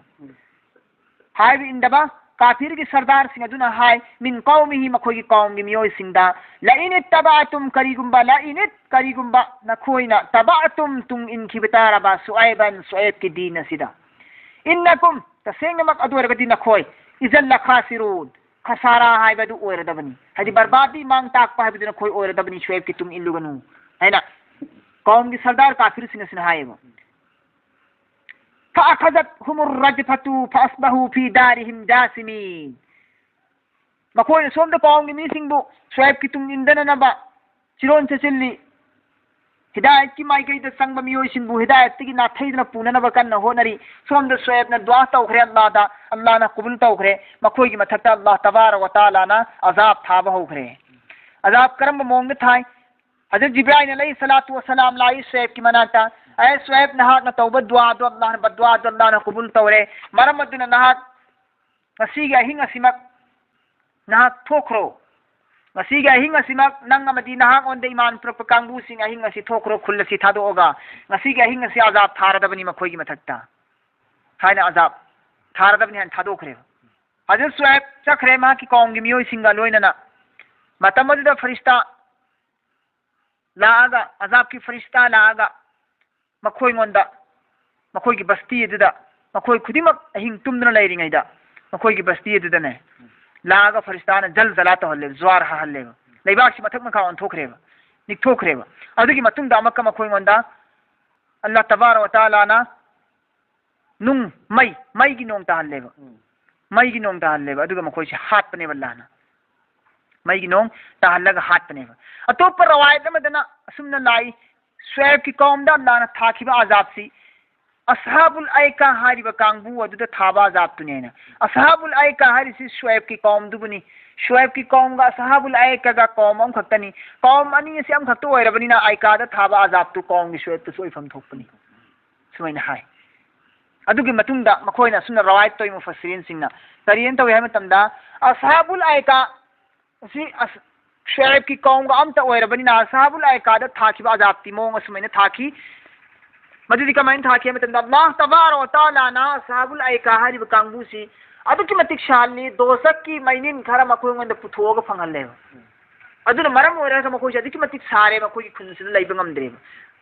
ꯍꯥꯏꯕ ꯏꯟꯗꯕ ꯀꯥꯐꯤꯔꯒꯤ ꯁꯔꯗꯥꯔꯁꯤꯡ ꯑꯗꯨꯅ ꯍꯥꯏ, "من قومه", ꯃꯈꯣꯏꯒꯤ ꯀꯧꯝꯒꯤ ꯃꯤꯑꯣꯏꯁꯤꯡꯗ, "لئن اتبعتم", ꯀꯔꯤꯒꯨꯝꯕ, "لئن ات-", ꯀꯔꯤꯒꯨꯝꯕ ꯅꯈꯣꯏꯅ, "اتبعتم", ꯇꯨꯡ ꯏꯟꯈꯤꯕ ꯇꯥꯔꯕ, "شعيبا", ꯁꯨꯑꯦꯕꯀꯤ ꯗꯤꯟ ꯑꯁꯤꯗ, "إنكم", ꯇꯁꯦꯡꯅꯃꯛ ꯑꯗꯨ ꯑꯣꯏꯔꯒꯗꯤ ꯅꯈꯣꯏ, "إذا لخاسرون", ꯈꯁꯥꯔꯥ ꯍꯥꯏꯕꯗꯨ ꯑꯣꯏꯔꯗꯕꯅꯤ꯫ ꯍꯥꯏꯗꯤ ꯕꯔꯕꯥꯗꯤ, ꯃꯥꯡ ꯇꯥꯛꯄ ꯍꯥꯏꯕꯗꯨ ꯅꯈꯣꯏ ꯑꯣꯏꯔꯗꯕꯅꯤ, ꯁꯨꯑꯦꯕꯀꯤ ꯇꯨꯡ ꯏꯜꯂꯨꯒꯅꯨ ꯍꯥꯏꯅ ꯀꯧꯝꯒꯤ ꯁꯔꯗꯥꯔ ꯀꯥꯐꯤꯔꯁꯤꯡ ꯑꯁꯤꯅ ꯍꯥꯏꯌꯦꯕ꯫ فأخذتهم الرجفة فأصبحوا في دارهم جاثمين. ꯃꯈꯣꯏꯅ ꯁꯣꯝꯗ ꯀꯧꯝꯒꯤ ꯃꯤꯁꯤꯡꯕꯨ ꯁꯨꯑꯦꯕꯀꯤ ꯇꯨꯡ ꯏꯟꯗꯅꯅꯕ ꯆꯤꯔꯣꯟ ꯆꯦꯠꯁꯤꯜꯂꯤ꯫ ꯍꯤꯗꯥꯌꯠꯀꯤ ꯃꯥꯏꯀꯩꯗ ꯆꯪꯕ ꯃꯤꯑꯣꯏꯁꯤꯡꯕꯨ ꯍꯤꯗꯥꯌꯠꯇꯒꯤ ꯅꯥꯊꯩꯗꯅ ꯄꯨꯅꯅꯕ ꯀꯟꯅ ꯍꯣꯠꯅꯔꯤ꯫ ꯁꯣꯝꯗ ꯁꯨꯑꯦꯕꯅ ꯗꯨꯋꯥ ꯇꯧꯈ꯭ꯔꯦ ꯑꯜꯂꯥꯗ, ꯑꯜꯂꯥꯅ ꯀꯕꯨꯜ ꯇꯧꯈ꯭ꯔꯦ꯫ ꯃꯈꯣꯏꯒꯤ ꯃꯊꯛꯇ ꯑꯜꯂꯥ ꯇꯕꯥꯔꯛ ꯋ ꯇꯥꯂꯥꯅ ꯑꯖꯥꯕ ꯊꯥꯕ ꯍꯧꯈ꯭ꯔꯦ꯫ ꯑꯖꯥꯕ ꯀꯔꯝꯕ ꯃꯑꯣꯡꯗ ꯊꯥꯏ? ꯍꯖꯔꯠ ꯖꯤꯕ꯭ꯔꯥꯏꯜ ꯑꯂꯩꯍꯤ ꯁꯂꯥꯇꯨ ꯋꯁꯁꯂꯥꯝ ꯂꯥꯛꯏ ꯁꯨꯑꯦꯕꯀꯤ ꯃꯅꯥꯛꯇ, "ꯑꯦ ꯁꯨꯑꯦꯕ, ꯅꯍꯥꯛꯅ ꯇꯧꯕ ꯗꯨꯋꯥꯗꯣ ꯑꯜꯂꯥꯍꯅ, ꯗꯨꯋꯥꯗꯣ ꯑꯜꯂꯥꯍꯅ ꯀꯕꯨꯜ ꯇꯧꯔꯦ꯫ ꯃꯔꯝ ꯑꯗꯨꯅ ꯅꯍꯥꯛ ꯉꯁꯤꯒꯤ ꯑꯍꯤꯡ ꯑꯁꯤꯃꯛ ꯅꯍꯥꯛ ꯊꯣꯛꯈ꯭ꯔꯣ꯫ ꯉꯁꯤꯒꯤ ꯑꯍꯤꯡ ꯑꯁꯤꯃꯛ ꯅꯪ ꯑꯃꯗꯤ ꯅꯍꯥꯛꯉꯣꯟꯗ ꯏꯃꯥꯟ ꯄꯨꯔꯛꯄ ꯀꯥꯡꯕꯨꯁꯤꯡ ꯑꯍꯤꯡ ꯑꯁꯤ ꯊꯣꯛꯈ꯭ꯔꯣ, ꯈꯨꯜ ꯑꯁꯤ ꯊꯥꯗꯣꯛꯑꯒ꯫ ꯉꯁꯤꯒꯤ ꯑꯍꯤꯡ ꯑꯁꯤ ꯑꯖꯥꯕ ꯊꯥꯔꯗꯕꯅꯤ ꯃꯈꯣꯏꯒꯤ ꯃꯊꯛꯇ" ꯍꯥꯏꯅ ꯑꯖꯥꯕ ꯊꯥꯔꯗꯕꯅꯤ ꯍꯥꯏꯅ ꯊꯥꯗꯣꯛꯈ꯭ꯔꯦꯕ꯫ ꯍꯖꯔꯠ ꯁꯨꯑꯦꯕ ꯆꯠꯈ꯭ꯔꯦ ꯃꯍꯥꯛꯀꯤ ꯀꯧꯝꯒꯤ ꯃꯤꯑꯣꯏꯁꯤꯡꯒ ꯂꯣꯏꯅꯅ꯫ ꯃꯇꯝ ꯑꯗꯨꯗ ꯐꯔꯤꯁꯇꯥ ꯂꯥꯛꯑꯒ, ꯑꯖꯥꯕꯀꯤ ꯐꯔꯤꯁꯇꯥ ꯂꯥꯛꯑꯒ ꯃꯈꯣꯏꯉꯣꯟꯗ, ꯃꯈꯣꯏꯒꯤ ꯕꯁꯇꯤ ꯑꯗꯨꯗ, ꯃꯈꯣꯏ ꯈꯨꯗꯤꯡꯃꯛ ꯑꯍꯤꯡ ꯇꯨꯝꯗꯅ ꯂꯩꯔꯤꯉꯩꯗ ꯃꯈꯣꯏꯒꯤ ꯕꯁꯇꯤ ꯑꯗꯨꯗꯅꯦ ꯂꯥꯛꯑꯒ ꯐꯔꯤꯁꯇꯥꯅ ꯖꯜꯖꯂꯥ ꯇꯧꯍꯜꯂꯦꯕ, ꯖ꯭ꯋꯥꯔ ꯍꯥꯍꯜꯂꯦꯕ꯫ ꯂꯩꯕꯥꯛꯁꯤ ꯃꯊꯛ ꯃꯈꯥ ꯑꯣꯟꯊꯣꯛꯈ꯭ꯔꯦꯕ, ꯅꯤꯛꯊꯣꯛꯈ꯭ꯔꯦꯕ꯫ ꯑꯗꯨꯒꯤ ꯃꯇꯨꯡꯗ ꯑꯃꯨꯛꯀ ꯃꯈꯣꯏꯉꯣꯟꯗ ꯑꯜꯂꯥ ꯇꯕꯥꯔꯛ ꯋ ꯇꯥꯂꯥꯅ ꯅꯨꯡ, ꯃꯩ, ꯃꯩꯒꯤ ꯅꯣꯡ ꯇꯥꯍꯜꯂꯦꯕ꯫ ꯎꯝ꯫ ꯃꯩꯒꯤ ꯅꯣꯡ ꯇꯥꯍꯜꯂꯦꯕ, ꯑꯗꯨꯒ ꯃꯈꯣꯏꯁꯦ ꯍꯥꯠꯄꯅꯦꯕ ꯑꯜꯂꯥꯍꯅ꯫ ꯃꯩꯒꯤ ꯅꯣꯡ ꯇꯥꯍꯜꯂꯒ ꯍꯥꯠꯄꯅꯦꯕ꯫ ꯑꯇꯣꯞꯄ ꯔꯋꯥꯌꯠ ꯑꯃꯗꯅ ꯑꯁꯨꯝꯅ ꯂꯥꯛꯏ, ꯁꯨꯑꯦꯕꯀꯤ ꯀꯧꯝꯗ ꯑꯜꯂꯥꯍꯅ ꯊꯥꯈꯤꯕ ꯑꯖꯥꯕꯁꯤ ꯑꯁꯍꯥꯕꯨꯜ ꯑꯥꯏꯀꯥ ꯍꯥꯏꯔꯤꯕ ꯀꯥꯡꯕꯨ ꯑꯗꯨꯗ ꯊꯥꯕ ꯑꯖꯥꯕꯇꯨꯅꯦꯅ꯫ ꯑꯁꯍꯥꯕꯨꯜ ꯑꯥꯏꯀꯥ ꯍꯥꯏꯔꯤꯁꯤ ꯁꯨꯑꯦꯕꯀꯤ ꯀꯧꯝꯗꯨꯕꯨꯅꯤ꯫ ꯁꯨꯑꯦꯕꯀꯤ ꯀꯧꯝꯒ ꯑꯁꯍꯥꯕꯨꯜ ꯑꯥꯏꯀꯥꯒ ꯀꯧꯝ ꯑꯃꯈꯛꯇꯅꯤ꯫ ꯀꯧꯝ ꯑꯅꯤ ꯑꯁꯤ ꯑꯃꯈꯛꯇ ꯑꯣꯏꯔꯕꯅꯤꯅ ꯑꯥꯏꯀꯥꯗ ꯊꯥꯕ ꯑꯖꯥꯕꯇꯨ ꯀꯧꯝꯒꯤ ꯁꯨꯑꯦꯕꯇꯁꯨ ꯑꯣꯏꯐꯝ ꯊꯣꯛꯄꯅꯤ꯫ ꯁꯨꯃꯥꯏꯅ ꯍꯥꯏ꯫ ꯑꯗꯨꯒꯤ ꯃꯇꯨꯡꯗ ꯃꯈꯣꯏꯅ ꯑꯁꯨꯝꯅ ꯔꯋꯥꯌꯠ ꯇꯧꯏ ꯃꯨꯐꯁꯤꯔꯤꯟꯁꯤꯡꯅ꯫ ꯀꯔꯤꯅ ꯇꯧꯏ ꯍꯥꯏꯕ ꯃꯇꯝꯗ, ꯑꯁꯍꯥꯕꯨꯜ ꯑꯥꯏꯀꯥ ꯑꯁꯤ ꯑꯁ-, ꯁꯨꯑꯦꯕꯀꯤ ꯀꯧꯝꯒ ꯑꯝꯇ ꯑꯣꯏꯔꯕꯅꯤꯅ, ꯑꯁꯍꯥꯕꯨꯜ ꯑꯥꯏꯀꯥꯗ ꯊꯥꯈꯤꯕ ꯑꯖꯥꯕꯇꯤ ꯃꯑꯣꯡ ꯑꯁꯨꯃꯥꯏꯅ ꯊꯥꯈꯤ꯫ ꯃꯗꯨꯗꯤ ꯀꯃꯥꯏꯅ ꯊꯥꯈꯤ ꯍꯥꯏꯕ ꯃꯇꯝꯗ, ꯑꯜꯂꯥꯍ ꯇꯕꯥꯔꯛ ꯋ ꯇꯥꯂꯥꯅ ꯑꯁꯍꯥꯕꯨꯜ ꯑꯥꯏꯀꯥ ꯍꯥꯏꯔꯤꯕ ꯀꯥꯡꯕꯨꯁꯤ ꯑꯗꯨꯛꯀꯤ ꯃꯇꯤꯛ ꯁꯥꯍꯜꯂꯤ, ꯗꯣꯖꯈꯀꯤ ꯃꯩꯅꯤꯟ ꯈꯔ ꯃꯈꯣꯏꯉꯣꯟꯗ ꯄꯨꯊꯣꯛꯑꯒ ꯐꯪꯍꯜꯂꯦꯕ꯫ ꯑꯗꯨꯅ ꯃꯔꯝ ꯑꯣꯏꯔꯒ ꯃꯈꯣꯏꯁꯦ ꯑꯗꯨꯛꯀꯤ ꯃꯇꯤꯛ ꯁꯥꯔꯦ, ꯃꯈꯣꯏꯒꯤ ꯈꯨꯟꯁꯤꯗ ꯂꯩꯕ ꯉꯝꯗ꯭ꯔꯦꯕ꯫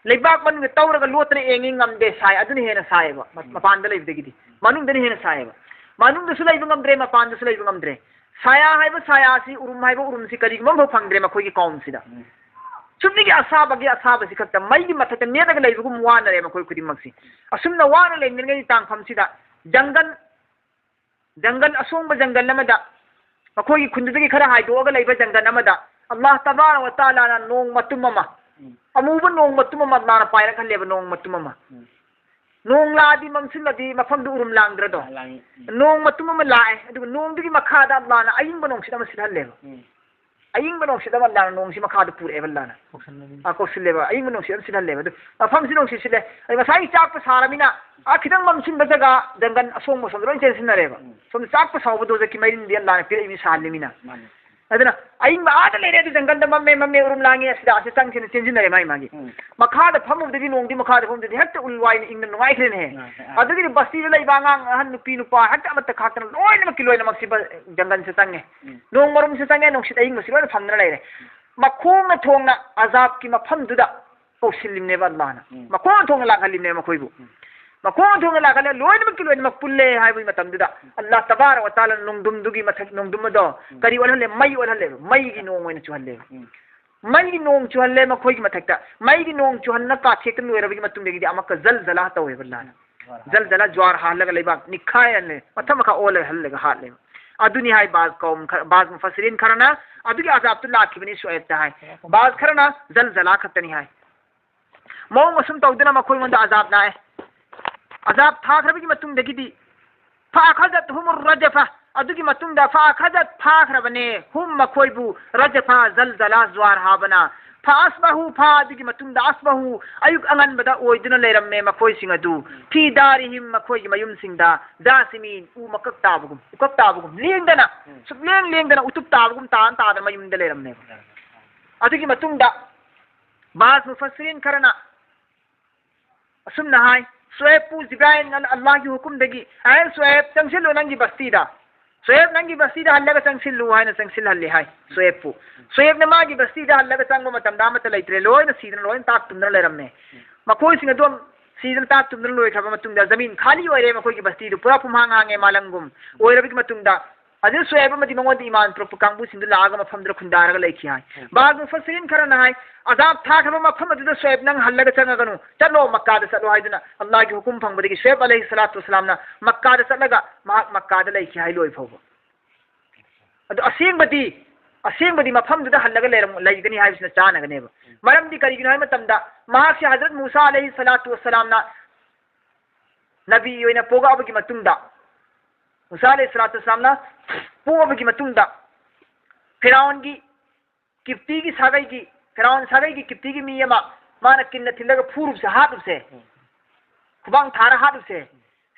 ꯂꯩꯕꯥꯛ ꯃꯅꯨꯡꯗ ꯇꯧꯔꯒ ꯂꯣꯠꯇꯅ ꯌꯦꯡꯉꯤ ꯉꯝꯗꯦ, ꯁꯥꯏ, ꯑꯗꯨꯅ ꯍꯦꯟꯅ ꯁꯥꯏꯌꯦꯕ, ꯃ-, ꯃꯄꯥꯟꯗ ꯂꯩꯕꯗꯒꯤꯗꯤ꯫ ꯃꯅꯨꯡꯗꯅ ꯍꯦꯟꯅ ꯁꯥꯏꯌꯦꯕ꯫ ꯃꯅꯨꯡꯗꯁꯨ ꯂꯩꯕ ꯉꯝꯗ꯭ꯔꯦ, ꯃꯄꯥꯟꯗꯁꯨ ꯂꯩꯕ ꯉꯝꯗ꯭ꯔꯦ꯫ ꯁꯥꯌꯥ ꯍꯥꯏꯕ ꯁꯥꯌꯥꯁꯤ, ꯎꯔꯨꯝ ꯍꯥꯏꯕ ꯎꯔꯨꯝꯁꯤ ꯀꯔꯤꯒꯨꯝꯕ ꯑꯃꯐꯥꯎ ꯐꯪꯗ꯭ꯔꯦ ꯃꯈꯣꯏꯒꯤ ꯀꯥꯎꯝꯁꯤꯗ꯫ ꯎꯝ꯫ ꯁꯨꯞꯅꯒꯤ ꯑꯁꯥꯕꯒꯤ ꯑꯁꯥꯕꯁꯤ ꯈꯛꯇ, ꯃꯩꯒꯤ ꯃꯊꯛꯇ ꯅꯦꯠꯂꯒ ꯂꯩꯕꯒꯨꯝ ꯋꯥꯅꯔꯦ ꯃꯈꯣꯏ ꯈꯨꯗꯤꯡꯃꯛꯁꯤ꯫ ꯑꯁꯨꯝꯅ ꯋꯥꯅ ꯂꯩꯅꯔꯤꯉꯩ ꯇꯥꯡꯐꯝꯁꯤꯗ ꯖꯪꯒꯜ, ꯖꯪꯒꯜ, ꯑꯁꯣꯡꯕ ꯖꯪꯒꯜ ꯑꯃꯗ, ꯃꯈꯣꯏꯒꯤ ꯈꯨꯟꯗꯨꯗꯒꯤ ꯈꯔ ꯍꯥꯏꯗꯣꯛꯑꯒ ꯂꯩꯕ ꯖꯪꯒꯜ ꯑꯃꯗ ꯑꯜꯂꯥꯍ ꯇꯕꯥꯔꯛ ꯋ ꯇꯥꯂꯥꯅ ꯅꯣꯡ ꯃꯇꯨꯝ ꯑꯃ, ꯎꯝ꯫ ꯑꯃꯨꯕ ꯅꯣꯡ ꯃꯇꯨꯝ ꯑꯃ ꯑꯜꯂꯥꯍꯅ ꯄꯥꯏꯔꯛꯍꯜꯂꯦꯕ, ꯅꯣꯡ ꯃꯇꯨꯝ ꯑꯃ꯫ ꯎꯝ꯫ ꯅꯣꯡ ꯂꯥꯛꯑꯗꯤ, ꯃꯝꯁꯤꯜꯂꯗꯤ ꯃꯐꯝꯗꯨ ꯎꯔꯨꯝ ꯂꯥꯡꯗ꯭ꯔꯗꯣ? ꯂꯥꯡꯉꯤ꯫ ꯎꯝ꯫ ꯅꯣꯡ ꯃꯇꯨꯝ ꯑꯃ ꯂꯥꯛꯑꯦ, ꯑꯗꯨꯒ ꯅꯣꯡꯗꯨꯒꯤ ꯃꯈꯥꯗ ꯑꯜꯂꯥꯍꯅ ꯑꯏꯪꯕ ꯅꯨꯡꯁꯤꯠ ꯑꯃ ꯁꯤꯠꯍꯜꯂꯦꯕ꯫ ꯎꯝ꯫ ꯑꯏꯪꯕ ꯅꯨꯡꯁꯤꯠ ꯑꯃ ꯑꯜꯂꯥꯍꯅ ꯅꯣꯡꯁꯤ ꯃꯈꯥꯗ ꯄꯨꯔꯛꯑꯦꯕ ꯑꯜꯂꯥꯍꯅ꯫ ꯀꯧꯁꯜꯂꯕꯅꯤ꯫ ꯑꯥ, ꯀꯧꯁꯤꯜꯂꯦꯕ, ꯑꯏꯪꯕ ꯅꯨꯡꯁꯤꯠ ꯑꯃ ꯁꯤꯠꯍꯜꯂꯦꯕ꯫ ꯑꯗꯨ ꯃꯐꯝꯁꯤ ꯅꯨꯡꯁꯤꯠ ꯁꯤꯠꯂꯦ꯫ ꯑꯩ ꯉꯁꯥꯏ ꯆꯥꯛꯄ ꯁꯥꯔꯃꯤꯅ, ꯑꯥ, ꯈꯤꯇꯪ ꯃꯝꯁꯤꯟꯕ ꯖꯒꯥ, ꯖꯪꯒꯜ ꯑꯁꯣꯡꯕ ꯁꯣꯝꯗ ꯂꯣꯏ ꯆꯦꯟꯁꯤꯟꯅꯔꯦꯕ꯫ ꯎꯝ꯫ ꯁꯣꯝꯗ ꯆꯥꯛꯄ ꯁꯥꯎꯕ ꯗꯣꯖꯛꯀꯤ ꯃꯩꯔꯤꯟꯗꯤ ꯑꯜꯂꯥꯍꯅ ꯄꯤꯔꯛꯏ, ꯃꯤ ꯁꯥꯍꯜꯂꯤꯃꯤꯅ꯫ ꯃꯥꯅꯤ꯫ ꯑꯗꯨꯅ ꯑꯏꯪꯕ ꯑꯥꯗ ꯂꯩꯔꯦ, ꯑꯗꯨ ꯖꯪꯒꯜꯗ ꯃꯝꯃꯦ, ꯃꯝꯃꯦ, ꯎꯔꯨꯝ ꯂꯥꯡꯉꯦ, ꯑꯁꯤꯗ, ꯑꯁꯤ ꯆꯪꯁꯤꯅ ꯆꯦꯟꯁꯤꯟꯅꯔꯦ ꯃꯥꯒꯤ, ꯃꯥꯒꯤ꯫ ꯎꯝ꯫ ꯃꯈꯥꯗ ꯐꯝꯃꯨꯕꯗꯒꯤ ꯅꯣꯡꯗꯤ ꯃꯈꯥꯗ ꯐꯝꯃꯨꯕꯗꯒꯤ ꯍꯦꯛꯇ ꯎꯜ ꯋꯥꯏꯅ ꯏꯪꯅ ꯅꯨꯡꯉꯥꯏꯈ꯭ꯔꯦꯅꯦꯍꯦ꯫ ꯅꯨꯡꯉꯥꯏꯈ꯭ꯔꯦ, ꯑꯥ꯫ ꯑꯗꯨꯒꯤꯗꯤ ꯕꯁꯇꯤꯗ ꯂꯩꯕ ꯑꯉꯥꯡ, ꯑꯍꯟ, ꯅꯨꯄꯤ, ꯅꯨꯄꯥ ꯍꯦꯛꯇ ꯑꯃꯠꯇ ꯈꯥꯛꯇꯅ ꯂꯣꯏꯅꯃꯛꯀꯤ ꯂꯣꯏꯅꯃꯛꯁꯤ ꯕ-, ꯖꯪꯒꯜꯁꯦ ꯆꯪꯉꯦ꯫ ꯎꯝ꯫ ꯅꯣꯡ ꯃꯔꯨꯝꯁꯦ ꯆꯪꯉꯦ, ꯅꯨꯡꯁꯤꯠ ꯑꯏꯪꯕꯁꯤ ꯂꯣꯏꯅ ꯐꯪꯗꯅ ꯂꯩꯔꯦ꯫ ꯃꯈꯣꯡꯅ ꯊꯣꯡꯅ ꯑꯖꯥꯕꯀꯤ ꯃꯐꯝꯗꯨꯗ ꯀꯧꯁꯤꯜꯂꯤꯕꯅꯦꯕ ꯑꯜꯂꯥꯍꯅ꯫ ꯎꯝ꯫ ꯃꯈꯣꯡ ꯊꯣꯡꯅ ꯂꯥꯛꯍꯜꯂꯤꯕꯅꯦ ꯃꯈꯣꯏꯕꯨ꯫ ꯎꯝ꯫ ꯃꯈꯣꯡ ꯊꯣꯡꯅ ꯂꯥꯛꯍꯜꯂꯦ, ꯂꯣꯏꯅꯃꯛꯀꯤ ꯂꯣꯏꯅꯃꯛ ꯄꯨꯜꯂꯦ ꯍꯥꯏꯕꯒꯤ ꯃꯇꯝꯗꯨꯗ, ꯎꯝ꯫ ꯑꯜꯂꯥꯍ ꯇꯕꯥꯔꯛ ꯋ ꯇꯥꯂꯥꯅ ꯅꯣꯡꯗꯝꯗꯨꯒꯤ ꯃꯊꯛ, ꯅꯣꯡꯗꯝ ꯑꯗꯣ ꯎꯝ꯫ ꯀꯔꯤ ꯑꯣꯜꯍꯜꯂꯦ? ꯃꯩ ꯑꯣꯜꯍꯜꯂꯦꯕ꯫ ꯃꯩꯒꯤ ꯅꯣꯡ ꯑꯣꯏꯅ ꯆꯨꯍꯜꯂꯦꯕ꯫ ꯎꯝ꯫ ꯃꯩꯒꯤ ꯅꯣꯡ ꯆꯨꯍꯜꯂꯦ ꯃꯈꯣꯏꯒꯤ ꯃꯊꯛꯇ꯫ ꯃꯩꯒꯤ ꯅꯣꯡ ꯆꯨꯍꯟꯅ ꯀꯥꯊꯦꯛꯇ ꯂꯣꯏꯔꯕꯒꯤ ꯃꯇꯨꯡꯗꯒꯤꯗꯤ ꯑꯃꯨꯛꯀ ꯖꯜꯖꯂꯥ ꯇꯧꯋꯦꯕ ꯑꯜꯂꯥꯍꯅ꯫ ꯎꯝ꯫ ꯖꯜꯖꯂꯥ, ꯖ꯭ꯋꯥꯔ ꯍꯥꯜꯂꯒ ꯂꯩꯕꯥꯛ ꯅꯤꯛꯈꯥꯏꯍꯜꯂꯦ, ꯃꯊꯛ ꯃꯈꯥ ꯑꯣꯜꯂꯒ ꯍꯜꯂꯒ ꯍꯥꯠꯂꯦꯕ꯫ ꯑꯗꯨꯅꯤ ꯍꯥꯏ ꯕꯥꯖ ꯀꯧꯝ ꯈꯔ, ꯕꯥꯖ ꯃꯨꯐꯁꯤꯔꯤꯟ ꯈꯔꯅ ꯑꯗꯨꯒꯤ ꯑꯖꯥꯕꯇꯨ ꯂꯥꯛꯈꯤꯕꯅꯤ ꯁꯨꯑꯦꯕꯇ ꯍꯥꯏ꯫ ꯕꯥꯖ ꯈꯔꯅ ꯖꯜꯖꯂꯥ ꯈꯛꯇꯅꯤ ꯍꯥꯏ꯫ ꯃꯑꯣꯡ ꯑꯁꯨꯝ ꯇꯧꯗꯅ ꯃꯈꯣꯏꯉꯣꯟꯗ ꯑꯖꯥꯕ ꯂꯥꯛꯑꯦ꯫ ꯑꯖꯥꯕ ꯊꯥꯈ꯭ꯔꯕꯒꯤ ꯃꯇꯨꯡꯗꯒꯤꯗꯤ, فأخذتهم الرجفة, ꯑꯗꯨꯒꯤ ꯃꯇꯨꯡꯗ, فأخذت, ꯐꯥꯈ꯭ꯔꯕꯅꯦ, هم, ꯃꯈꯣꯏꯕꯨ, الرجفة, ꯖꯜꯖꯂꯥ, ꯖ꯭ꯋꯥꯔ ꯍꯥꯕꯅ, فأصبحوا, ꯐꯥ, ꯑꯗꯨꯒꯤ ꯃꯇꯨꯡꯗ, أصبحوا, ꯑꯌꯨꯛ ꯑꯉꯟꯕꯗ ꯑꯣꯏꯗꯨꯅ ꯂꯩꯔꯝꯃꯦ ꯃꯈꯣꯏꯁꯤꯡ ꯑꯗꯨ, في دارهم, ꯃꯈꯣꯏꯒꯤ ꯃꯌꯨꯝꯁꯤꯡꯗ, جاثمين, ꯎ ꯃꯀꯛ ꯇꯥꯕꯒꯨꯝ, ꯎꯀꯛ ꯇꯥꯕꯒꯨꯝ, ꯂꯦꯡꯗꯅ, ꯎꯝ꯫ ꯁꯨꯛꯂꯦꯡ ꯂꯦꯡꯗꯅ ꯎꯇꯨꯞ ꯇꯥꯕꯒꯨꯝ ꯇꯥꯅ ꯇꯥꯗꯅ ꯃꯌꯨꯝꯗ ꯂꯩꯔꯝꯃꯦꯕ꯫ ꯑꯗꯨꯒꯤ ꯃꯇꯨꯡꯗ, ꯕꯥꯖ ꯃꯨꯐꯁꯤꯔꯤꯟ ꯈꯔꯅ ꯑꯁꯨꯝꯅ ꯍꯥꯏ, ꯁꯨꯑꯦꯕꯄꯨ ꯖꯤꯕ꯭ꯔꯥꯏꯜꯅ ꯑꯜꯂꯥꯍꯒꯤ ꯍꯨꯀꯨꯝꯗꯒꯤ, "ꯑꯦ ꯁꯨꯑꯦꯕ, ꯆꯪꯁꯤꯜꯂꯨ ꯅꯪꯒꯤ ꯕꯁꯇꯤꯗ꯫ ꯁꯨꯑꯦꯕ, ꯅꯪꯒꯤ ꯕꯁꯇꯤꯗ ꯍꯜꯂꯒ ꯆꯪꯁꯤꯜꯂꯨ" ꯍꯥꯏꯅ ꯆꯪꯁꯤꯜꯍꯜꯂꯦ ꯍꯥꯏ ꯁꯨꯑꯦꯕꯄꯨ꯫ ꯁꯨꯑꯦꯕꯅ ꯃꯥꯒꯤ ꯕꯁꯇꯤꯗ ꯍꯜꯂꯒ ꯆꯪꯕ ꯃꯇꯝꯗ ꯑꯃꯠꯇ ꯂꯩꯇ꯭ꯔꯦ, ꯂꯣꯏꯅ ꯁꯤꯗꯅ, ꯂꯣꯏꯅ ꯇꯥꯛ ꯇꯨꯝꯗꯅ ꯂꯩꯔꯝꯃꯦ꯫ ꯃꯈꯣꯏꯁꯤꯡ ꯑꯗꯨ ꯁꯤꯗꯅ ꯇꯥꯛ ꯇꯨꯝꯗꯅ ꯂꯣꯏꯈ꯭ꯔꯕ ꯃꯇꯨꯡꯗ, ꯖꯃꯤꯟ ꯈꯥꯂꯤ ꯑꯣꯏꯔꯦ, ꯃꯈꯣꯏꯒꯤ ꯕꯁꯇꯤꯗꯨ ꯄꯨꯔꯥ ꯄꯨꯝꯍꯥꯡ ꯍꯥꯡꯉꯦ, ꯃꯥꯂꯪꯒꯨꯝ ꯑꯣꯏꯔꯕꯒꯤ ꯃꯇꯨꯡꯗ, ꯑꯗꯨ ꯁꯨꯍꯩꯕ ꯑꯃꯗꯤ ꯃꯉꯣꯟꯗ ꯏꯃꯥꯟ ꯄꯨꯔꯛꯄ ꯀꯥꯡꯕꯨꯁꯤꯡꯗꯨ ꯂꯥꯛꯑꯒ ꯃꯐꯝꯗꯨꯗ ꯈꯨꯟꯗꯥꯔꯒ ꯂꯩꯈꯤ ꯍꯥꯏ꯫ ꯎꯝ꯫ ꯕꯥꯒꯤ ꯃꯨꯐꯁꯤꯔꯤꯟ ꯈꯔꯅ ꯍꯥꯏ, ꯑꯖꯥꯕ ꯊꯥꯈ꯭ꯔꯕ ꯃꯐꯝ ꯑꯗꯨꯗ ꯁꯨꯍꯩꯕ ꯅꯪ ꯍꯜꯂꯒ ꯆꯪꯉꯒꯅꯨ, ꯆꯠꯂꯣ, ꯃꯛꯀꯥꯗ ꯆꯠꯂꯣ ꯍꯥꯏꯗꯨꯅ ꯑꯜꯂꯥꯍꯒꯤ ꯍꯨꯀꯨꯝ ꯐꯪꯕꯗꯒꯤ ꯁꯨꯍꯩꯕ ꯑꯂꯩꯍꯤ ꯁꯂꯥꯇꯨ ꯋꯁꯁꯂꯥꯝꯅ ꯃꯛꯀꯥꯗ ꯆꯠꯂꯒ ꯃꯍꯥꯛ ꯃꯛꯀꯥꯗ ꯂꯩꯈꯤ ꯍꯥꯏ ꯂꯣꯏ ꯐꯥꯎꯕ꯫ ꯑꯗꯨ ꯑꯁꯦꯡꯕꯗꯤ, ꯑꯁꯦꯡꯕꯗꯤ ꯃꯐꯝꯗꯨꯗ ꯍꯜꯂꯒ ꯂꯩꯔꯝ-, ꯂꯩꯒꯅꯤ ꯍꯥꯏꯕꯁꯤꯅ ꯆꯥꯅꯒꯅꯦꯕ꯫ ꯃꯔꯝꯗꯤ ꯀꯔꯤꯒꯤꯅꯣ ꯍꯥꯏꯕ ꯃꯇꯝꯗ ꯃꯍꯥꯛꯁꯤ ꯍꯖꯔꯠ ꯃꯨꯁꯥ ꯑꯂꯩꯍꯤ ꯁꯂꯥꯇꯨ ꯋꯁꯁꯂꯥꯝꯅ ꯅꯕꯤ ꯑꯣꯏꯅ ꯄꯣꯛꯂꯛꯑꯕꯒꯤ ꯃꯇꯨꯡꯗ, ꯃꯨꯁꯥ ꯑꯂꯩꯍꯤ ꯁꯂꯥꯇꯨ ꯋꯁꯁꯂꯥꯝꯅ ꯄꯣꯛꯂꯕꯒꯤ ꯃꯇꯨꯡꯗ ꯐꯤꯔꯥꯎꯟꯒꯤ ꯀꯤꯞꯇꯤꯒꯤ ꯁꯥꯒꯩꯒꯤ, ꯐꯤꯔꯥꯎꯟ ꯁꯥꯒꯩꯒꯤ ꯀꯤꯞꯇꯤꯒꯤ ꯃꯤ ꯑꯃ ꯃꯥꯅ ꯀꯤꯟꯅ ꯊꯤꯜꯂꯒ ꯐꯨꯔꯨꯕꯁꯦ, ꯍꯥꯠꯂꯨꯕꯁꯦ, ꯎꯝ꯫ ꯈꯨꯕꯥꯡ ꯊꯥꯔ ꯍꯥꯠꯂꯨꯕꯁꯦ,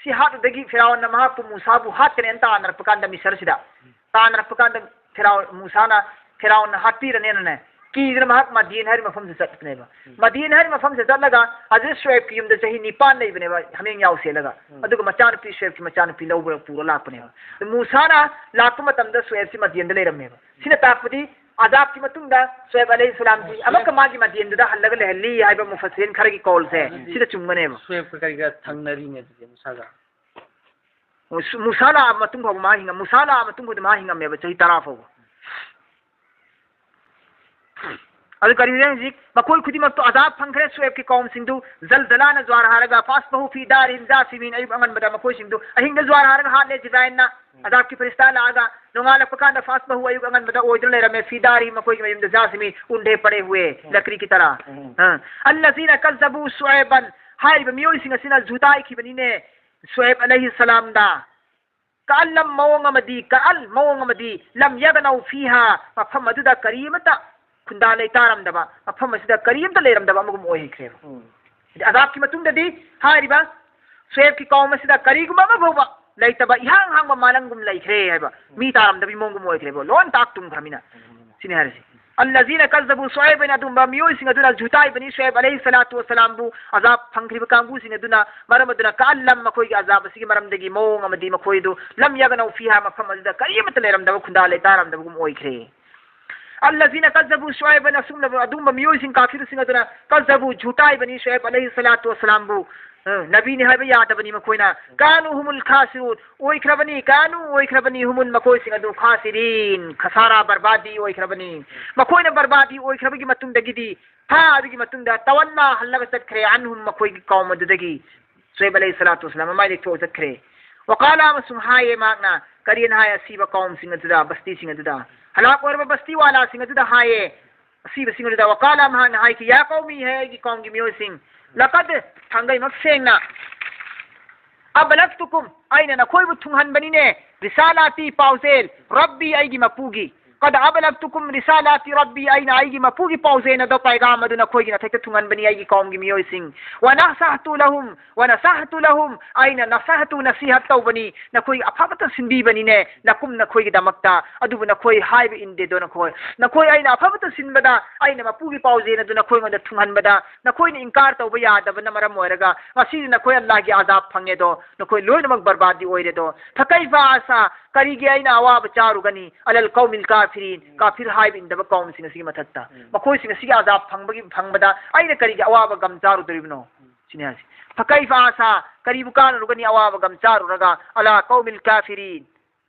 ꯁꯤ ꯍꯥꯠꯂꯨꯗꯒꯤ ꯐꯤꯔꯥꯎꯟꯅ ꯃꯍꯥꯛꯄꯨ, ꯃꯨꯁꯥꯕꯨ ꯍꯥꯠꯀꯅꯦꯅ ꯇꯥꯟꯅꯔꯛꯄ ꯀꯥꯟꯗ, ꯃꯤꯁꯔꯁꯤꯗ ꯇꯥꯟꯅꯔꯛꯄ ꯀꯥꯟꯗ ꯐꯤꯔꯥꯎꯟ, ꯃꯨꯁꯥꯅ ꯐꯤꯔꯥꯎꯟꯅ ꯍꯥꯠꯄꯤꯔꯅꯦꯅꯅꯦ ꯀꯤꯗꯅ ꯃꯍꯥꯛ ꯃꯗꯤꯌꯟ ꯍꯥꯏꯔꯤꯕ ꯃꯐꯝꯁꯤꯗ ꯆꯠꯄꯅꯦꯕ꯫ ꯎꯝ꯫ ꯃꯗꯤꯌꯟ ꯍꯥꯏꯔꯤꯕ ꯃꯐꯝꯁꯤꯗ ꯆꯠꯂꯒ ꯍꯖꯔꯠ ꯁꯨꯍꯩꯕꯀꯤ ꯌꯨꯝꯗ ꯆꯍꯤ ꯅꯤꯄꯥꯟ ꯂꯩꯕꯅꯦꯕ, ꯍꯥꯃꯦꯡ ꯌꯥꯎ ꯁꯦꯠꯂꯒ꯫ ꯎꯝ꯫ ꯑꯗꯨꯒ ꯃꯆꯥꯅꯨꯄꯤ, ꯁꯨꯍꯩꯕꯀꯤ ꯃꯆꯥꯅꯨꯄꯤ ꯂꯧꯕ ꯄꯨꯔ ꯂꯥꯛꯄꯅꯦꯕ꯫ ꯃꯨꯁꯥꯅ ꯂꯥꯛꯄ ꯃꯇꯝꯗ ꯁꯨꯍꯩꯕꯁꯤ ꯃꯗꯤꯌꯟꯗ ꯂꯩꯔꯝꯃꯦꯕ꯫ ꯁꯤꯅ ꯇꯥꯛꯄꯗꯤ ꯑꯖꯥꯕꯀꯤ ꯃꯇꯨꯡꯗ ꯁꯨꯍꯩꯕ ꯑꯂꯩꯍꯤ ꯁꯂꯥꯝꯁꯤ ꯁꯨꯍꯩꯕ ꯑꯃꯨꯛꯀ ꯃꯥꯒꯤ ꯃꯗꯤꯌꯟꯗꯨꯗ ꯍꯜꯂꯒ ꯂꯩꯍꯜꯂꯤ ꯍꯥꯏꯕ ꯃꯨꯐꯁꯤꯔꯤꯟ ꯈꯔꯒꯤ ꯀꯧꯜꯁꯦ ꯑꯗꯨꯗꯤ ꯁꯤꯗ ꯆꯨꯝꯒꯅꯦꯕ꯫ ꯁꯨꯍꯩꯕꯀ ꯀꯔꯤꯒ ꯊꯪꯅꯔꯤꯅꯦ ꯑꯗꯨꯗꯤ ꯃꯨꯁꯥꯒ? ꯃꯨꯁ-, ꯃꯨꯁꯥ ꯂꯥꯛꯑꯕ ꯃꯇꯨꯡ ꯐꯥꯎꯕ ꯃꯥ ꯍꯤꯡꯉ-, ꯃꯨꯁꯥ ꯂꯥꯛꯑꯕ ꯃꯇꯨꯡ ꯐꯥꯎꯗ ꯃꯥ ꯍꯤꯡꯉꯝꯃꯦꯕ, ꯆꯍꯤ ꯇꯔꯥ ꯐꯥꯎꯕ꯫ ꯑꯗꯨ ꯀꯔꯤꯅꯣ ꯍꯧꯖꯤꯛ ꯃꯈꯣꯏ ꯈꯨꯗꯤꯡꯃꯛꯇꯣ ꯑꯖꯥꯕ ꯐꯪꯈ꯭ꯔꯦ, ꯁꯨꯍꯩꯕꯀꯤ ꯀꯧꯝꯁꯤꯡꯗꯨ ꯖꯜꯖꯂꯥꯅ ꯖ꯭ꯋꯥꯔ ꯍꯥꯔꯒ ꯐꯥꯁꯕꯍꯨ ꯐꯤ ꯗꯥꯔꯤꯍꯤꯝ ꯖꯥꯁꯤꯃꯤꯟ, ꯑꯌꯨꯛ ꯑꯉꯟꯕꯗ ꯃꯈꯣꯏꯁꯤꯡꯗꯨ ꯑꯍꯤꯡꯗ ꯖ꯭ꯋꯥꯔ ꯍꯥꯔꯒ ꯍꯥꯠꯂꯦ ꯖꯤꯕ꯭ꯔꯥꯏꯜꯅ꯫ ꯑꯖꯥꯕꯀꯤ ꯐꯤꯔꯤꯁꯇꯥ ꯂꯥꯛꯑꯒ ꯅꯣꯡꯉꯥꯜꯂꯛꯄ ꯀꯥꯟꯗ ꯐꯥꯁꯕꯍꯨ ꯑꯌꯨꯛ ꯑꯉꯟꯕꯗ ꯑꯣꯏꯗꯨꯅ ꯂꯩꯔꯝꯃꯦ, ꯐꯤ ꯗꯥꯔꯤꯍꯤꯝ ꯃꯈꯣꯏꯒꯤ ꯃꯌꯨꯝꯗ ꯖꯥꯁꯤꯃꯤ, ꯎꯟꯗꯦ ꯄꯔꯦ ꯍꯨꯋꯦ, ꯂꯀ꯭ꯔꯤ ꯀꯤ ꯇꯔꯥ꯫ ꯑ, ꯑꯜꯂꯖꯤꯅ ꯀꯖꯖꯕꯨ ꯁꯨꯍꯩꯕꯟ ꯍꯥꯏꯔꯤꯕ ꯃꯤꯑꯣꯏꯁꯤꯡ ꯑꯁꯤꯅ ꯖꯨꯇꯥꯏꯈꯤꯕꯅꯤꯅꯦ ꯁꯨꯍꯩꯕ ꯑꯂꯩꯍꯤ ꯁꯂꯥꯝꯗ꯫ ꯀꯥꯟ ꯂꯝ ꯃꯑꯣꯡ ꯑꯃꯗꯤ, ꯀꯥꯟ ꯃꯑꯣꯡ ꯑꯃꯗꯤ, ꯂꯝ ꯌꯒꯅꯧ ꯐꯤꯍꯥ, ꯃꯐꯝ ꯑꯗꯨꯗ ꯀꯔꯤꯃꯠꯇ ꯈꯨꯟꯗꯥ ꯂꯩꯇꯥꯔꯝꯗꯕ, ꯃꯐꯝ ꯑꯁꯤꯗ ꯀꯔꯤꯃꯠꯇ ꯂꯩꯔꯝꯗꯕ ꯑꯃꯒꯨꯝ ꯑꯣꯏꯈ꯭ꯔꯦꯕ꯫ ꯎꯝ꯫ ꯑꯖꯥꯕꯀꯤ ꯃꯇꯨꯡꯗꯗꯤ ꯍꯥꯏꯔꯤꯕ ꯁꯨꯍꯩꯕꯀꯤ ꯀꯧꯝ ꯑꯁꯤꯗ ꯀꯔꯤꯒꯨꯝꯕ ꯑꯃ ꯐꯥꯎꯕ ꯂꯩꯇꯕ, ꯏꯍꯥꯡ ꯍꯥꯡꯕ ꯃꯥꯂꯪꯒꯨꯝ ꯂꯩꯈ꯭ꯔꯦ ꯍꯥꯏꯕ, ꯎꯝ꯫ ꯃꯤ ꯇꯥꯔꯝꯗꯕꯒꯤ ꯃꯑꯣꯡꯒꯨꯝ ꯑꯣꯏꯈ꯭ꯔꯦꯕ, ꯂꯣꯏ ꯇꯥꯛ ꯇꯨꯝꯈ꯭ꯔꯃꯤꯅ꯫ ꯎꯝ꯫ ꯁꯤꯅꯤ ꯍꯥꯏꯔꯤꯁꯤ꯫ ꯑꯜꯂꯖꯤꯅ ꯀꯖꯖꯕꯨ ꯁꯨꯍꯩꯕꯟ, ꯑꯗꯨꯒꯨꯝꯕ ꯃꯤꯑꯣꯏꯁꯤꯡ ꯑꯗꯨꯅ ꯖꯨꯇꯥꯏꯕꯅꯤ ꯁꯨꯍꯩꯕ ꯑꯂꯩꯍꯤ ꯁꯂꯥꯇꯨ ꯋꯁꯁꯂꯥꯝꯕꯨ, ꯑꯖꯥꯕ ꯐꯪꯈ꯭ꯔꯤꯕ ꯀꯥꯡꯕꯨꯁꯤꯡ ꯑꯗꯨꯅ, ꯃꯔꯝ ꯑꯗꯨꯅ ꯀꯥꯟ ꯂꯝ, ꯃꯈꯣꯏꯒꯤ ꯑꯖꯥꯕ ꯑꯁꯤꯒꯤ ꯃꯔꯝꯗꯒꯤ ꯃꯑꯣꯡ ꯑꯃꯗꯤ ꯃꯈꯣꯏꯗꯨ ꯂꯝ ꯌꯒꯅꯧ ꯐꯤꯍꯥ, ꯃꯐꯝ ꯑꯗꯨꯗ ꯀꯔꯤꯃꯠꯇ ꯂꯩꯔꯝꯗꯕ, ꯈꯨꯟꯗꯥ ꯂꯩꯇꯥꯔꯝꯗꯕꯒꯨꯝ ꯑꯣꯏꯈ꯭ꯔꯦ꯫ ꯑꯜꯂꯖꯤꯅ ꯀꯖꯖꯕꯨ ꯁꯨꯍꯩꯕꯟ, ꯑꯁꯨꯝꯂꯕ ꯑꯗꯨꯒꯨꯝꯕ ꯃꯤꯑꯣꯏꯁꯤꯡ ꯀꯥꯐꯤꯔꯁꯤꯡ ꯑꯗꯨꯅ ꯀꯖꯖꯕꯨ, ꯖꯨꯇꯥꯏꯕꯅꯤ ꯁꯨꯍꯩꯕ ꯑꯂꯩꯍꯤ ꯁꯂꯥꯇꯨ ꯋꯁꯁꯂꯥꯝꯕꯨ, ꯑ, ꯅꯕꯤꯅꯤ ꯍꯥꯏꯕ ꯌꯥꯗꯕꯅꯤ ꯃꯈꯣꯏꯅ꯫ ꯀꯥꯅꯨ ꯍꯨꯃꯨꯜ ꯈꯥꯁꯤꯔꯨꯟ, ꯑꯣꯏꯈ꯭ꯔꯕꯅꯤ, ꯀꯥꯅꯨ, ꯑꯣꯏꯈ꯭ꯔꯕꯅꯤ, ꯍꯨꯃꯨꯜ, ꯃꯈꯣꯏꯁꯤꯡ ꯑꯗꯨ, ꯈꯥꯁꯤꯔꯤꯟ, ꯈꯁꯥꯔꯥ, ꯕꯔꯕꯥꯗꯤ ꯑꯣꯏꯈ꯭ꯔꯕꯅꯤ꯫ ꯃꯈꯣꯏꯅ ꯕꯔꯕꯥꯗꯤ ꯑꯣꯏꯈ꯭ꯔꯕꯒꯤ ꯃꯇꯨꯡꯗꯒꯤꯗꯤ, ꯍꯥ, ꯑꯗꯨꯒꯤ ꯃꯇꯨꯡꯗ, ꯇꯋꯜꯂꯥ, ꯍꯜꯂꯒ ꯆꯠꯈ꯭ꯔꯦ, ꯑꯟꯍꯨꯝ, ꯃꯈꯣꯏꯒꯤ ꯀꯧꯝ ꯑꯗꯨꯗꯒꯤ꯫ ꯁꯨꯍꯩꯕ ꯑꯂꯩꯍꯤ ꯁꯂꯥꯇꯨ ꯋꯁꯂꯥꯝ ꯃꯃꯥꯏ ꯂꯩꯊꯣꯛꯑ ꯆꯠꯈ꯭ꯔꯦ꯫ ꯋꯀꯥꯂꯥ, ꯑꯃꯁꯨꯡ ꯍꯥꯏꯌꯦ ꯃꯍꯥꯛꯅ, ꯀꯔꯤꯅ ꯍꯥꯏ ꯑꯁꯤꯕ ꯀꯧꯝꯁꯤꯡ ꯑꯗꯨꯗ, ꯕꯁꯇꯤꯁꯤꯡ ꯑꯗꯨꯗ, ꯍꯂꯥꯛ ꯑꯣꯏꯔꯕ ꯕꯁꯇꯤ ꯋꯥꯂꯥꯁꯤꯡ ꯑꯗꯨꯗ ꯍꯥꯏꯌꯦ, ꯑꯁꯤꯕꯁꯤꯡ ꯑꯗꯨꯗ, ꯋꯀꯥꯂꯥ, ꯃꯍꯥꯛꯅ ꯍꯥꯏꯈꯤ, ꯌꯥ ꯀꯧꯃꯤ, ꯍꯦ ꯑꯩꯒꯤ ꯀꯧꯝꯒꯤ ꯃꯤꯑꯣꯏꯁꯤꯡ, ꯂꯀꯗ, ꯊꯥꯡꯒꯩꯃꯛ ꯁꯦꯡꯅ, ꯑꯕꯂꯛꯇꯨꯀꯨꯝ, ꯑꯩꯅ ꯅꯈꯣꯏꯕꯨ ꯊꯨꯡꯍꯟꯕꯅꯤꯅꯦ, ꯔꯤꯁꯥꯂꯥꯇꯤ, ꯄꯥꯎꯖꯦꯜ, ꯔꯕꯤ, ꯑꯩꯒꯤ ꯃꯄꯨꯒꯤ, ꯀꯗ ꯑꯕꯂꯛꯇꯨꯀꯨꯝ ꯔꯤꯁꯥꯂꯥꯇꯤ ꯔꯕꯤ, ꯑꯩꯅ ꯑꯩꯒꯤ ꯃꯄꯨꯒꯤ ꯄꯥꯎꯖꯦꯜ ꯑꯗꯣ, ꯄꯥꯏꯒꯥꯝ ꯑꯗꯨ ꯅꯈꯣꯏꯒꯤ ꯅꯊꯛꯇ ꯊꯨꯡꯍꯟꯕꯅꯤ, ꯑꯩꯒꯤ ꯀꯧꯝꯒꯤ ꯃꯤꯑꯣꯏꯁꯤꯡ꯫ ꯋꯅꯁꯍꯇꯨ ꯂꯍꯨꯝ, ꯋꯅꯁꯍꯇꯨ ꯂꯍꯨꯝ, ꯑꯩꯅ ꯅꯁꯍꯇꯨ, ꯅꯁꯤꯍꯠ ꯇꯧꯕꯅꯤ, ꯅꯈꯣꯏꯒꯤ ꯑꯐꯕꯇ ꯁꯤꯟꯕꯤꯕꯅꯤꯅꯦ, ꯂꯀꯨꯝ, ꯅꯈꯣꯏꯒꯤꯗꯃꯛꯇ꯫ ꯑꯗꯨꯕꯨ ꯅꯈꯣꯏ ꯍꯥꯏꯕ ꯏꯟꯗꯦꯗꯣ ꯅꯈꯣꯏ꯫ ꯅꯈꯣꯏ ꯑꯩꯅ ꯑꯐꯕꯇ ꯁꯤꯟꯕꯗ, ꯑꯩꯅ ꯃꯄꯨꯒꯤ ꯄꯥꯎꯖꯦꯜ ꯑꯗꯨ ꯅꯈꯣꯏꯉꯣꯟꯗ ꯊꯨꯡꯍꯟꯕꯗ, ꯅꯈꯣꯏꯅ ꯏꯟꯀꯥꯔ ꯇꯧꯕ ꯌꯥꯗꯕꯅ ꯃꯔꯝ ꯑꯣꯏꯔꯒ, ꯉꯁꯤꯗꯤ ꯅꯈꯣꯏ ꯑꯜꯂꯥꯍꯒꯤ ꯑꯖꯥꯕ ꯐꯪꯉꯦꯗꯣ, ꯅꯈꯣꯏ ꯂꯣꯏꯅꯃꯛ ꯕꯔꯕꯥꯗꯤ ꯑꯣꯏꯔꯦꯗꯣ꯫ ꯐꯀꯩꯐ ꯑꯁꯥ, ꯀꯔꯤꯒꯤ ꯑꯩꯅ ꯑꯋꯥꯕ ꯆꯥꯔꯨꯒꯅꯤ? ꯑꯂꯜ ꯀꯧꯃꯤꯜ ꯀꯥꯐꯤꯔꯤꯟ, ꯀꯥꯐꯤꯔ ꯍꯥꯏꯕ ꯏꯟꯗꯕ ꯀꯧꯝꯁꯤꯡ ꯑꯁꯤꯒꯤ ꯃꯊꯛꯇ꯫ ꯎꯝ꯫ ꯃꯈꯣꯏꯁꯤꯡ ꯑꯁꯤꯒꯤ ꯑꯖꯥꯕ ꯐꯪꯕꯒꯤ, ꯐꯪꯕꯗ ꯑꯩꯅ ꯀꯔꯤꯒꯤ ꯑꯋꯥꯕ ꯒꯝ ꯆꯥꯔꯨꯗꯣꯔꯤꯕꯅꯣ? ꯁꯤꯅꯤ ꯍꯥꯏꯁꯦ꯫ ꯐꯀꯩꯐ ꯑꯁꯥ, ꯀꯔꯤꯕꯨ ꯀꯥꯟꯅꯔꯨꯒꯅꯤ ꯑꯋꯥꯕ ꯒꯝ ꯆꯥꯔꯨꯔꯒ? ꯑꯂꯥ ꯀꯧꯃꯤꯜ ꯀꯥꯐꯤꯔꯤꯟ,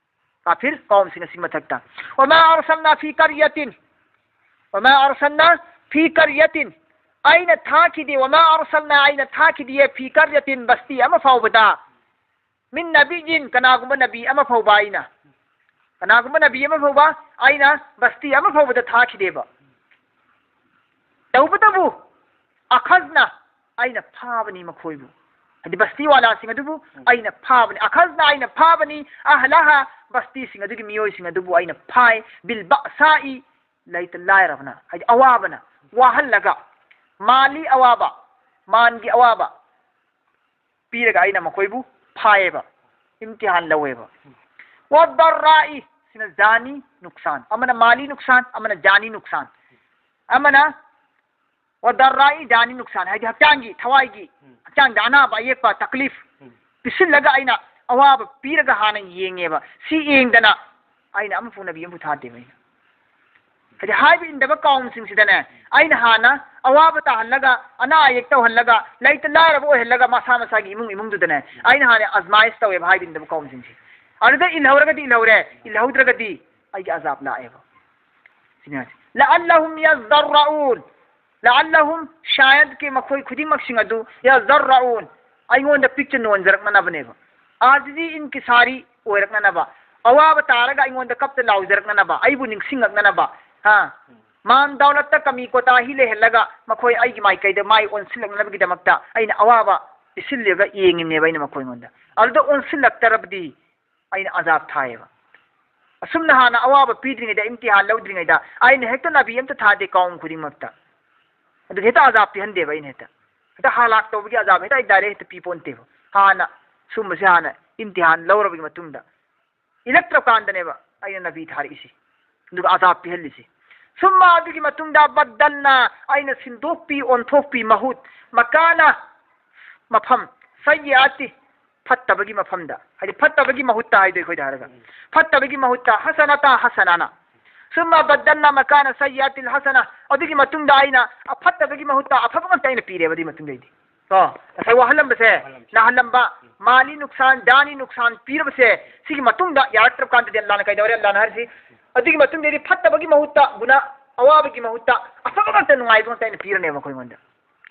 ꯀꯥꯐꯤꯔ ꯀꯧꯝꯁꯤꯡ ꯑꯁꯤꯒꯤ ꯃꯊꯛꯇ꯫ ꯋꯃꯥ ꯑꯔꯁꯜꯅꯥ ꯐꯤ ꯀꯔꯌꯇꯤꯟ, ꯋꯃꯥ ꯑꯔꯁꯜꯅꯥ ꯐꯤ ꯀꯔꯌꯇꯤꯟ, ꯑꯩꯅ ꯊꯥꯈꯤꯗꯦ, ꯋꯃꯥ ꯑꯔꯁꯜꯅꯥ, ꯑꯩꯅ ꯊꯥꯈꯤꯗꯤꯌꯦ, ꯐꯤ ꯀꯔꯌꯇꯤꯟ, ꯕꯁꯇꯤ ꯑꯃ ꯐꯥꯎꯕꯗ, ꯃꯤꯟ ꯅꯕꯤꯌꯤꯟ, ꯀꯅꯥꯒꯨꯝꯕ ꯅꯕꯤ ꯑꯃ ꯐꯥꯎꯕ ꯑꯩꯅ, ꯀꯅꯥꯒꯨꯝꯕ ꯅꯕꯤ ꯑꯃ ꯐꯥꯎꯕ ꯑꯩꯅ ꯕꯁꯇꯤ ꯑꯃ ꯐꯥꯎꯕꯗ ꯊꯥꯈꯤꯗꯦꯕ꯫ ꯇꯧꯕꯇꯕꯨ, ꯑꯈꯖꯅ, ꯑꯩꯅ ꯐꯥꯕꯅꯤ ꯃꯈꯣꯏꯕꯨ꯫ ꯍꯥꯏꯗꯤ ꯕꯁꯇꯤ ꯋꯥꯂꯥꯁꯤꯡ ꯑꯗꯨꯕꯨ ꯎꯝ꯫ ꯑꯩꯅ ꯐꯥꯕꯅꯤ꯫ ꯑꯈꯖꯅ, ꯑꯩꯅ ꯐꯥꯕꯅꯤ꯫ ꯑꯍꯂꯍ, ꯕꯁꯇꯤꯁꯤꯡ ꯑꯗꯨꯒꯤ ꯃꯤꯑꯣꯏꯁꯤꯡ ꯑꯗꯨꯕꯨ ꯑꯩꯅ ꯐꯥꯏ꯫ ꯕꯤꯜ ꯕꯥꯁꯥꯏ, ꯂꯩꯇ ꯂꯥꯏꯔꯕꯅ, ꯍꯥꯏꯗꯤ ꯑꯋꯥꯕꯅ, ꯋꯥꯍꯜꯂꯒ, ꯃꯥꯜꯂꯤ ꯑꯋꯥꯕ, ꯃꯥꯟꯒꯤ ꯑꯋꯥꯕ ꯄꯤꯔꯒ ꯑꯩꯅ ꯃꯈꯣꯏꯕꯨ ꯐꯥꯏꯌꯦꯕ, ꯏꯝꯇꯤꯍꯥꯟ ꯂꯧꯋꯦꯕ꯫ ꯋꯗꯔꯥꯏ, ꯁꯤꯅ ꯖꯥꯅꯤ ꯅꯨꯛꯁꯥꯟ, ꯑꯃꯅ ꯃꯥꯂꯤ ꯅꯨꯛꯁꯥꯟ, ꯑꯃꯅ ꯖꯥꯅꯤ ꯅꯨꯛꯁꯥꯟ, ꯑꯃꯅ ꯋꯗꯔꯥꯏ ꯖꯥꯅꯤ ꯅꯨꯛꯁꯥꯟ, ꯍꯥꯏꯗꯤ ꯍꯛꯆꯥꯡꯒꯤ, ꯊꯋꯥꯏꯒꯤ, ꯎꯝ꯫ ꯍꯛꯆꯥꯡꯗ ꯑꯅꯥꯕ ꯑꯌꯦꯛꯄ ꯇꯛꯂꯤꯐ ꯎꯝ꯫ ꯄꯤꯁꯤꯜꯂꯒ ꯑꯩꯅ ꯑꯋꯥꯕ ꯄꯤꯔꯒ ꯍꯥꯟꯅ ꯌꯦꯡꯉꯦꯕ꯫ ꯁꯤ ꯌꯦꯡꯗꯅ ꯑꯩꯅ ꯑꯃꯐꯥꯎ ꯅꯕꯤ ꯑꯃꯐꯥꯎ ꯊꯥꯗꯦꯕ ꯑꯩꯅ꯫ ꯍꯥꯏꯗꯤ ꯍꯥꯏꯕ ꯏꯟꯗꯕ ꯀꯥꯎꯝꯁꯤꯡꯁꯤꯗꯅꯦ, ꯑꯩꯅ ꯍꯥꯟꯅ ꯑꯋꯥꯕ ꯇꯥꯍꯜꯂꯒ, ꯑꯅꯥ ꯑꯌꯦꯛ ꯇꯧꯍꯜꯂꯒ, ꯂꯩꯇ ꯂꯥꯏꯔꯕ ꯑꯣꯏꯍꯜꯂꯒ, ꯃꯁꯥ ꯃꯁꯥꯒꯤ ꯏꯃꯨꯡ ꯏꯃꯨꯡꯗꯨꯗꯅꯦ ꯑꯩꯅ ꯍꯥꯟꯅ ꯑꯖꯃꯥꯏꯁ ꯇꯧꯋꯦꯕ ꯍꯥꯏꯕ ꯏꯟꯗꯕ ꯀꯥꯎꯝꯁꯤꯡꯁꯦ꯫ ꯑꯗꯨꯗ ꯏꯜꯍꯧꯔꯒꯗꯤ ꯏꯜꯍꯧꯔꯦ, ꯏꯜꯍꯧꯗ꯭ꯔꯒꯗꯤ ꯑꯩꯒꯤ ꯑꯖꯥꯕ ꯂꯥꯛꯑꯦꯕ꯫ ꯁꯤꯅꯤ ꯍꯥꯏꯁꯦ꯫ "ꯂꯑꯜꯂꯍꯨꯝ ꯌꯖꯗꯔꯔꯎꯟ"꯫ "ꯂꯑꯜꯂꯍꯨꯝ", ꯁꯥꯌꯗꯀꯤ ꯃꯈꯣꯏ ꯈꯨꯗꯤꯡꯃꯛꯁꯤꯡ ꯑꯗꯨ "ꯌꯖꯗꯔꯔꯎꯟ", ꯑꯩꯉꯣꯟꯗ ꯄꯤꯛꯆ ꯅꯣꯟꯖꯔꯛꯅꯅꯕꯅꯦꯕ꯫ "ꯑꯥꯖꯤꯖꯤ ꯏꯟꯀꯤꯁꯥꯔꯤ" ꯑꯣꯏꯔꯛꯅꯅꯕ, ꯑꯋꯥꯕ ꯇꯥꯔꯒ ꯑꯩꯉꯣꯟꯗ ꯀꯞꯇ ꯂꯥꯎꯖꯔꯛꯅꯅꯕ, ꯑꯩꯕꯨ ꯅꯤꯡꯁꯤꯡꯉꯛꯅꯅꯕ꯫ ꯍꯥ? ꯃꯥꯟ ꯗꯧꯂꯠꯇ ꯀꯃꯤ ꯀꯣꯇꯥꯍꯤ ꯂꯩꯍꯜꯂꯒ ꯃꯈꯣꯏ ꯑꯩꯒꯤ ꯃꯥꯏꯀꯩꯗ ꯃꯥꯏ ꯑꯣꯟꯁꯤꯜꯂꯛꯅꯕꯒꯤꯗꯃꯛꯇ ꯑꯩꯅ ꯑꯋꯥꯕ ꯄꯤꯁꯤꯜꯂꯒ ꯌꯦꯡꯉꯤꯕꯅꯦꯕ ꯑꯩꯅ ꯃꯈꯣꯏꯉꯣꯟꯗ꯫ ꯑꯗꯨꯗ ꯑꯣꯟꯁꯤꯜꯂꯛꯇ꯭ꯔꯕꯗꯤ ꯑꯩꯅ ꯑꯖꯥꯕ ꯊꯥꯏꯌꯦꯕ꯫ ꯑꯁꯨꯝꯅ ꯍꯥꯟꯅ ꯑꯋꯥꯕ ꯄꯤꯗ꯭ꯔꯤꯉꯩꯗ, ꯏꯝꯇꯤꯍꯥꯟ ꯂꯧꯗ꯭ꯔꯤꯉꯩꯗ ꯑꯩꯅ ꯍꯦꯛꯇ ꯅꯕꯤ ꯑꯝꯇ ꯊꯥꯗꯦ ꯀꯥꯎꯝ ꯈꯨꯗꯤꯡꯃꯛꯇ꯫ ꯑꯗꯨꯒ ꯍꯦꯛꯇ ꯑꯖꯥꯕ ꯄꯤꯍꯟꯗꯦꯕ ꯑꯩꯅ ꯍꯦꯛꯇ꯫ ꯍꯦꯛꯇ ꯍꯥꯂꯥꯛ ꯇꯧꯕꯒꯤ ꯑꯖꯥꯕ ꯍꯦꯛꯇ ꯑꯩ direct ꯍꯦꯛꯇ ꯄꯤ ꯄꯣꯟꯇꯦꯕ꯫ ꯍꯥꯟꯅ ꯁꯨꯝꯕꯁꯦ ꯍꯥꯟꯅ ꯏꯝꯇꯤꯍꯥꯟ ꯂꯧꯔꯕꯒꯤ ꯃꯇꯨꯡꯗ, ꯏꯜꯂꯛꯇ꯭ꯔꯀꯥꯟꯗꯅꯦꯕ ꯑꯩꯅ ꯅꯕꯤ ꯊꯥꯔꯛꯏꯁꯦ꯫ ꯑꯗꯨꯒ ꯑꯖꯥꯕ ꯄꯤꯍꯜꯂꯤꯁꯦ꯫ ꯁꯨꯝꯃ ꯑꯗꯨꯒꯤ ꯃꯇꯨꯡꯗ ꯕꯗꯜꯅ, ꯑꯩꯅ ꯁꯤꯟꯗꯣꯛꯄꯤ, ꯑꯣꯟꯊꯣꯛꯄꯤ, ꯃꯍꯨꯠ, ꯃꯀꯥꯅ, ꯃꯐꯝ, ꯁꯩꯌꯥꯇꯤ, ꯐꯠꯇꯕꯒꯤ ꯃꯐꯝꯗ, ꯍꯥꯏꯗꯤ ꯐꯠꯇꯕꯒꯤ ꯃꯍꯨꯠꯇ ꯍꯥꯏꯗꯣ ꯑꯩꯈꯣꯏꯗ ꯍꯥꯏꯔꯒ, ꯐꯠꯇꯕꯒꯤ ꯃꯍꯨꯠꯇ ꯍꯁꯅꯇ ꯍꯁꯅꯥꯅ꯫ ꯁꯨꯝꯃ ꯕꯗꯜꯅ ꯃꯀꯥꯅ ꯁꯩꯌꯥꯇꯤꯜ ꯍꯁꯅ, ꯑꯗꯨꯒꯤ ꯃꯇꯨꯡꯗ ꯑꯩꯅ ꯑꯐꯠꯇꯕꯒꯤ ꯃꯍꯨꯠꯇ ꯑꯐꯕ ꯉꯥꯛꯇ ꯑꯩꯅ ꯄꯤꯔꯦꯕ ꯑꯗꯨꯒꯤ ꯃꯇꯨꯡꯗꯩꯗꯤ꯫ ꯀꯣ, ꯉꯁꯥꯏ ꯋꯥꯍꯜꯂꯝꯕꯁꯦ, ꯋꯥꯍꯜꯂꯝꯕꯁꯦ꯫ ꯅꯥꯍꯜꯂꯝꯕ, ꯃꯥꯂꯤ ꯅꯨꯛꯁꯥꯟ, ꯖꯥꯅꯤ ꯅꯨꯛꯁꯥꯟ ꯄꯤꯔꯕꯁꯦ, ꯁꯤꯒꯤ ꯃꯇꯨꯡꯗ ꯌꯥꯔꯛꯇ꯭ꯔꯕ ꯀꯥꯟꯗꯗꯤ ꯑꯜꯂꯥꯅ ꯀꯩꯗꯧꯔꯦ? ꯑꯜꯂꯥꯅ ꯍꯥꯏꯔꯤꯁꯤ, ꯑꯗꯨꯒꯤ ꯃꯇꯨꯡꯗꯗꯤ ꯐꯠꯇꯕꯒꯤ ꯃꯍꯨꯠꯇ, ꯒꯨꯅꯥ, ꯑꯋꯥꯕꯒꯤ ꯃꯍꯨꯠꯇ ꯑꯐꯕ ꯉꯥꯛꯇ, ꯅꯨꯡꯉꯥꯏꯕ ꯉꯥꯛꯇ ꯑꯩꯅ ꯄꯤꯔꯅꯦꯕ ꯃꯈꯣꯏꯉꯣꯟꯗ꯫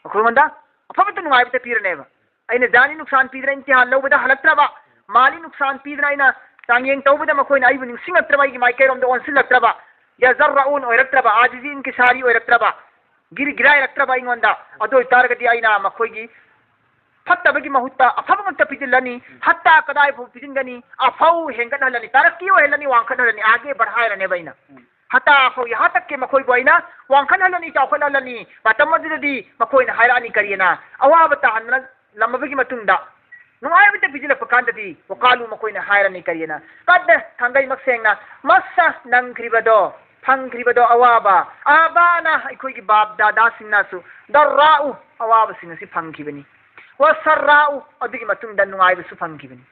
ꯃꯈꯣꯏꯉꯣꯟꯗ ꯑꯐꯕꯇ, ꯅꯨꯡꯉꯥꯏꯕꯇ ꯄꯤꯔꯅꯦꯕ꯫ ꯑꯩꯅ ꯖꯥꯅꯤ ꯅꯨꯛꯁꯥꯟ ꯄꯤꯗꯅ ꯏꯝꯇꯤꯍꯥꯟ ꯂꯧꯕꯗ ꯍꯜꯂꯛꯇ꯭ꯔꯕ, ꯃꯥꯂꯤ ꯅꯨꯛꯁꯥꯟ ꯄꯤꯗꯅ ꯑꯩꯅ ꯆꯥꯡꯌꯦꯡ ꯇꯧꯕꯗ ꯃꯈꯣꯏꯅ ꯑꯩꯕꯨ ꯅꯤꯡꯁꯤꯡꯉꯛꯇ꯭ꯔꯕ, ꯑꯩꯒꯤ ꯃꯥꯏꯀꯩꯔꯣꯝꯗ ꯑꯣꯟꯁꯤꯜꯂꯛꯇ꯭ꯔꯕ, ꯌꯖꯔꯔꯎꯟ ꯑꯣꯏꯔꯛꯇ꯭ꯔꯕ, ꯑꯥꯖꯤꯖꯤ ꯏꯟꯀꯤꯁꯥꯔꯤ ꯑꯣꯏꯔꯛꯇ꯭ꯔꯕ, ꯒꯤꯔ ꯒꯤꯔꯥꯏꯔꯛꯇ꯭ꯔꯕ ꯑꯩꯉꯣꯟꯗ, ꯑꯗꯨ ꯑꯣꯏꯇꯥꯔꯒꯗꯤ ꯑꯩꯅ ꯃꯈꯣꯏꯒꯤ ꯐꯠꯇꯕꯒꯤ ꯃꯍꯨꯠꯇ ꯑꯐꯕ ꯉꯥꯛꯇ ꯄꯤꯁꯤꯜꯂꯅꯤ꯫ ꯍꯠꯇꯥ ꯀꯗꯥꯏ ꯐꯥꯎ ꯄꯤꯁꯤꯟꯒꯅꯤ? ꯑꯐꯧ ꯍꯦꯟꯒꯠꯍꯜꯂꯅꯤ, ꯇꯔꯛꯀꯤ ꯑꯣꯏꯍꯜꯂꯅꯤ, ꯋꯥꯡꯈꯠꯍꯜꯂꯅꯤ, ꯑꯥꯒꯦ ꯕꯔꯍꯥꯏꯔꯅꯦꯕ ꯑꯩꯅ꯫ ꯍꯠꯇꯥ ꯑꯐꯧ ꯌꯥꯍꯥ ꯇꯛꯀꯤ ꯃꯈꯣꯏꯕꯨ ꯑꯩꯅ ꯋꯥꯡꯈꯠꯍꯜꯂꯅꯤ, ꯆꯥꯎꯈꯠꯍꯜꯂꯅꯤ꯫ ꯃꯇꯝ ꯑꯗꯨꯗꯗꯤ ꯃꯈꯣꯏꯅ ꯍꯥꯏꯔꯛꯑꯅꯤ ꯀꯔꯤꯅ? ꯑꯋꯥꯕ ꯇꯥꯍꯟꯅ ꯂꯝꯃꯕꯒꯤ ꯃꯇꯨꯡꯗ ꯅꯨꯡꯉꯥꯏꯕꯇ ꯄꯤꯁꯤꯜꯂꯛꯄ ꯀꯥꯟꯗꯗꯤ, ꯋꯀꯥꯂꯨ, ꯃꯈꯣꯏꯅ ꯍꯥꯏꯔꯅꯤ ꯀꯔꯤꯅ? ꯀꯗ, ꯊꯥꯡꯒꯩ ꯃꯁꯦꯡꯅ, ꯃꯁ, ꯅꯪꯈ꯭ꯔꯤꯕꯗꯣ, ꯐꯪꯈ꯭ꯔꯤꯕꯗꯣ ꯑꯋꯥꯕ, ꯑꯕꯥꯅ, ꯑꯩꯈꯣꯏꯒꯤ ꯕꯥꯞ ꯗꯥꯗꯥꯁꯤꯡꯅꯁꯨ, ꯗꯔꯥꯎ, ꯑꯋꯥꯕꯁꯤꯡ ꯑꯁꯤ ꯐꯪꯈꯤꯕꯅꯤ, ꯋꯁꯔꯥꯎ, ꯑꯗꯨꯒꯤ ꯃꯇꯨꯡꯗ ꯅꯨꯡꯉꯥꯏꯕꯁꯨ ꯐꯪꯈꯤꯕꯅꯤ꯫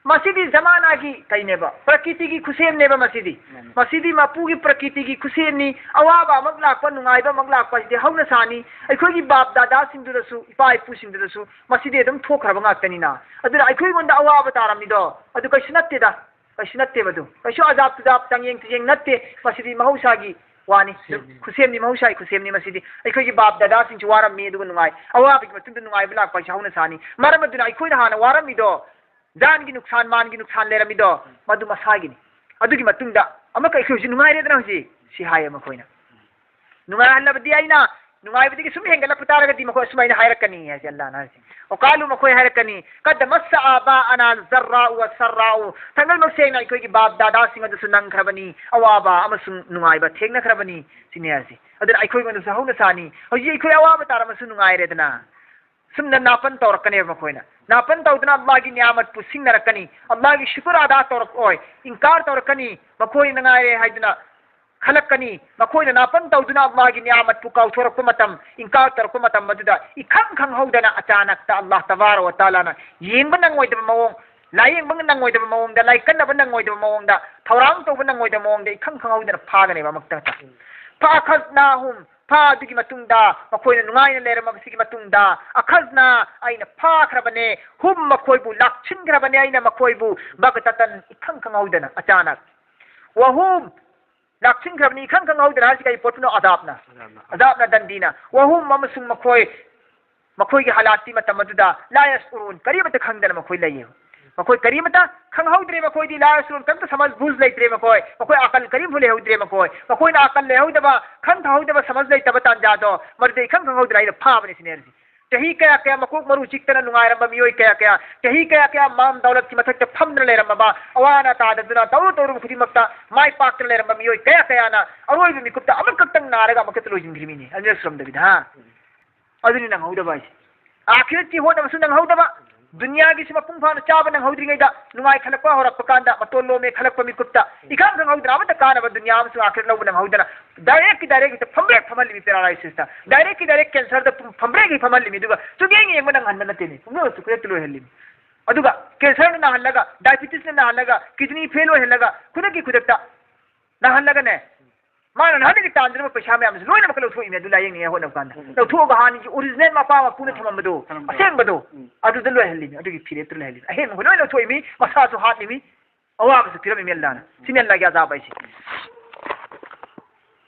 ꯃꯁꯤꯗꯤ ꯖꯃꯥꯅꯥꯒꯤ ꯀꯩꯅꯦꯕ, ꯄ꯭ꯔꯀꯤꯇꯤꯒꯤ ꯈꯨꯠꯁꯦꯝꯅꯦꯕ꯫ ꯃꯁꯤꯗꯤ, ꯃꯥꯅꯤ꯫ ꯃꯁꯤꯗꯤ ꯃꯄꯨꯒꯤ ꯄ꯭ꯔꯀꯤꯇꯤꯒꯤ ꯈꯨꯠꯁꯦꯝꯅꯤ꯫ ꯑꯋꯥꯕ ꯑꯃꯛ ꯂꯥꯛꯄ, ꯅꯨꯡꯉꯥꯏꯕ ꯑꯃꯛ ꯂꯥꯛꯄ ꯍꯥꯏꯁꯤꯗꯤ ꯍꯧꯅ ꯁꯥꯅꯤ꯫ ꯑꯩꯈꯣꯏꯒꯤ ꯕꯥꯞ ꯗꯥꯗꯥꯁꯤꯡꯗꯨꯗꯁꯨ, ꯏꯄꯥ ꯏꯄꯨꯁꯤꯡꯗꯨꯗꯁꯨ ꯃꯁꯤꯗꯤ ꯑꯗꯨꯝ ꯊꯣꯛꯈ꯭ꯔꯕ ꯉꯥꯛꯇꯅꯤꯅ꯫ ꯑꯗꯨꯅ ꯑꯩꯈꯣꯏꯉꯣꯟꯗ ꯑꯋꯥꯕ ꯇꯥꯔꯝꯃꯤꯗꯣ ꯑꯗꯨ ꯀꯩꯁꯨ ꯅꯠꯇꯦꯗ, ꯀꯩꯁꯨ ꯅꯠꯇꯦꯕ꯫ ꯑꯗꯨ ꯀꯩꯁꯨ ꯑꯖꯥꯕ ꯇꯨꯖꯥꯕ, ꯆꯥꯡꯌꯦꯡ ꯇꯨꯌꯦꯡ ꯅꯠꯇꯦ꯫ ꯃꯁꯤꯗꯤ ꯃꯍꯧꯁꯥꯒꯤ ꯋꯥꯅꯤ꯫ ꯈꯨꯠꯁꯦꯝꯅꯤ꯫ ꯈꯨꯠꯁꯦꯝꯅꯤ, ꯃꯍꯧꯁꯥꯒꯤ ꯈꯨꯠꯁꯦꯝꯅꯤ꯫ ꯃꯁꯤꯗꯤ ꯑꯩꯈꯣꯏꯒꯤ ꯕꯥꯞ ꯗꯥꯗꯥꯁꯤꯡꯁꯨ ꯋꯥꯔꯝꯃꯤ, ꯑꯗꯨꯒ ꯅꯨꯡꯉꯥꯏ, ꯑꯋꯥꯕꯒꯤ ꯃꯇꯨꯡꯗ ꯅꯨꯡꯉꯥꯏꯕ ꯂꯥꯛꯄ ꯍꯥꯏꯁꯦ ꯍꯧꯅ ꯁꯥꯅꯤ꯫ ꯃꯔꯝ ꯑꯗꯨꯅ ꯑꯩꯈꯣꯏꯅ ꯍꯥꯟꯅ ꯋꯥꯔꯝꯃꯤꯗꯣ, ꯖꯥꯟꯒꯤ ꯅꯨꯡꯁꯥꯟ, ꯃꯥꯟꯒꯤ ꯅꯨꯡꯁꯥꯟ ꯂꯩꯔꯝꯃꯤꯗꯣ, ꯃꯗꯨ ꯃꯁꯥꯒꯤꯅꯤ꯫ ꯑꯗꯨꯒꯤ ꯃꯇꯨꯡꯗ ꯑꯃꯨꯛꯀ ꯑꯩꯈꯣꯏ ꯍꯧꯖꯤꯛ ꯅꯨꯡꯉꯥꯏꯔꯦꯗꯅ꯫ ꯍꯧꯖꯤꯛ ꯁꯤ ꯍꯥꯏꯌꯦ ꯃꯈꯣꯏꯅ, ꯅꯨꯡꯉꯥꯏꯍꯜꯂꯕꯗꯤ ꯑꯩꯅ, ꯅꯨꯡꯉꯥꯏꯕꯗꯒꯤ ꯁꯨꯝ ꯍꯦꯟꯒꯠꯂꯛꯄ ꯇꯥꯔꯒꯗꯤ ꯃꯈꯣꯏ ꯑꯁꯨꯃꯥꯏꯅ ꯍꯥꯏꯔꯛꯀꯅꯤ ꯍꯥꯏꯁꯦ ꯑꯜꯂꯥꯍꯅ ꯍꯥꯏꯁꯦ꯫ ꯋꯀꯥꯂꯨ, ꯃꯈꯣꯏ ꯍꯥꯏꯔꯛꯀꯅꯤ, "ꯀꯗ ꯃꯁ ꯑꯕꯥ ꯑꯅꯥ ꯖꯔꯔꯥꯎ ꯋ ꯁꯔꯔꯥꯎ, ꯊꯥꯡꯃꯩꯕꯟ ꯁꯦꯡꯅ ꯑꯩꯈꯣꯏꯒꯤ ꯕꯥꯞ ꯗꯥꯗꯥꯁꯤꯡ ꯑꯗꯨꯁꯨ ꯅꯪꯈ꯭ꯔꯕꯅꯤ ꯑꯋꯥꯕ ꯑꯃꯁꯨꯡ ꯅꯨꯡꯉꯥꯏꯕ ꯊꯦꯡꯅꯈ꯭ꯔꯕꯅꯤ" ꯁꯤꯅꯤ ꯍꯥꯏꯁꯦ꯫ ꯑꯗꯨꯅ ꯑꯩꯈꯣꯏꯉꯣꯟꯗꯁꯨ ꯍꯧꯅ ꯁꯥꯅꯤ꯫ ꯍꯧꯖꯤꯛ ꯑꯩꯈꯣꯏ ꯑꯋꯥꯕ ꯇꯥꯔꯝꯃꯁꯨ ꯅꯨꯡꯉꯥꯏꯔꯦꯗꯅ꯫ ꯁꯨꯝꯅ ꯅꯥꯄꯟ ꯇꯧꯔꯛꯀꯅꯦꯕ ꯃꯈꯣꯏꯅ꯫ ꯅꯥꯄꯟ ꯇꯧꯗꯨꯅ ꯑꯜꯂꯥꯍꯒꯤ ꯅꯤꯌꯥꯃꯠꯄꯨ ꯁꯤꯡꯅꯔꯛꯀꯅꯤ꯫ ꯑꯜꯂꯥꯍꯒꯤ ꯁꯨꯀꯨꯔ ꯑꯗꯥ ꯇꯧꯔꯛꯑꯣꯏ꯫ ꯏꯟꯀꯥꯔ ꯇꯧꯔꯛꯀꯅꯤ꯫ ꯃꯈꯣꯏꯅ ꯉꯥꯏꯔꯦ ꯍꯥꯏꯗꯨꯅ ꯈꯜꯂꯛꯀꯅꯤ꯫ ꯃꯈꯣꯏꯅ ꯅꯥꯄꯟ ꯇꯧꯗꯨꯅ ꯑꯜꯂꯥꯍꯒꯤ ꯅꯤꯌꯥꯃꯠꯄꯨ ꯀꯥꯎꯊꯣꯔꯛꯄ ꯃꯇꯝ, ꯏꯟꯀꯥꯔ ꯇꯧꯔꯛꯄ ꯃꯇꯝ ꯑꯗꯨꯗ ꯏꯈꯪ ꯈꯪꯍꯧꯗꯅ ꯑꯆꯥꯅꯛꯇ ꯑꯜꯂꯥꯍ ꯇꯕꯥꯔꯛ ꯋ ꯇꯥꯂꯥꯅ ꯌꯦꯡꯕ ꯅꯪꯉꯣꯏꯗꯕ ꯃꯑꯣꯡ, ꯂꯥꯌꯦꯡꯕ ꯅꯪꯉꯣꯏꯗꯕ ꯃꯑꯣꯡꯗ, ꯂꯥꯏꯀꯠꯅꯕ ꯅꯪꯉꯣꯏꯗꯕ ꯃꯑꯣꯡꯗ, ꯊꯧꯔꯥꯡ ꯇꯧꯕ ꯅꯪꯉꯣꯏꯗꯕ ꯃꯑꯣꯡꯗ ꯏꯈꯪ ꯈꯪꯍꯧꯗꯅ ꯐꯥꯒꯅꯦꯕ ꯑꯃꯨꯛꯇ꯫ ꯐꯥꯈꯖꯅꯥꯍꯨꯝ, ꯐꯥ ꯑꯗꯨꯒꯤ ꯃꯇꯨꯡꯗ, ꯃꯈꯣꯏꯅ ꯅꯨꯡꯉꯥꯏꯅ ꯂꯩꯔꯝꯃꯕꯁꯤꯒꯤ ꯃꯇꯨꯡꯗ, ꯑꯈꯖꯅꯥ, ꯑꯩꯅ ꯐꯥꯈ꯭ꯔꯕꯅꯦ, ꯍꯨꯝ, ꯃꯈꯣꯏꯕꯨ ꯂꯥꯛꯁꯤꯟꯈ꯭ꯔꯕꯅꯦ ꯑꯩꯅ ꯃꯈꯣꯏꯕꯨ, ꯕꯒꯇꯇꯟ, ꯏꯈꯪ ꯈꯪꯍꯧꯗꯅ, ꯑꯆꯥꯅꯛ꯫ ꯋꯍꯨꯝ, ꯂꯥꯛꯁꯤꯟꯈ꯭ꯔꯕꯅꯤ ꯏꯈꯪ ꯈꯪꯍꯧꯗꯅ ꯍꯥꯏꯁꯤ ꯀꯔꯤ ꯄꯣꯠꯇꯨꯅꯣ? ꯑꯗꯥꯞꯅ꯫ ꯑꯗꯥꯞꯅ꯫ ꯑꯗꯥꯞꯅ ꯗꯟꯗꯤꯅ꯫ ꯋꯍꯨꯝ, ꯑꯃꯁꯨꯡ ꯃꯈꯣꯏ, ꯃꯈꯣꯏꯒꯤ ꯍꯥꯂꯥꯠꯇꯤ ꯃꯇꯝ ꯑꯗꯨꯗ ꯂꯥ ꯌꯁꯎꯔꯨꯟ, ꯀꯔꯤꯃꯠꯇ ꯈꯪꯗꯅ ꯃꯈꯣꯏ ꯂꯩꯌꯦ꯫ ꯃꯈꯣꯏ ꯀꯔꯤꯃꯠꯇ ꯈꯪꯍꯧꯗ꯭ꯔꯦ꯫ ꯃꯈꯣꯏꯗꯤ ꯂꯥ ꯌꯁꯎꯔꯨꯟ, ꯀꯔꯤꯃꯠꯇ ꯁꯃꯖ ꯕꯨꯖ ꯂꯩꯇ꯭ꯔꯦ꯫ ꯃꯈꯣꯏ, ꯃꯈꯣꯏ ꯑꯀꯜ ꯀꯔꯤꯝꯐꯥꯎ ꯂꯩꯍꯧꯗ꯭ꯔꯦ꯫ ꯃꯈꯣꯏ, ꯃꯈꯣꯏꯅ ꯑꯀꯜ ꯂꯩꯍꯧꯗꯕ, ꯈꯪ ꯊꯥꯍꯧꯗꯕ, ꯁꯃꯖ ꯂꯩꯇꯕ ꯇꯥꯟꯖꯥꯗꯣ, ꯃꯗꯨꯗ ꯏꯈꯪ ꯈꯪꯍꯧꯗꯅ ꯑꯩꯅ ꯐꯥꯕꯅꯤ ꯁꯤꯅꯦ ꯍꯥꯏꯔꯤꯁꯦ꯫ ꯆꯍꯤ ꯀꯌꯥ ꯀꯌꯥ ꯃꯀꯣꯛ ꯃꯔꯨ ꯆꯤꯛꯇꯅ ꯅꯨꯡꯉꯥꯏꯔꯝꯕ ꯃꯤꯑꯣꯏ ꯀꯌꯥ ꯀꯌꯥ, ꯆꯍꯤ ꯀꯌꯥ ꯀꯌꯥ ꯃꯥꯟ ꯗꯧꯂꯠꯀꯤ ꯃꯊꯛꯇ ꯐꯝꯗꯅ ꯂꯩꯔꯝꯃꯕ, ꯑꯋꯥ ꯑꯅꯥ ꯇꯥꯗꯗꯨꯅ ꯇꯧꯔꯨ ꯇꯧꯔꯨꯕ ꯈꯨꯗꯤꯡꯃꯛꯇ ꯃꯥꯏ ꯄꯥꯛꯇꯅ ꯂꯩꯔꯝꯕ ꯃꯤꯑꯣꯏ ꯀꯌꯥ ꯀꯌꯥꯅ ꯑꯔꯣꯏꯕ ꯃꯤꯀꯨꯞꯇ ꯑꯃꯈꯛꯇꯪ ꯅꯥꯔꯒ ꯑꯃꯨꯛꯈꯛꯇ ꯂꯣꯏꯁꯤꯟꯈ꯭ꯔꯤꯃꯤꯅꯦ, ꯑꯅꯤꯔꯛ ꯁꯨꯔꯝꯗꯕꯤꯗ, ꯍꯥ? ꯑꯗꯨꯅꯤ ꯅꯪꯍꯧꯗꯕ ꯍꯥꯏꯁꯦ꯫ ꯑꯥꯈꯤꯔꯠꯀꯤ ꯍꯣꯠꯅꯕꯁꯨ ꯅꯪꯍꯧꯗꯕ, ꯗꯨꯅꯤꯌꯥꯒꯤꯁꯨ ꯃꯄꯨꯡ ꯐꯥꯅ ꯆꯥꯕ ꯅꯪꯍꯧꯗ꯭ꯔꯤꯉꯩꯗ ꯅꯨꯡꯉꯥꯏ ꯈꯜꯂꯛꯄ ꯍꯧꯔꯛꯄ ꯀꯥꯟꯗ, ꯃꯇꯣꯟ ꯂꯣꯝꯃꯦ ꯈꯜꯂꯛꯄ ꯃꯤꯀꯨꯞꯇ, ꯏꯈꯪ ꯈꯪꯍꯧꯗꯅ ꯑꯃꯠꯇ ꯀꯥꯟꯅꯕ ꯗꯨꯅꯤꯌꯥ ꯑꯃꯁꯨꯡ ꯑꯥꯈꯤꯔꯠ ꯂꯧꯕ ꯅꯪꯍꯧꯗꯅ, ꯗꯥꯏꯔꯦꯛꯀꯤ ꯗꯥꯏꯔꯦꯛ ꯍꯦꯛꯇ ꯐꯝꯕ꯭ꯔꯦꯛ ꯐꯝꯍꯜꯂꯤꯃꯤ paralysis ꯇ, ꯗꯥꯏꯔꯦꯛꯀꯤ ꯗꯥꯏꯔꯦꯛ cancer ꯗ ꯐꯝꯕ꯭ꯔꯦꯛ ꯍꯦꯛ ꯐꯝꯍꯜꯂꯤꯃꯤ, ꯑꯗꯨꯒ ꯆꯨꯛꯌꯦꯡ ꯌꯦꯡꯕ ꯅꯪꯍꯟꯕ ꯅꯠꯇꯦꯅꯦ, ꯄꯨꯡꯂꯣꯏ ꯆꯨꯛꯈ꯭ꯔꯦꯛꯇ ꯂꯣꯏꯍꯜꯂꯤꯃꯤ꯫ ꯑꯗꯨꯒ cancerꯅ ꯅꯥꯍꯜꯂꯒ, diabetesꯅ ꯅꯥꯍꯜꯂꯒ, kidney fail ꯑꯣꯏꯍꯜꯂꯒ, ꯈꯨꯗꯛꯀꯤ ꯈꯨꯗꯛꯇ ꯅꯥꯍꯜꯂꯒꯅꯦ, ꯃꯥꯅ ꯅꯍꯥꯟꯗꯒꯤ ꯇꯥꯟꯖꯔꯝꯕ ꯄꯩꯁꯥ ꯃꯌꯥꯝꯁꯦ ꯂꯣꯏꯅꯃꯛ ꯂꯧꯊꯣꯛꯏꯅꯦ, ꯑꯗꯨ ꯂꯥꯌꯦꯡꯅꯤꯡꯉꯥꯏ ꯍꯣꯠꯅꯕ ꯀꯥꯟꯗ꯫ ꯎꯝ꯫ ꯂꯧꯊꯣꯛꯑꯒ ꯍꯥꯟꯅꯒꯤ original ꯃꯄꯥ ꯃꯄꯨꯅ ꯑꯥ, ꯊꯝꯃꯝꯕꯗꯣ, ꯊꯝꯃꯝꯕꯗꯣ꯫ ꯑꯁꯦꯡꯕꯗꯣ, ꯎꯝ꯫ ꯑꯗꯨꯗ ꯂꯣꯏꯍꯜꯂꯤꯅꯤ, ꯑꯗꯨꯒꯤ ꯐꯤꯔꯦꯞꯇ ꯂꯣꯏꯍꯜꯂꯤꯅꯤ꯫ ꯑꯍꯦꯟꯕ ꯂꯣꯏ ꯂꯧꯊꯣꯛꯏꯃꯤ, ꯃꯁꯥꯁꯨ ꯍꯥꯠꯂꯤꯃꯤ, ꯑꯋꯥꯕꯁꯨ ꯄꯤꯔꯝꯃꯤꯃꯤ ꯑꯜꯂꯥꯅ꯫ ꯁꯤꯅꯤ ꯑꯜꯂꯥꯒꯤ ꯑꯖꯥꯕ ꯍꯥꯏꯁꯦ꯫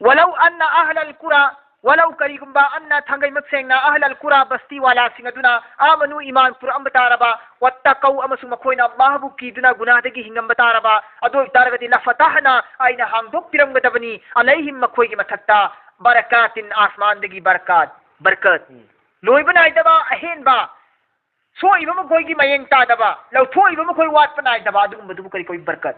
ولو أن أهل القرى، ولو ꯀꯔꯤꯒꯨꯝꯕ, أن ꯊꯥꯡꯒꯩꯃꯛ ꯁꯦꯡꯅ, أهل القرى ꯕꯁꯇꯤ ꯋꯥꯂꯥꯁꯤꯡ ꯑꯗꯨꯅ, آمنوا ꯏꯃꯥꯟ ꯄꯨꯔꯛꯑꯝꯕ ꯇꯥꯔꯕ, واتقوا ꯑꯃꯁꯨꯡ ꯃꯈꯣꯏꯅ ꯑꯜꯂꯥꯍꯕꯨ ꯀꯤꯗꯨꯅ ꯒꯨꯅꯥꯍꯗꯒꯤ ꯍꯤꯡꯉꯝꯕ ꯇꯥꯔꯕ, ꯑꯗꯨ ꯑꯣꯏꯇꯥꯔꯒꯗꯤ, لفتحنا ꯑꯩꯅ ꯍꯥꯡꯗꯣꯛꯄꯤꯔꯝꯒꯗꯕꯅꯤ, عليهم ꯃꯈꯣꯏꯒꯤ ꯃꯊꯛꯇ, بركات ꯑꯁꯃꯥꯟꯗꯒꯤ ꯕꯔꯀꯥꯠ, ꯕꯔꯀꯠ꯫ ꯎꯝ꯫ ꯂꯣꯏꯕ ꯅꯥꯏꯗꯕ ꯑꯍꯦꯟꯕ, ꯁꯣꯛꯏꯕ ꯃꯈꯣꯏꯒꯤ ꯃꯌꯦꯡ ꯇꯥꯗꯕ, ꯂꯧꯊꯣꯛꯏꯕ ꯃꯈꯣꯏ ꯋꯥꯠꯄ ꯅꯥꯏꯗꯕ, ꯑꯗꯨꯒꯨꯝꯕꯗꯨꯕꯨ ꯀꯔꯤ ꯀꯧꯏ? ꯕꯔꯀꯠ꯫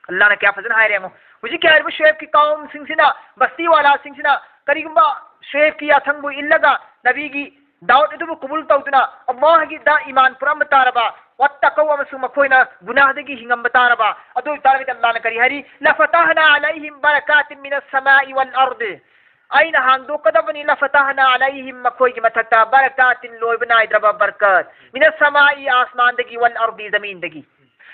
ꯑꯜꯂꯥꯍꯅ ꯀꯌꯥ ꯐꯖꯅ ꯍꯥꯏꯔꯦ ꯌꯦꯡꯉꯣ꯫ ꯍꯧꯖꯤꯛꯀꯤ ꯍꯥꯏꯔꯤꯕ ꯁꯨꯍꯦꯕꯀꯤ ꯀꯥꯎꯝꯁꯤꯡꯁꯤꯅ, ꯕꯁꯇꯤ ꯋꯥꯂꯥꯁꯤꯡꯁꯤꯅ ꯀꯔꯤꯒꯨꯝꯕ ꯁꯨꯍꯦꯕꯀꯤ ꯌꯥꯊꯪꯕꯨ ꯏꯜꯂꯒ ꯅꯕꯤꯒꯤ ꯗꯥꯎꯠ ꯑꯗꯨꯕꯨ ꯀꯕꯨꯜ ꯇꯧꯗꯨꯅ ꯑꯜꯂꯥꯍꯒꯤꯗ ꯏꯃꯥꯟ ꯄꯨꯔꯛꯑꯝꯕ ꯇꯥꯔꯕ, واتقوا ꯑꯃꯁꯨꯡ ꯃꯈꯣꯏꯅ ꯒꯨꯅꯥꯍꯗꯒꯤ ꯍꯤꯡꯉꯝꯕ ꯇꯥꯔꯕ, ꯑꯗꯨ ꯑꯣꯏꯇꯥꯔꯒꯗꯤ ꯑꯜꯂꯥꯍꯅ ꯀꯔꯤ ꯍꯥꯏꯔꯤ? لفتحنا عليهم بركات من السماء والأرض ꯑꯩꯅ ꯍꯥꯡꯗꯣꯛꯀꯗꯕꯅꯤ, لفتحنا عليهم ꯃꯈꯣꯏꯒꯤ ꯃꯊꯛꯇ بركات ꯂꯣꯏꯕ ꯅꯥꯏꯗ꯭ꯔꯕ ꯕꯔꯀꯠ, من السماء ꯑꯁꯃꯥꯟꯗꯒꯤ, والأرض ꯖꯃꯤꯟꯗꯒꯤ꯫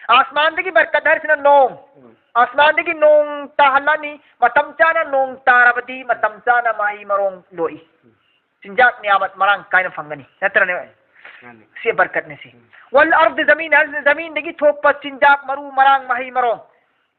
ꯑꯁꯃꯥꯟꯗꯒꯤ ꯕꯔꯀꯠ ꯍꯥꯏꯔꯤꯁꯤꯅ ꯅꯣꯡ꯫ ꯎꯝ꯫ ꯑꯁꯃꯥꯟꯗꯒꯤ ꯅꯣꯡ ꯇꯥꯍꯜꯂꯅꯤ, ꯃꯇꯝ ꯆꯥꯅ ꯅꯣꯡ ꯇꯥꯔꯕꯗꯤ ꯃꯇꯝ ꯆꯥꯅ ꯃꯍꯩ ꯃꯔꯣꯡ ꯂꯣꯛꯏ꯫ ꯆꯤꯟꯖꯥꯛ ꯅꯤꯌꯥꯃꯠ ꯃꯔꯥꯡ ꯀꯥꯏꯅ ꯐꯪꯒꯅꯤ, ꯅꯠꯇ꯭ꯔꯅꯦ? ꯃꯥꯅꯤ꯫ ꯁꯤ ꯕꯔꯀꯠꯅꯤ ꯁꯤ꯫ ꯎꯝ꯫ والأرض ꯖꯃꯤꯟ ꯍꯥꯏꯔꯤꯁꯤꯅ ꯖꯃꯤꯟꯗꯒꯤ ꯊꯣꯛꯄ ꯆꯤꯟꯖꯥꯛ, ꯃꯔꯨ ꯃꯔꯥꯡ, ꯃꯍꯩ ꯃꯔꯣꯡ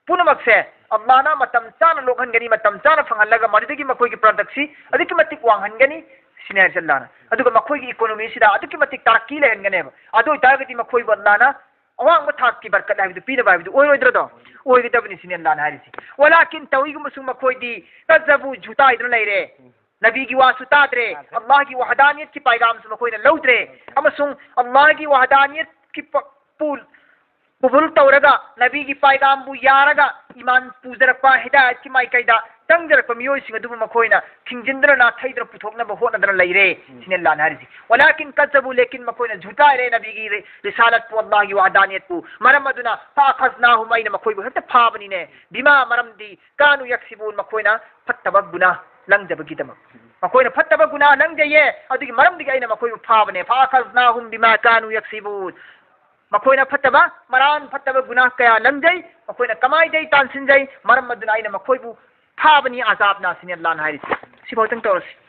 ꯄꯨꯝꯅꯃꯛꯁꯦ ꯑꯜꯂꯥꯍꯅ ꯃꯇꯝ ꯆꯥꯅ ꯂꯣꯛꯍꯟꯒꯅꯤ, ꯃꯇꯝ ꯆꯥꯅ ꯐꯪꯍꯜꯂꯒ ꯃꯗꯨꯗꯒꯤ ꯃꯈꯣꯏꯒꯤ productꯁꯤ ꯑꯗꯨꯛꯀꯤ ꯃꯇꯤꯛ ꯋꯥꯡꯍꯟꯒꯅꯤ, ꯁꯤꯅꯤ ꯍꯥꯏꯔꯤꯁꯦ ꯑꯜꯂꯥꯍꯅ꯫ ꯑꯗꯨꯒ ꯃꯈꯣꯏꯒꯤ economyꯁꯤꯗ ꯑꯗꯨꯛꯀꯤ ꯃꯇꯤꯛ ꯇꯔꯛꯀꯤ ꯂꯩꯍꯟꯒꯅꯦꯕ꯫ ꯑꯗꯨ ꯑꯣꯏꯇꯥꯔꯒꯗꯤ ꯃꯈꯣꯏꯕꯨ ꯑꯜꯂꯥꯍꯅ ꯑꯋꯥꯡꯕ ꯊꯥꯛꯀꯤ ꯕꯔꯀꯠ ꯍꯥꯏꯕꯗꯨ ꯄꯤꯅꯕ ꯍꯥꯏꯕꯗꯨ ꯑꯣꯏꯔꯣꯏꯗ꯭ꯔꯗꯣ? ꯑꯣꯏꯒꯗꯕꯅꯤ, ꯁꯤꯅꯤ ꯑꯜꯂꯥꯍꯅ ꯍꯥꯏꯔꯤꯁꯤ꯫ ولكن ꯇꯧꯏꯒꯨꯝꯕꯁꯨ ꯃꯈꯣꯏꯗꯤ كذبوا ꯖꯨꯇꯥꯏꯗꯨꯅ ꯂꯩꯔꯦ꯫ ꯅꯕꯤꯒꯤ ꯋꯥꯁꯨ ꯇꯥꯗ꯭ꯔꯦ, ꯇꯥꯗ꯭ꯔꯦ꯫ ꯑꯜꯂꯥꯍꯒꯤ ꯋꯍꯗꯥꯅꯤꯌꯠꯀꯤ ꯄꯥꯏꯒꯥꯝꯁꯨ ꯃꯈꯣꯏꯅ ꯂꯧꯗ꯭ꯔꯦ, ꯂꯧꯗ꯭ꯔꯦ꯫ ꯑꯃꯁꯨꯡ ꯑꯜꯂꯥꯍꯒꯤ ꯋꯍꯗꯥꯅꯤꯌꯠꯀꯤ ꯄ-, ꯄꯨ ꯀꯕꯨꯜ ꯇꯧꯔꯒ ꯅꯕꯤꯒꯤ ꯄꯥꯏꯒꯥꯝꯕꯨ ꯌꯥꯔꯒ ꯏꯃꯥꯟ ꯄꯨꯖꯔꯛꯄ, ꯍꯤꯗꯥꯌꯠꯀꯤ ꯃꯥꯏꯀꯩꯗ ꯆꯪꯖꯔꯛꯄ ꯃꯤꯑꯣꯏꯁꯤꯡ ꯑꯗꯨꯕꯨ ꯃꯈꯣꯏꯅ ꯊꯤꯡꯖꯤꯟꯗꯨꯅ ꯅꯥꯊꯩꯗꯨꯅ ꯄꯨꯊꯣꯛꯅꯕ ꯍꯣꯠꯅꯗꯨꯅ ꯂꯩꯔꯦ, ꯎꯝ꯫ ꯁꯤꯅꯤ ꯑꯜꯂꯥꯍꯅ ꯍꯥꯏꯔꯤꯁꯤ꯫ ولكن كذبوا ꯂꯦꯀꯤꯟ ꯃꯈꯣꯏꯅ ꯖꯨꯇꯥꯏꯔꯦ ꯅꯕꯤꯒꯤ ꯔꯤ-, ꯔꯤꯁꯥꯂꯠꯄꯨ, ꯑꯜꯂꯥꯍꯒꯤ ꯋꯍꯗꯥꯅꯤꯌꯠꯄꯨ꯫ ꯃꯔꯝ ꯑꯗꯨꯅ فأخذناهم ꯑꯩꯅ ꯃꯈꯣꯏꯕꯨ ꯍꯦꯛꯇ ꯐꯥꯕꯅꯤꯅꯦ꯫ بما ꯃꯔꯝꯗꯤ كانوا يكسبون ꯃꯈꯣꯏꯅ ꯐꯠꯇꯕ ꯒꯨꯅꯥ ꯂꯪꯖꯕꯒꯤꯗꯃꯛ꯫ ꯃꯈꯣꯏꯅ ꯐꯠꯇꯕ ꯒꯨꯅꯥ ꯂꯪꯖꯩꯌꯦ, ꯑꯗꯨꯒꯤ ꯃꯔꯝꯗꯒꯤ ꯑꯩꯅ ꯃꯈꯣꯏꯕꯨ ꯐꯥꯕꯅꯦ꯫ فأخذناهم بما كانوا يكسبون꯫ ꯃꯈꯣꯏꯅ ꯐꯠꯇꯕ, ꯃꯔꯥꯟ ꯐꯠꯇꯕ ꯒꯨꯅꯥ ꯀꯌꯥ ꯂꯪꯖꯩ, ꯃꯈꯣꯏꯅ ꯀꯃꯥꯏꯗꯩ ꯇꯥꯟꯁꯤꯟꯖꯩ, ꯃꯔꯝ ꯑꯗꯨꯅ ꯑꯩꯅ ꯃꯈꯣꯏꯕꯨ ꯐꯥꯕꯅꯤ ꯑꯖꯥꯕꯅ, ꯁꯤꯅꯤ ꯑꯜꯂꯥꯍꯅ ꯍꯥꯏꯔꯤꯁꯤ꯫ ꯁꯤꯐꯥꯎꯇꯪ ꯇꯧꯔꯁꯤ꯫